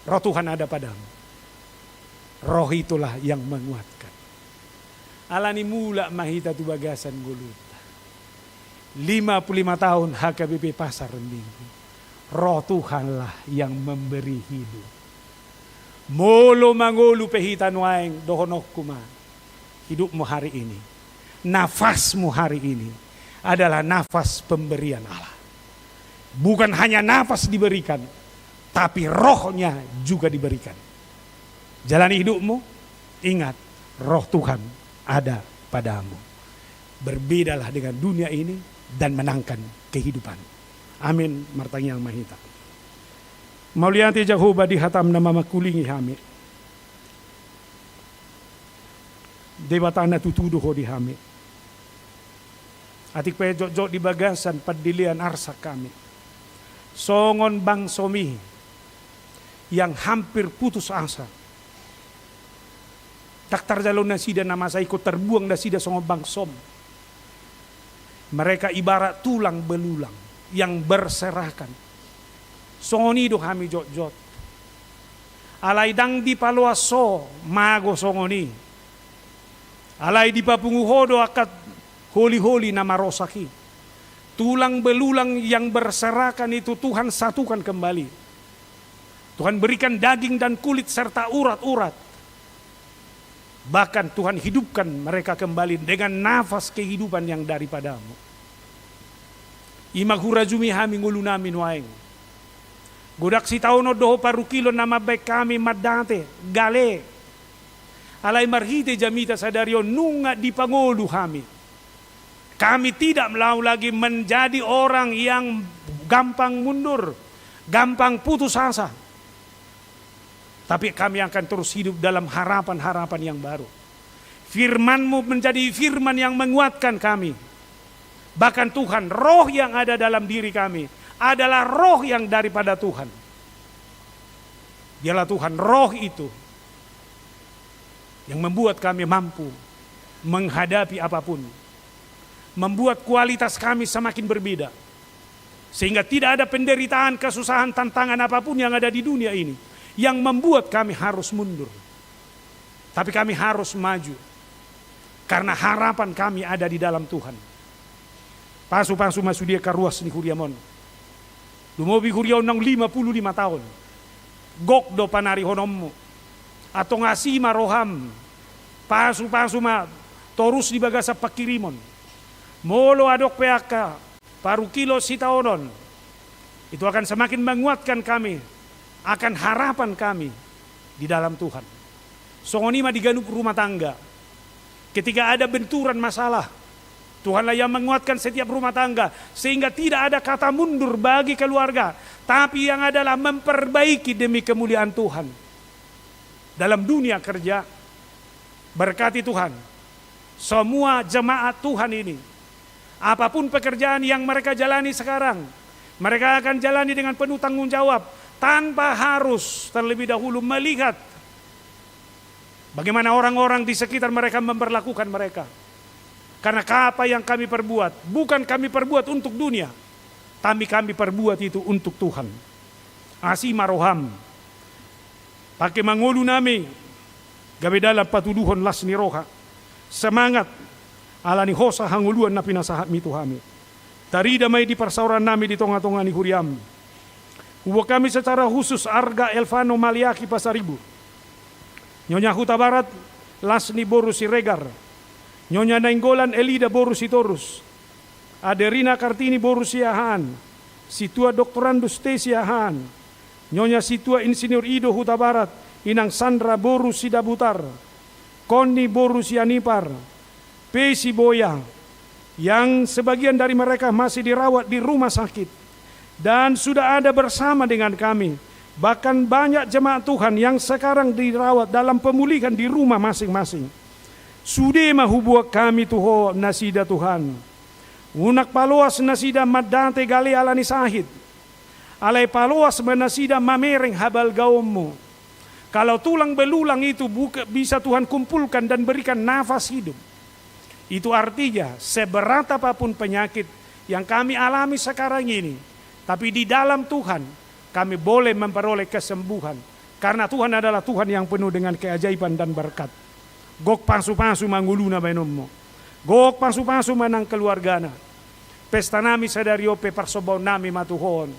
Roh Tuhan ada padamu. Roh itulah yang menguatkan. Alani mulak ma hita tu bagasan ngolunta. Lima puluh lima tahun H K B P Pasar Minggu. Roh Tuhanlah yang memberi hidup. Molo mangolu pe hita nuaeng, dohononku ma, hidupmu hari ini, nafasmu hari ini adalah nafas pemberian Allah. Bukan hanya nafas diberikan, tapi Roh-Nya juga diberikan. Jalani hidupmu, ingat, Roh Tuhan ada padamu. Berbedalah dengan dunia ini dan menangkan kehidupan. Amin. Martangiang ma hita. Mauliate Jahowa di hataM na mamangkulingi hami. Debata na tutu do Ho di hami. Atik pe jotjot di bagasan pandelean arsak hami. Songon bangsoMi yang hampir putus asa. Ndang tarjalo nasida na masa ingkon tarbuang nasida songon bangsoM. Mereka ibarat tulang belulang yang berserakan. Songon i do hami jotjot. Alai ndang dipaloas Ho mago songon i. Alai dipapungu Ho do angka holiholi na marosak i. Tulang belulang yang berserakan itu Tuhan satukan kembali. Tuhan berikan daging dan kulit serta urat-urat. Bahkan Tuhan hidupkan mereka kembali dengan nafas kehidupan yang daripada-Mu. I ma hurajumi hami ngolunami nuaeng. Godang sitaonon do Ho parungkilon na mambahen hami mandate, gale. Alai marhite jamita sadari on nunga dipangolu hami. Kami tidak mau lagi menjadi orang yang gampang mundur, gampang putus asa. Tapi kami akan terus hidup dalam harapan-harapan yang baru. Firman-Mu menjadi firman yang menguatkan kami. Bahkan Tuhan, roh yang ada dalam diri kami adalah roh yang daripada Tuhan. Biarlah Tuhan, roh itu yang membuat kami mampu menghadapi apapun. Membuat kualitas kami semakin berbeda. Sehingga tidak ada penderitaan, kesusahan, tantangan apapun yang ada di dunia ini yang membuat kami harus mundur. Tapi kami harus maju. Karena harapan kami ada di dalam Tuhan. Pasupasu ma sude angka ruas ni huriaM on. Lumobi huria on naung lima pulu lima taon. Gok do panarihononMu. Antong asi ma rohaM. Pasupasu ma torus di bagasan pangkirimon. Molo adong pe angka parungkilon sitaonon, itu akan semakin menguatkan kami akan harapan kami di dalam Tuhan. Songon i ma di ganup rumah tangga. Ketika ada benturan masalah, Tuhanlah yang menguatkan setiap rumah tangga, sehingga tidak ada kata mundur bagi keluarga, tapi yang adalah memperbaiki demi kemuliaan Tuhan. Dalam dunia kerja, berkati Tuhan semua jemaat Tuhan ini. Apapun pekerjaan yang mereka jalani sekarang, mereka akan jalani dengan penuh tanggung jawab, tanpa harus terlebih dahulu melihat bagaimana orang-orang di sekitar mereka memperlakukan mereka. Karena apa yang kami perbuat, bukan kami perbuat untuk dunia, tapi kami perbuat itu untuk Tuhan. Asi ma rohaM. Pake ma ngolunami, gabe dalan patuduhon las ni roha. Semangat, ala ni hosa hangoluan na pinasahatMi tu hami. Tarida ma i di parsaorannami di tongatonga ni huriaM. Huboan hami secara khusus arga Elvano Maliaki Pasaribu. Nyonya Hutabarat, las ni boru Siregar. Nyonya Nainggolan Elida boru Sitorus. Adelina Kartini boru Siahaan. Sintua Doktorandus T Siahaan. Nyonya Sintua Insinyur Ido Hutabarat, Inang Sandra boru Sidabutar. Konni boru Sianipar. P Siboya, yang sebagian dari mereka masih dirawat di rumah sakit. Dan sudah ada bersama dengan kami. Bahkan banyak jemaat Tuhan yang sekarang dirawat dalam pemulihan di rumah masing-masing. Sude ma huboan hami tu Ho nasida Tuhan. Unang paloas nasida mandate gale ala ni sahit. Alai paloas ma nasida mamereng habalgaonMu. Kalau tulang belulang itu buka, bisa Tuhan kumpulkan dan berikan nafas hidup. Itu artinya, seberat apapun penyakit yang kami alami sekarang ini, tapi di dalam Tuhan, kami boleh memperoleh kesembuhan. Karena Tuhan adalah Tuhan yang penuh dengan keajaiban dan berkat. Gok pasupasu ma ngoluna baenonMu. Gok pasupasu ma nang keluargana. Pestanami sadari on pe parsombaonnami ma tu Ho on.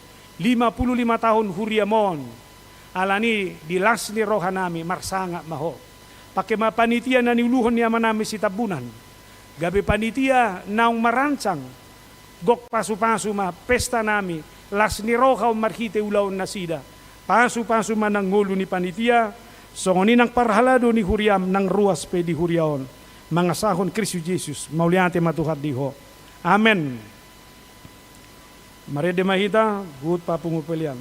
Lima pulu lima taon huriaM on. Alani i di las ni rohanami marsangap ma Ho. Pake ma panitia na niuluhon ni amanami Sitambunan. Gabe panitia naung marancang. Gok pasupasu ma pestanami, las ni roha on marhite ulaon nasida. Pasupasu ma nang ngolu ni panitia, songon i nang parhalado ni huriaM nang ruas pe di huria on. mangasahon Kristus Jesus, mauliate ma Tuhan di ho. Amen. Marende ma hita, huhut papungu pelean.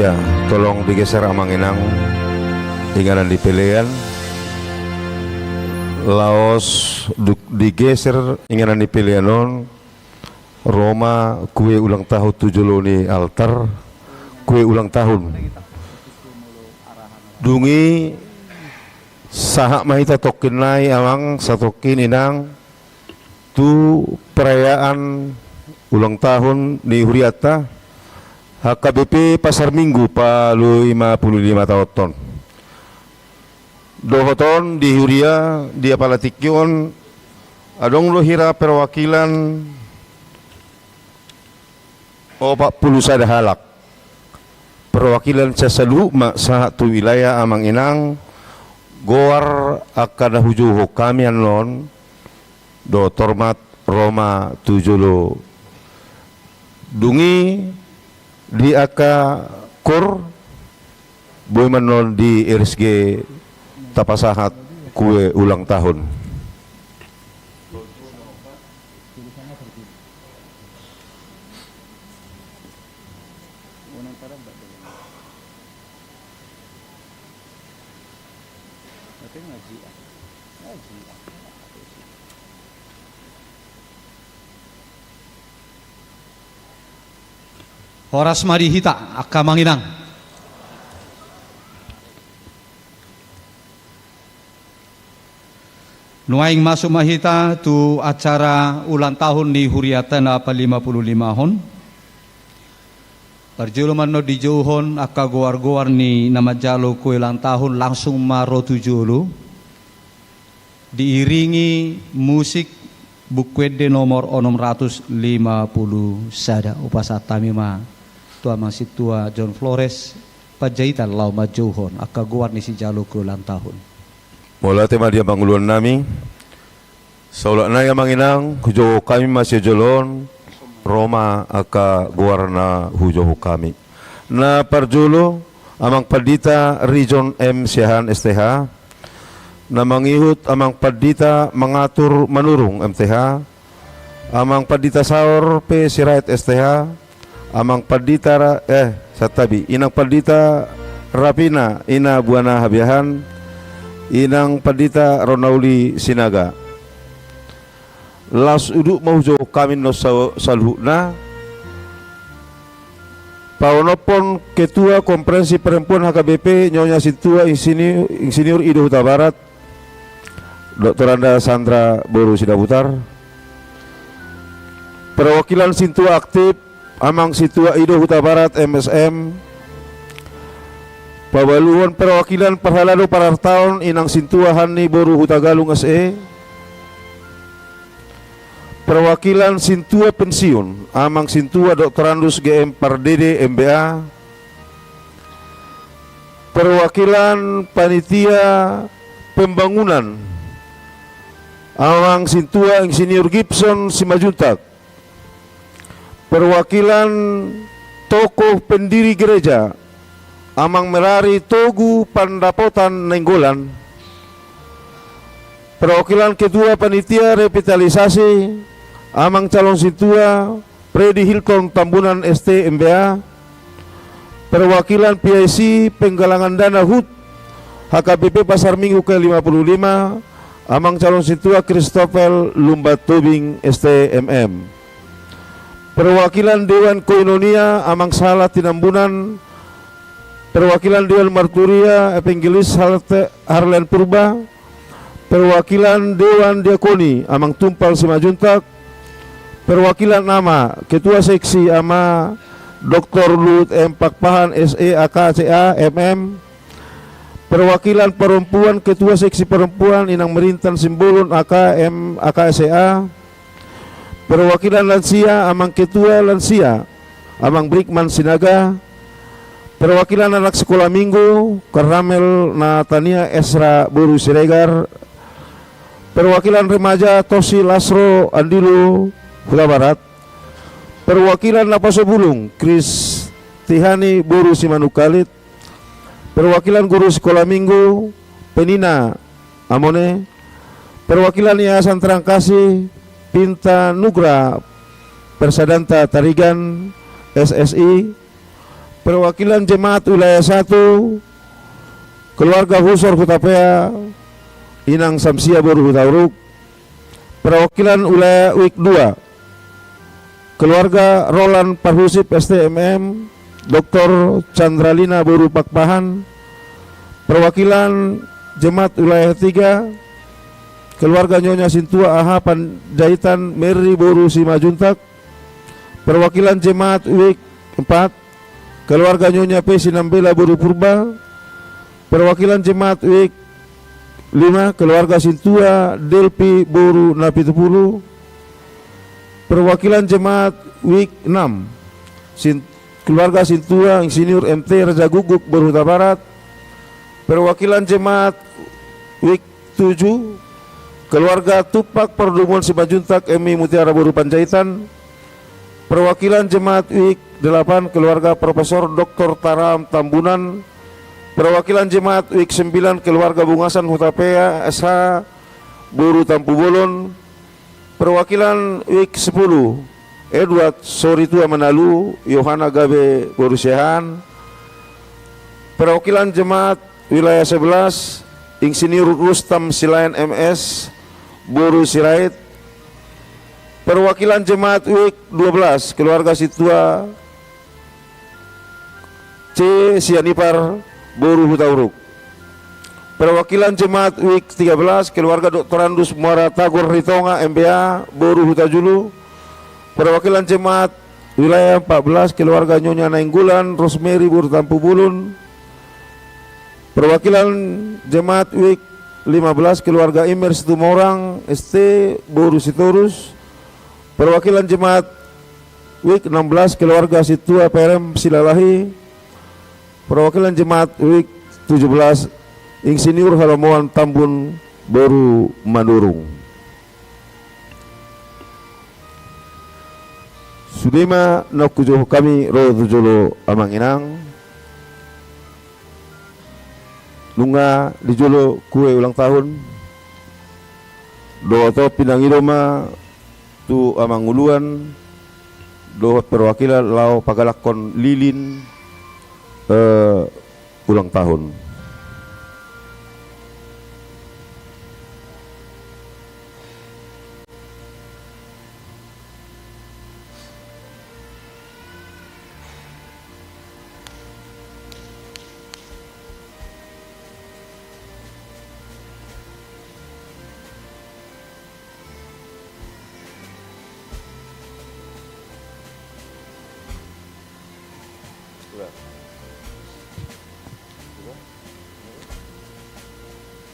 Ya, tolong digeser amang inang inganan ni pelean. Laos du-, digeser inganan ni pelean on, ro ma kue ulang tahun tu jolo ni altar, kue ulang tahun. Dung i sahat ma hita tongkin nai amang, satongkin inang, tu perayaan ulang tahun ni hurianta H K B P Pasar Minggu palu lima puluh lima taonhon. Dohot on di huria, di apala tingki on, adong do hira perwakilan opat puluh sada halak. Perwakilan sian saluhut ma sahat tu wilayah amang inang, goar angka na hujou hami annon, dohot hormat ro ma tu jolo. Dung i di angka kor, boi ma annon di R S G tapasahat kue ulang tahun. Horas ma di hita angka amang inang. Nuaeng masuk ma hita tu acara ulang tahun ni hurianta na palima puluh limahon. Parjolo ma annon dijouhon angka goar-goar ni na manjalo kue ulang tahun, langsung ma ro tu jolo. Diiringi musik Buku Ende nomor onom ratus lima puluh sada. Hupasahat hami ma tu amang sintua John Flores Panjaitan laho manjouhon angka goar ni sijalo kue ulang tahun. Mauliate ma di amang uluan nami. Saulak nai amang inang, hujou hami ma sijolo on, ro ma angka goar na hujou hami. Na parjolo, amang pandita Rijon M Siahaan S T H, na mangihut amang pandita Mangatur Manurung M T H, amang pandita Saur P Sirait S T H, amang pandita Ra-, eh, santabi, inang pandita Rapina, ina Buana Habiahan, inang pandita Ronauli Sinaga. Laos udut ma hujou hami annon sa-, saluhutna. Paonomhon Ketua Konferensi Perempuan H K B P, Nyonya Sintua Insini-, Insinyur Ido Hutabarat, Doktoranda Sandra boru Sidabutar. Perwakilan sintua aktif, amang sintua Ido Hutabarat M S M. Pabaluhon perwakilan parhalado parartaon, inang sintua Hanni boru Hutagalung S E. Perwakilan sintua pensiun, amang sintua Doktorandus G M Pardede M B A. Perwakilan panitia pembangunan, amang sintua Insinyur Gibson Simanjuntak. Perwakilan tokoh pendiri gereja, amang Merari Togu Pandapotan Nainggolan. Perwakilan ketua panitia revitalisasi, amang calon sintua Freddy Hilton Tambunan S T M B A. Perwakilan P I C penggalangan dana hut H K B P Pasar Minggu ke lima puluh lima, amang calon sintua Christopher Lumban Tobing S T M M. Perwakilan Dewan Koinonia, amang sahala tinambunan. Perwakilan Dewan Marturia, Evangelis Halte-, Harlen Purba. Perwakilan Dewan Diakoni, amang Tumpal Simanjuntak. Perwakilan ama, ketua seksi ama Doktor Luhut M Pakpahan S E A K C A M M. Perwakilan perempuan, ketua seksi perempuan, inang Merintan Simbolon A K M A K S E A. Perwakilan lansia, amang ketua lansia, amang Brikman Sinaga. Perwakilan anak sekolah minggu, Karamel Natania Esra boru Siregar. Perwakilan remaja, Tosi Lasro Andilo Hutabarat. Perwakilan naposobulung, Kristihani boru Simanungkalit. Perwakilan guru sekolah minggu, Penina Amone. Perwakilan Yayasan Terang Kasih, Pinta Nugra Persadanta Tarigan S S I. Perwakilan Jemaat Wilayah satu, keluarga Husor Hutapea, Inang Samsia boru Hutauruk. Perwakilan Wilayah Wik dua, keluarga Roland Parhusip, S T M M, Doktor Chandralina boru Pakpahan. Perwakilan Jemaat Wilayah tiga, keluarga Nyonya Sintua Aha Panjaitan, Mary boru Simanjuntak. Perwakilan Jemaat Wik empat, keluarga Nyonya P. Sinambela boru Purba. Perwakilan Jemaat Wik lima, keluarga Sintua Delpi boru Napitupulu. Perwakilan Jemaat Wik enam, Sin-, keluarga Sintua Insinyur M T Rajagukguk boru Hutabarat. Perwakilan Jemaat Wik tujuh, keluarga Tumpak Pardumuan Simanjuntak M I Mutiara boru Panjaitan. Perwakilan Jemaat Wik delapan, keluarga Profesor Doktor Taram Tambunan. Perwakilan Jemaat Wik sembilan, keluarga Bungasan Hutapea S H boru Tampubolon. Perwakilan Wik sepuluh, Edward Soritua Manalu, Yohana Gabe boru Siahaan. Perwakilan Jemaat Wilayah sebelas, Insinyur Rustam Silaen M S boru Sirait. Perwakilan Jemaat Wik dua belas, keluarga Sintua C. Sianipar boru Hutauruk. Perwakilan Jemaat Wik tiga belas, keluarga Doktorandus Muara Tagor Ritonga M B A boru Hutajulu. Perwakilan Jemaat Wilayah empat belas, keluarga Nyonya Nainggolan Rosemary boru Tampubolon. Perwakilan Jemaat Wik lima belas, keluarga Imer Situmorang S T boru Sitorus. Perwakilan Jemaat Wik enam belas, keluarga Sintua Perem Silalahi. Perwakilan Jemaat Wik tujuh belas, Insinyur Halomoan Tambun boru Manurung. Sude ma naung hujou hami ro tu jolo, Amang Inang. Nunga di jolo kue ulang tahun. Dohot on pinangido ma tu amang uluan dohot perwakilan laho pagalakkon lilin, eh, ulang tahun.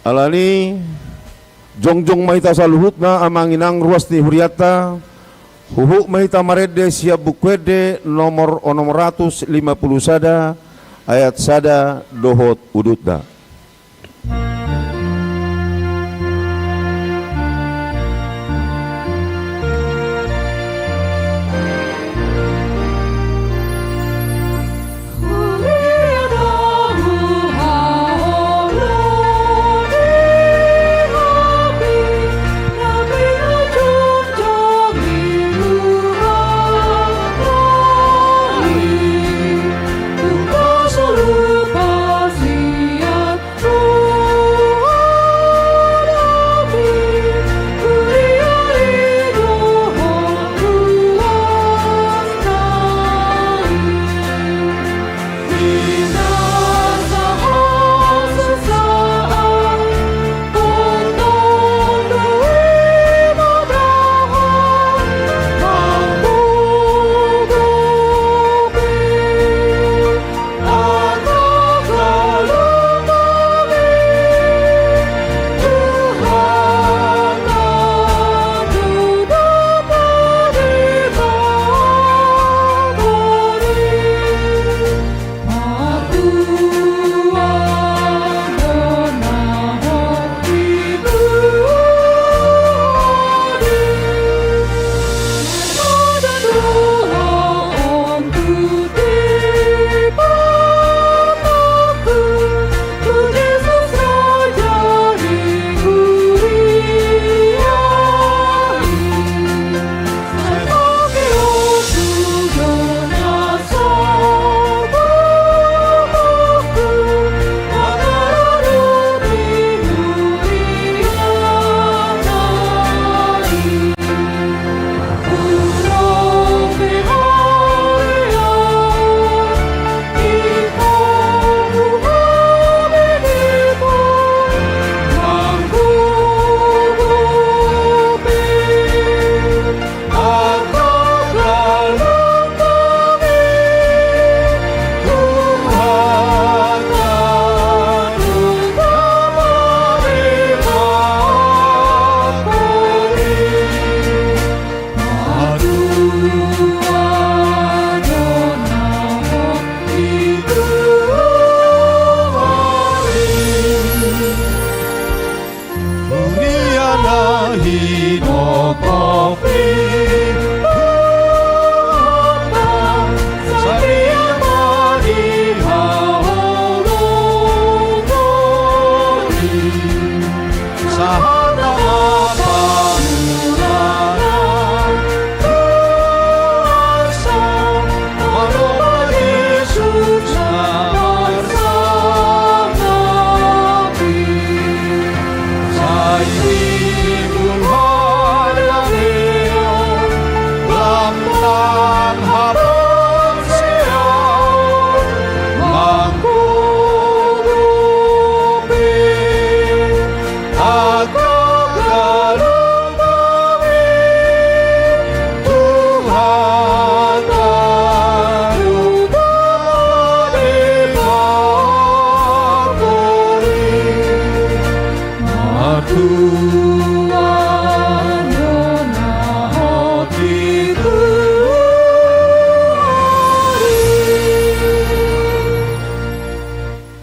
Alani, jongjong ma hita saluhutna, Amang Inang, ruas ni hurianta. Huhut ma hita marende sian Buku Ende nomor onom ratus lima pulu sada, ayat sada dohot udutna.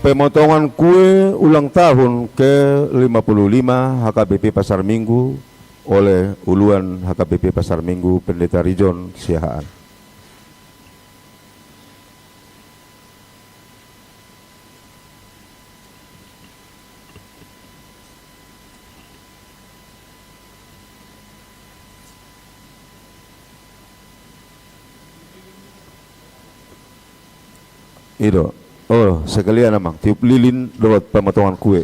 Pemotongan kue ulang tahun ke lima puluh lima H K B P Pasar Minggu oleh Uluan H K B P Pasar Minggu Pendeta Rijon Siahaan. I do. Oh, sekalian amang, tiup lilin dohot pemotongan kue.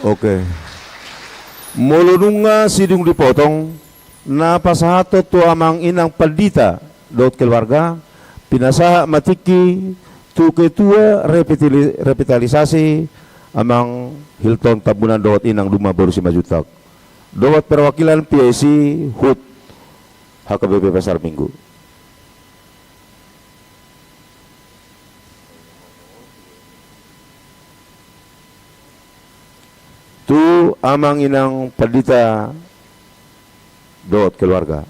Oke. Molo nunga sidung dipotong, na pasahathon tu amang inang pandita dohot keluarga, pinasahat ma tingki tu ketua repitali-, revitalisasi, amang Hilton Tambunan dohot inang Duma boru Simanjuntak. Dohot perwakilan P I C HUT H K B P Pasar Minggu. Tu amang inang pandita dohot keluarga.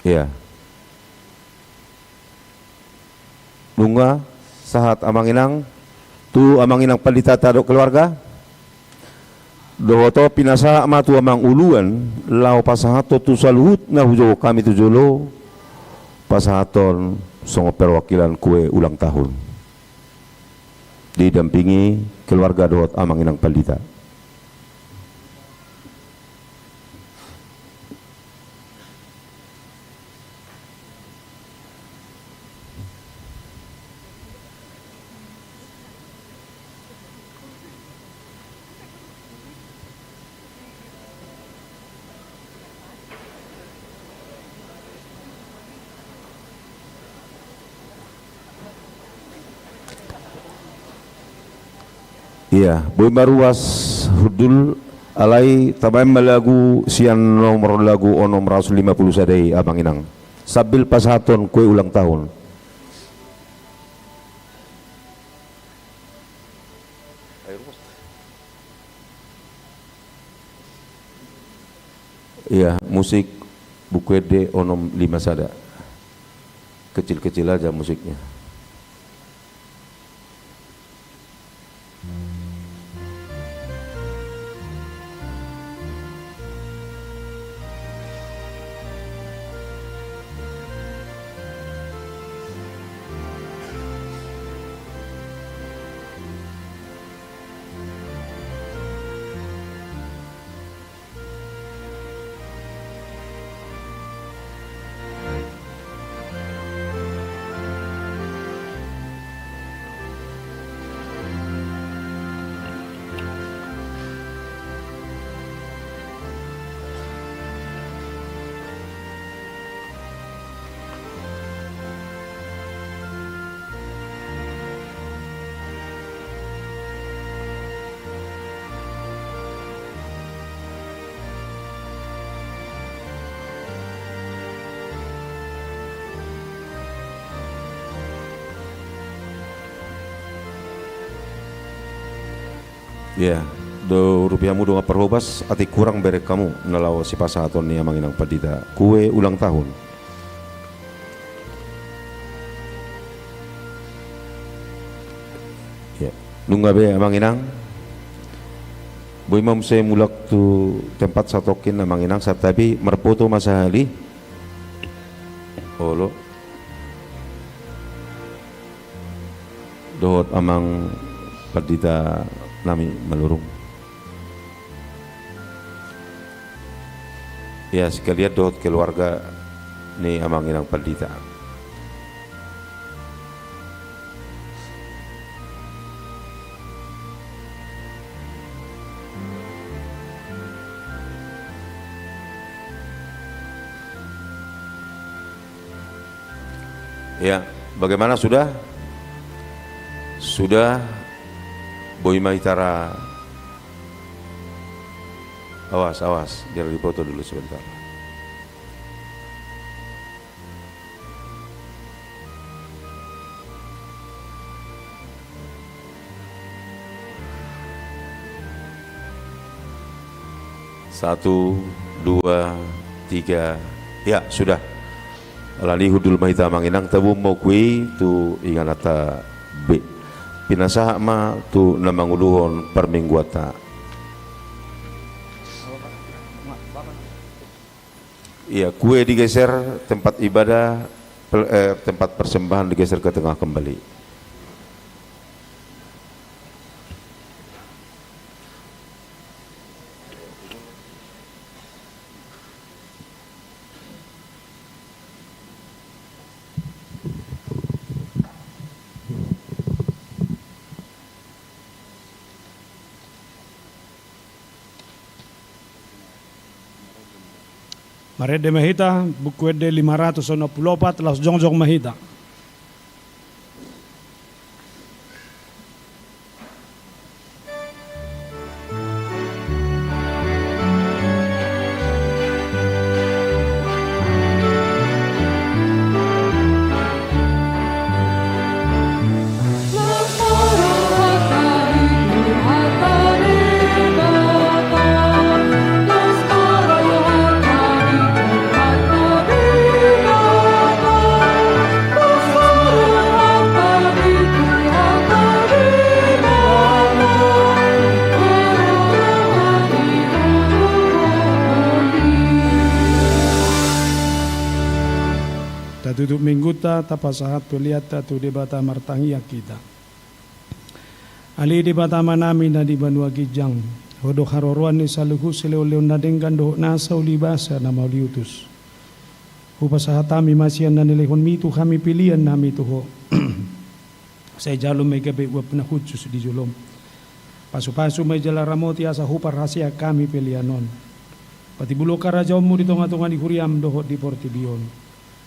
Iya. Nunga sahat amang inang, tu amang inang panditata dohot keluarga. Dohot on pinasahat ma tu amang uluan, laho pasahathon tu saluhut na hujou hami tu jolo, pasahathon songon perwakilan kue ulang tahun. Didampingi keluarga dohot amang inang pandita. Iya, boi ma ruas hundul, alai tabaen ma lagu sian nomor lagu onom ratus lima puluh sada i, amang inang. Sambil pasahathon kue ulang tahun. Iya, musik Buku Ende onom lima sada. Kecil-kecil aja musiknya. Ia, do rupiahmu dongan parhobas, atik hurang bereng hamu na laho sipasahaton ni amang inang pandita kue ulang tahun. Ia, nunga be amang inang. Boi ma muse mulak tu tempat satongkin amang inang, santabi marpoto ma sahali. Olo. Dohot amang pandita nami Manurung. Ia, sekalian dohot keluarga ni amang inang pandita. Ya, bagaimana, sudah? Sudah. Boi ma hita ra. Awas, awas, biar dipoto dulu sebentar. Satu, dua, tiga. Ya, sudah. Alani i hundul ma hita amang inang, tabuhon ma ungku i tu ingananta be. Pinasahat ma tu na manguluhon parmingguanta. Ia, kue digeser, tempat ibadah, pel-, eh, tempat persembahan digeser ke tengah kembali. Marende ma hita, Buku Ende lima ratus onom pulu opat, laos jongjong ma hita. Tatutup minggunta, tapasahat peleanta tu Debata, martangiang hita. Ale Debata Amanami na di banua ginjang, Ho do haroroan ni saluhut silehonlehon na denggan dohot nasa ulibasa na mauliutus. Hupasahat hami ma sian na nilehonMi tu hami pelean nami tu Ho. Sai jalo ma i gabe uap na hushus di joloM. Pasupasu ma i jala ramoti asa huparhaseang hami pelean on. Patibulhon harajaonMu di tongatonga ni huriaM dohot di portibi on.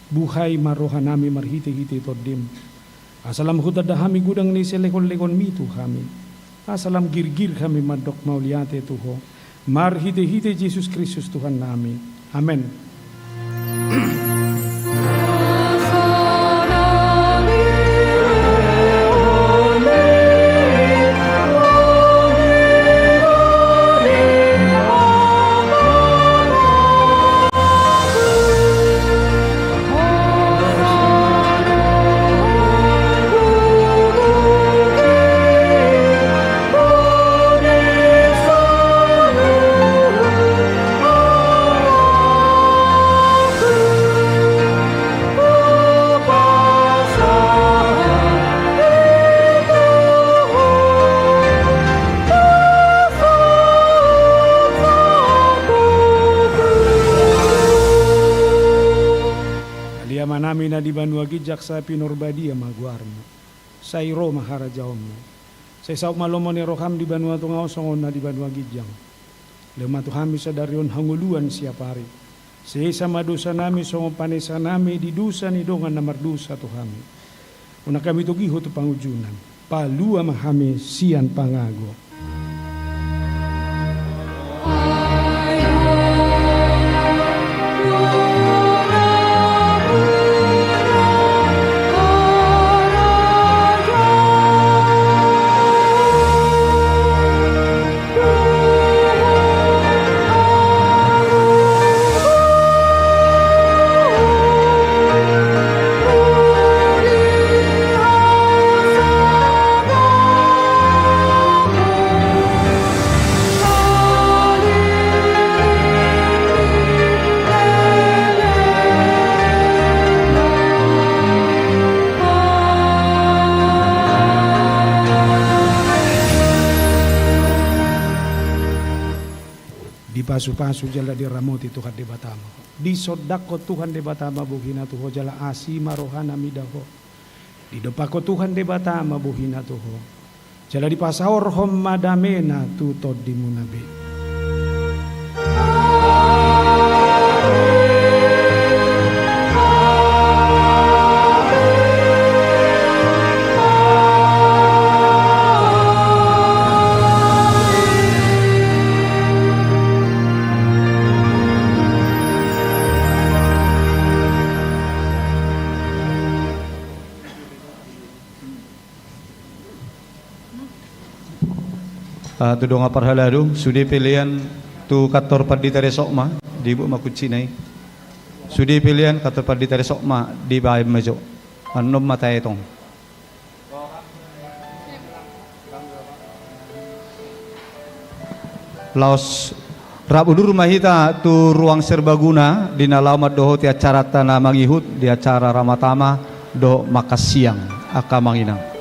Buhai ma rohanami marhitehite TondiM. Asa lam hutanda hami godang ni silehonlehonMi tu hami. Asa lam girgir hami mandok mauliate tu Ho. Marhitehite Jesus Kristus Tuhannami. Amen. Ale Amanami na di banua ginjang, sai pinarbadia ma goarMu. Sai ro ma harajaonMu. Sai saut ma lomo ni rohaM di banua tonga on songon na di banua ginjang. Lehon ma tu hami sadari on hangoluan siapari. Sesa ma dosanami songon panesanami di dosa ni dongan na mardosa tu hami. Unang hami togihon tu pangunjunan. Palua ma hami sian pangago. Dipasupasu jala diramoti Tuhan Debata ma ho. Disondangkon Tuhan Debata ma bohina tu ho jala asi ma rohana mida ho. Didompakkon Tuhan Debata ma bohina tu ho. Jala dipasaorhon ma damena tu tondimuna be. Ah, tu dongan parhalado, sude pelean tu kantor pandita resort ma, dibuat ma kuncina i. Sude pelean kantor pandita resort ma, dibaen ma jo. Annon ma taetong. Laos rap udur ma hita tu ruang serbaguna, di na laho mandohoti acaranta na mangihut, di acara Ramatama dohot Makan Siang angka amang inang.